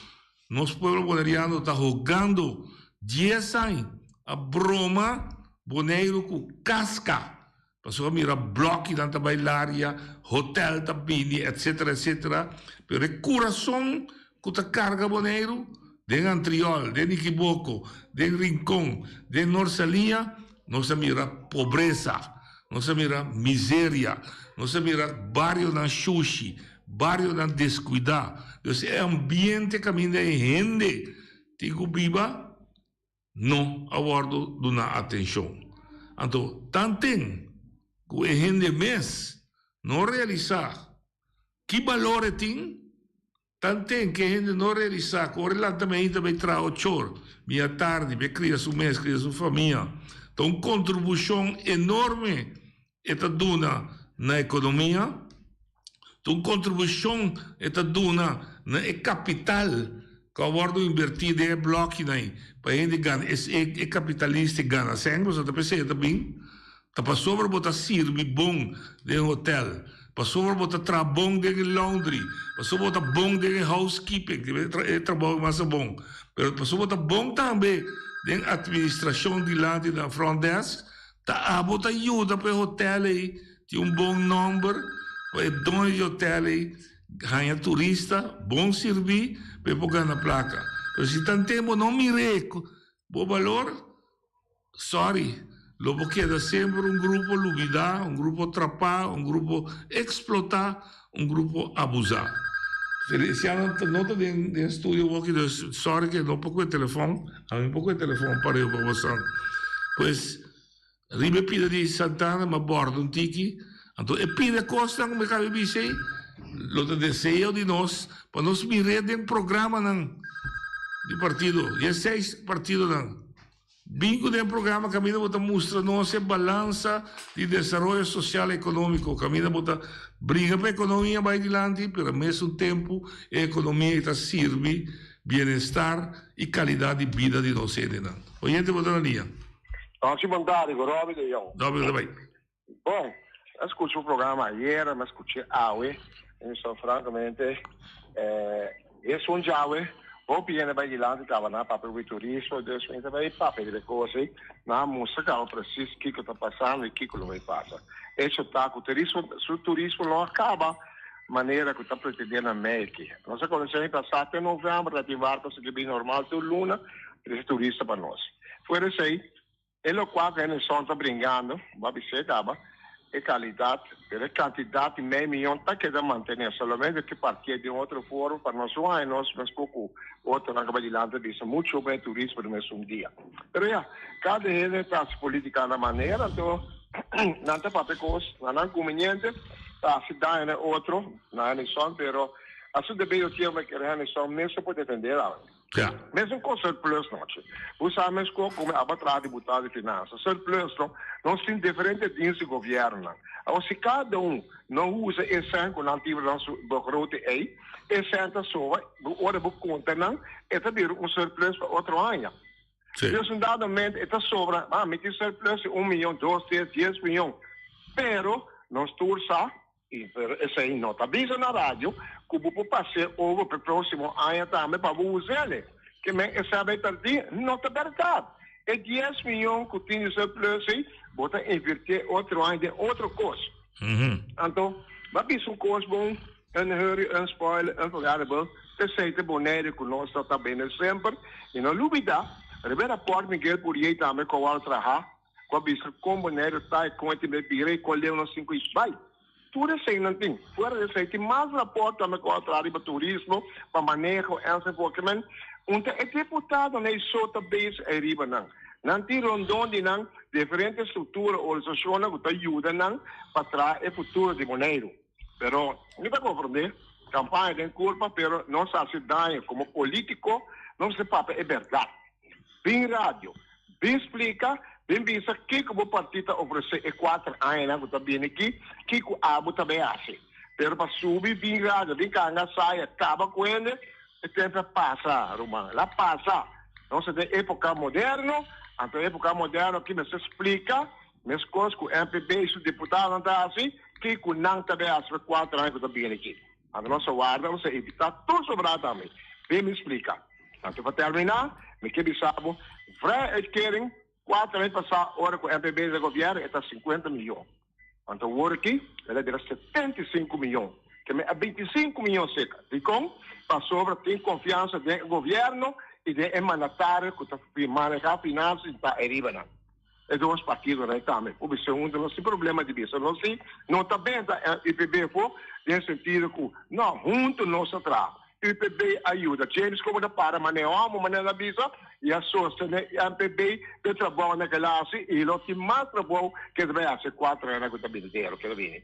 Nos pueblo boneriano ta hogando dies añ a broma Boneiru ku kaska pasobra mira blòkinan ta bai laria, hotèl ta bini etsetera etsetera pero e kurason ku ta karga Boneiru den Antriol, den Nikiboko, den Rincon, den Norsaliña nos a mira pobresa, nos a mira miseria, nos a mira barionan shushi, Barionan descuidá. Dus e ambiente caminda e hende tin cu biba no a wordo duna atencion. Anto tanten cu e hende mes no realisa ki balor e tin, tanten cu e hende no realisa cu ora e lanta mainta bay traha ochor mia tardi bay cria su mes, cria su famia, ta un contribucion enorme e ta duna na economia, ta un contribucion e ta duna na e capital. Ku a wòrdu invertí den e blòkinan ei pa hende gana, e kapitalista gana sèn, pasobra ta p'esei e ta bin. Ta pasobra bo ta sirbi bon den hotèl, pasobra bo ta traha bon den e laundry, pasobra bo ta bon den e housekeeping, e trabou mas a bon, pero pasobra bo ta bon tambe den atministrashon dilanti na front desk, ta abo ta yuda pa e hotèl ei tin un bon nòmber, pa e doño di hotèl ei haña turista bon sirbí pa e por gana plaka. Pero si tanten bo no mir'é bo balor, Sorry, lo bo keda semper un grupo lubidá, un grupo trapá, un grupo eksplotá, un grupo abuzá. Feliciano no ta den den studio awor aki, dus sorry ke no por ku e telefòn, ami por ku e telefòn pareu pa boso. Pues, riba e pida di Santana mi a bòrda un tiki, anto e pida kosnan ku mi kabi bisa ei, lo ta deseo di nos pa nos mir'é den programanan di partido, di e seis partidonan. Bin ku den programa kaminda bo ta mustra nos e balansa di desaroyo sosial ekonómiko, kaminda bo ta briga pa ekonomia bai dilanti, pero mesun tempu e ekonomia ei ta sirbi bienestar i kalidat di bida di nos hendenan. Oyente bo ta na liña. Nochi bon tardi ku Robby de Jong. Robby ta bai. Bon, a skucha un programa ayera, mi a skuch'é awe, i mi so frankamente esun djawe hopi hende bai dilanti kaba nan a papia ku turismo, dus mi ta bai papia riba e kos ei, nan a mustra kaba presis kiko ta pasando i kiko lo bai pasa. Echo ta ku turismo, su turismo no a kaba manera ku ta pretendé na mei aki. Nos a konosé aña pasá te novèmber ta tin barko a sigui bin normal tur luna trese turista pa nos. Fuera esei, E lokual ku Henderson ta bringando, bo a bis'é kaba, e kalidat, pero e kantidat di mei miyon ta keda mantené, solamente ke partié den otro forma pa nos no haña nos meskos ku otronan ku bai dilanti a bisa muchu hopi turismo den mesun dia. Pero ya, kada hende ta hasi politika na manera, anto nan ta papia kos na nan kuminiente, ta hasi daño na e otro, na Henderson, pero a su debido tiempo e kere Henderson mes lo por defendé awe. Ja. Mesun kos surplus nochi. Bo sa meskos ku mi aba traha diputado di finansa. Surplus no, nos tin diferente dienst di gobièrnunan. Awor si kada un no usa e sèn ku nan tin den su begroting ei, e sèn ta soba, ora bo konta nan, e ta bira un surplus pa otro aña. Sí. Dus un dado momento e ta sobra, ah, mi tin surplus di un miyon, dos, tres, dies miyon. Pero nos tur sa I pero esei no ta bisa na radio ku bo por pas'é over p'e próksimo aña tambe pa bo us'el. Ke men esei a bai pèrdí? No ta bèrdat. E dies miyon ku tin di surplus ei, bo ta invirtié otro aña den otro kos. Anto, bo a bisa un kos bon, unhurry, unspoil, unforgettable, p'esei ta Bonaire ku nos ta ta bende semper. I no lubidá, riba e rapòrt Miguel Pourier tambe ku a wòrdu trahá, Ku a bisa kon Boneiru ta i kon e tin bai bira i kon leu nos tin ku i bai. Tur eseinan tin. Fuera di esei tin mas rapòrt tambe ku a traha riba turismo, pa maneho enzovoort. Ke men un ta e deputadonan ei so ta bezig ei riba nan. Nan tin rondon di nan diferente struktura, organisashonnan ku ta yuda nan pa traha e futuro di Boneiru. Pero mi ta komprondé, kampaña den kurpa pero nos hasi daño komo polítiko, nos mester papia e bèrdat. Bin radio, bin splika, bin bisa kiko bo parti ta ofresé e kuater añanan ku ta bini aki, kiko abo ta bai hasi. Pero pa subi bin radio, bin kanga saya, kaba ku hende, e tempu a pasa, ruman, el a pasa. Nos ta den époka moderno, anto e époka moderno aki mester splika meskos ku MPB i su diputadonan ta hasi, kiko nan ta bai hasi pa e kuater aña ku ta bini aki. Anto nos a warda, nos a evitá tur sobrá tambe. Bin mi splika. Anto pa terminá, mi ke bisa bo, vrije uitkering, kuater aña pasá ora ku MPB ta gobièrnu e ta sinkuenta miyon. Anto awor aki el a bira 75 miyon. Ke men a 25 miyon seka. Dikon? Pasobra tin konfiansa den e gobièrnu i den e mandatario ku ta manehá finansa i ta ariba nan. E dos partidonan tambe por bisa hunto nos tin problema di bisa nos si no ta benta UPB afo den sentido cu no hunto nos a traha. UPB a yuda James como ta para manera homo manera el a bisa y a sostene MPB p'e trabounan cu el a haci y lo tin mas trabou cu e ta bay haci e cuatro añanan cu ta bini dero cu ta bini.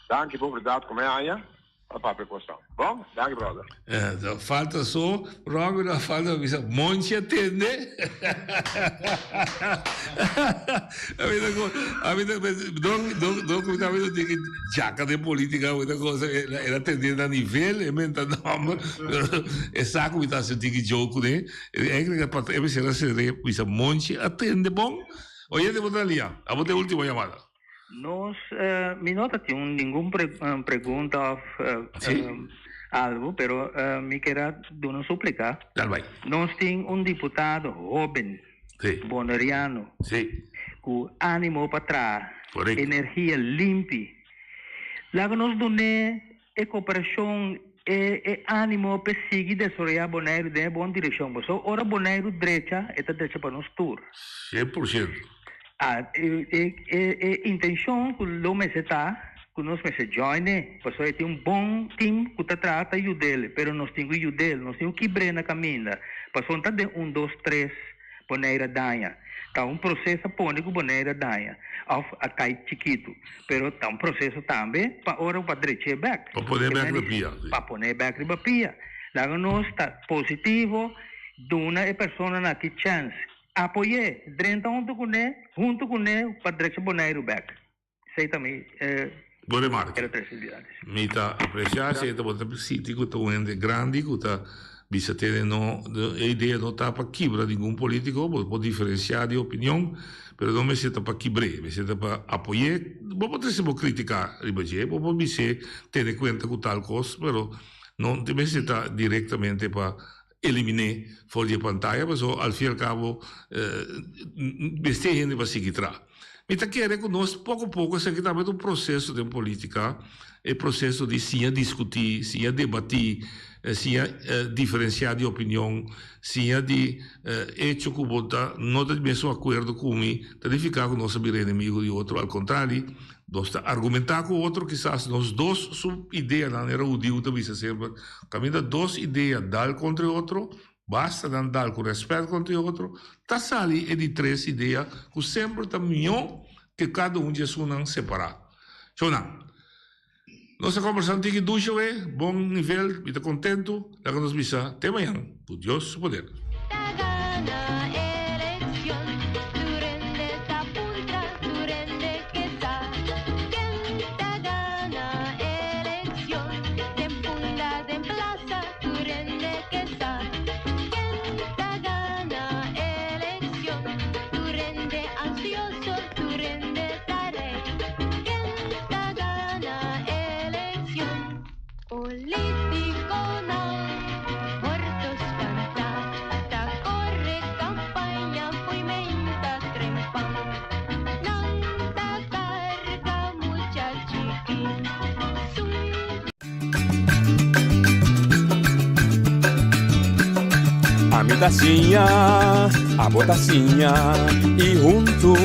Danki por verdad cu mi a haña. Pa papia kosnan. Bon, danki brother. Eh, falta so, Robin a falta bisa Monchi a tende. A mi ta a mi ta don don don ku mi ta tiki jaka den politica mi ta cosa el a tende na nivel e menta nomber pero e sa ku mi ta hasi un tiki joke kuné. Eigenlijk e e mester a sere bisa Monchi a tende bon. Oyente bo ta lia, abo ta e ultimo yamada. Nos, mi no ta tin ningun pregunta of algo, pero mi kier a duna un suplica. Nos tin un diputado hoben, boneriano, cu animo pa traha, energia limpi. Laga nos dun'é e cooperacion, e animo p'e sigui desaroya Boneiru den e bon direccion. Pasobra ora Boneiru drecha, e ta drecha pa nos tur. 100%. A E e e intencion cu lo mester ta cu nos mester join e, pasobra e tin un bon team cu ta traha ta yud'el, pero nos tin cu yud'el, nos tin cu kibr'e na caminda, pasobra no ta den un dos tres Bonaire a daña. Ta un proceso a pone cu Bonaire a daña of a cay chikitu, pero ta un proceso tambe pa ora cu pa drech'e bek. Pa pone bek riba pia, si. Pa pone bek riba pia. Laga nos ta positivo, duna e personanan aki chance. Apoy'é, drenta huntu kuné, huntu kuné pa drecha Boneiru bèk. Esei ta mi Bon remarke. Mi ta apresiá esei ta bo ta sinti ku ta un hende grandi ku ta bisa tene no e idea no ta pa kibra ningun politiko, bo por diferensiá di opinion pero no mester ta pa kibr'é, mester ta pa apoy'é. Bo por trese bo kritika riba dje, bo por bis'é tene kuenta ku tal kos pero no mester ta direktamente pa Eliminé for di e pantaya pasobra al fin y al cabo mester hende pa sigui traha. Mi ta kere ku nos poko poko esaki tambe ta un proseso den politica, e proseso di siña diskutí, siña debatí, siña diferensiá di opinion, siña di echo ku bo ta no ta di mesun akuerdo ku mi ta nifiká ku nos a bira enemigo di otro, al kontrali nos ta argumentá ku otro kisas nos dos su ideanan era hudiu ta bisa semper Kaminda dos idea dal kontra e otro, basta nan dal ku rèspèt kontra e otro, ta sali e di tres idea ku semper ta mihó ke kada un di esunnan separá. Shownan, nos a kombersá un tiki dushi awe, bon nivel, mi ta kontentu, laga nos bisa te mañan, ku Dios su poder. Ami ta siña, abo ta siña y huntu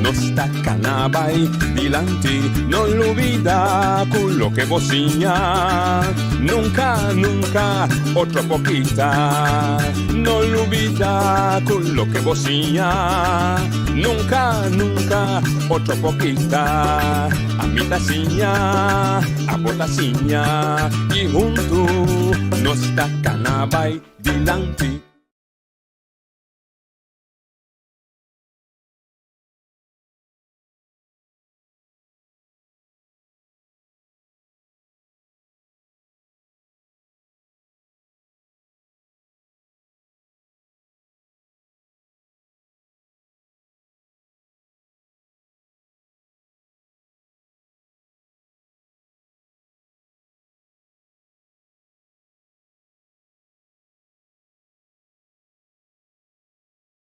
nos ta cana bay dilanti. No lubida cu loke bo siña nunca, nunca otro por kita. No lubida cu loke bo siña nunca, nunca otro por kita. Ami ta siña, abo ta siña y huntu nos ta cana bay dilanti.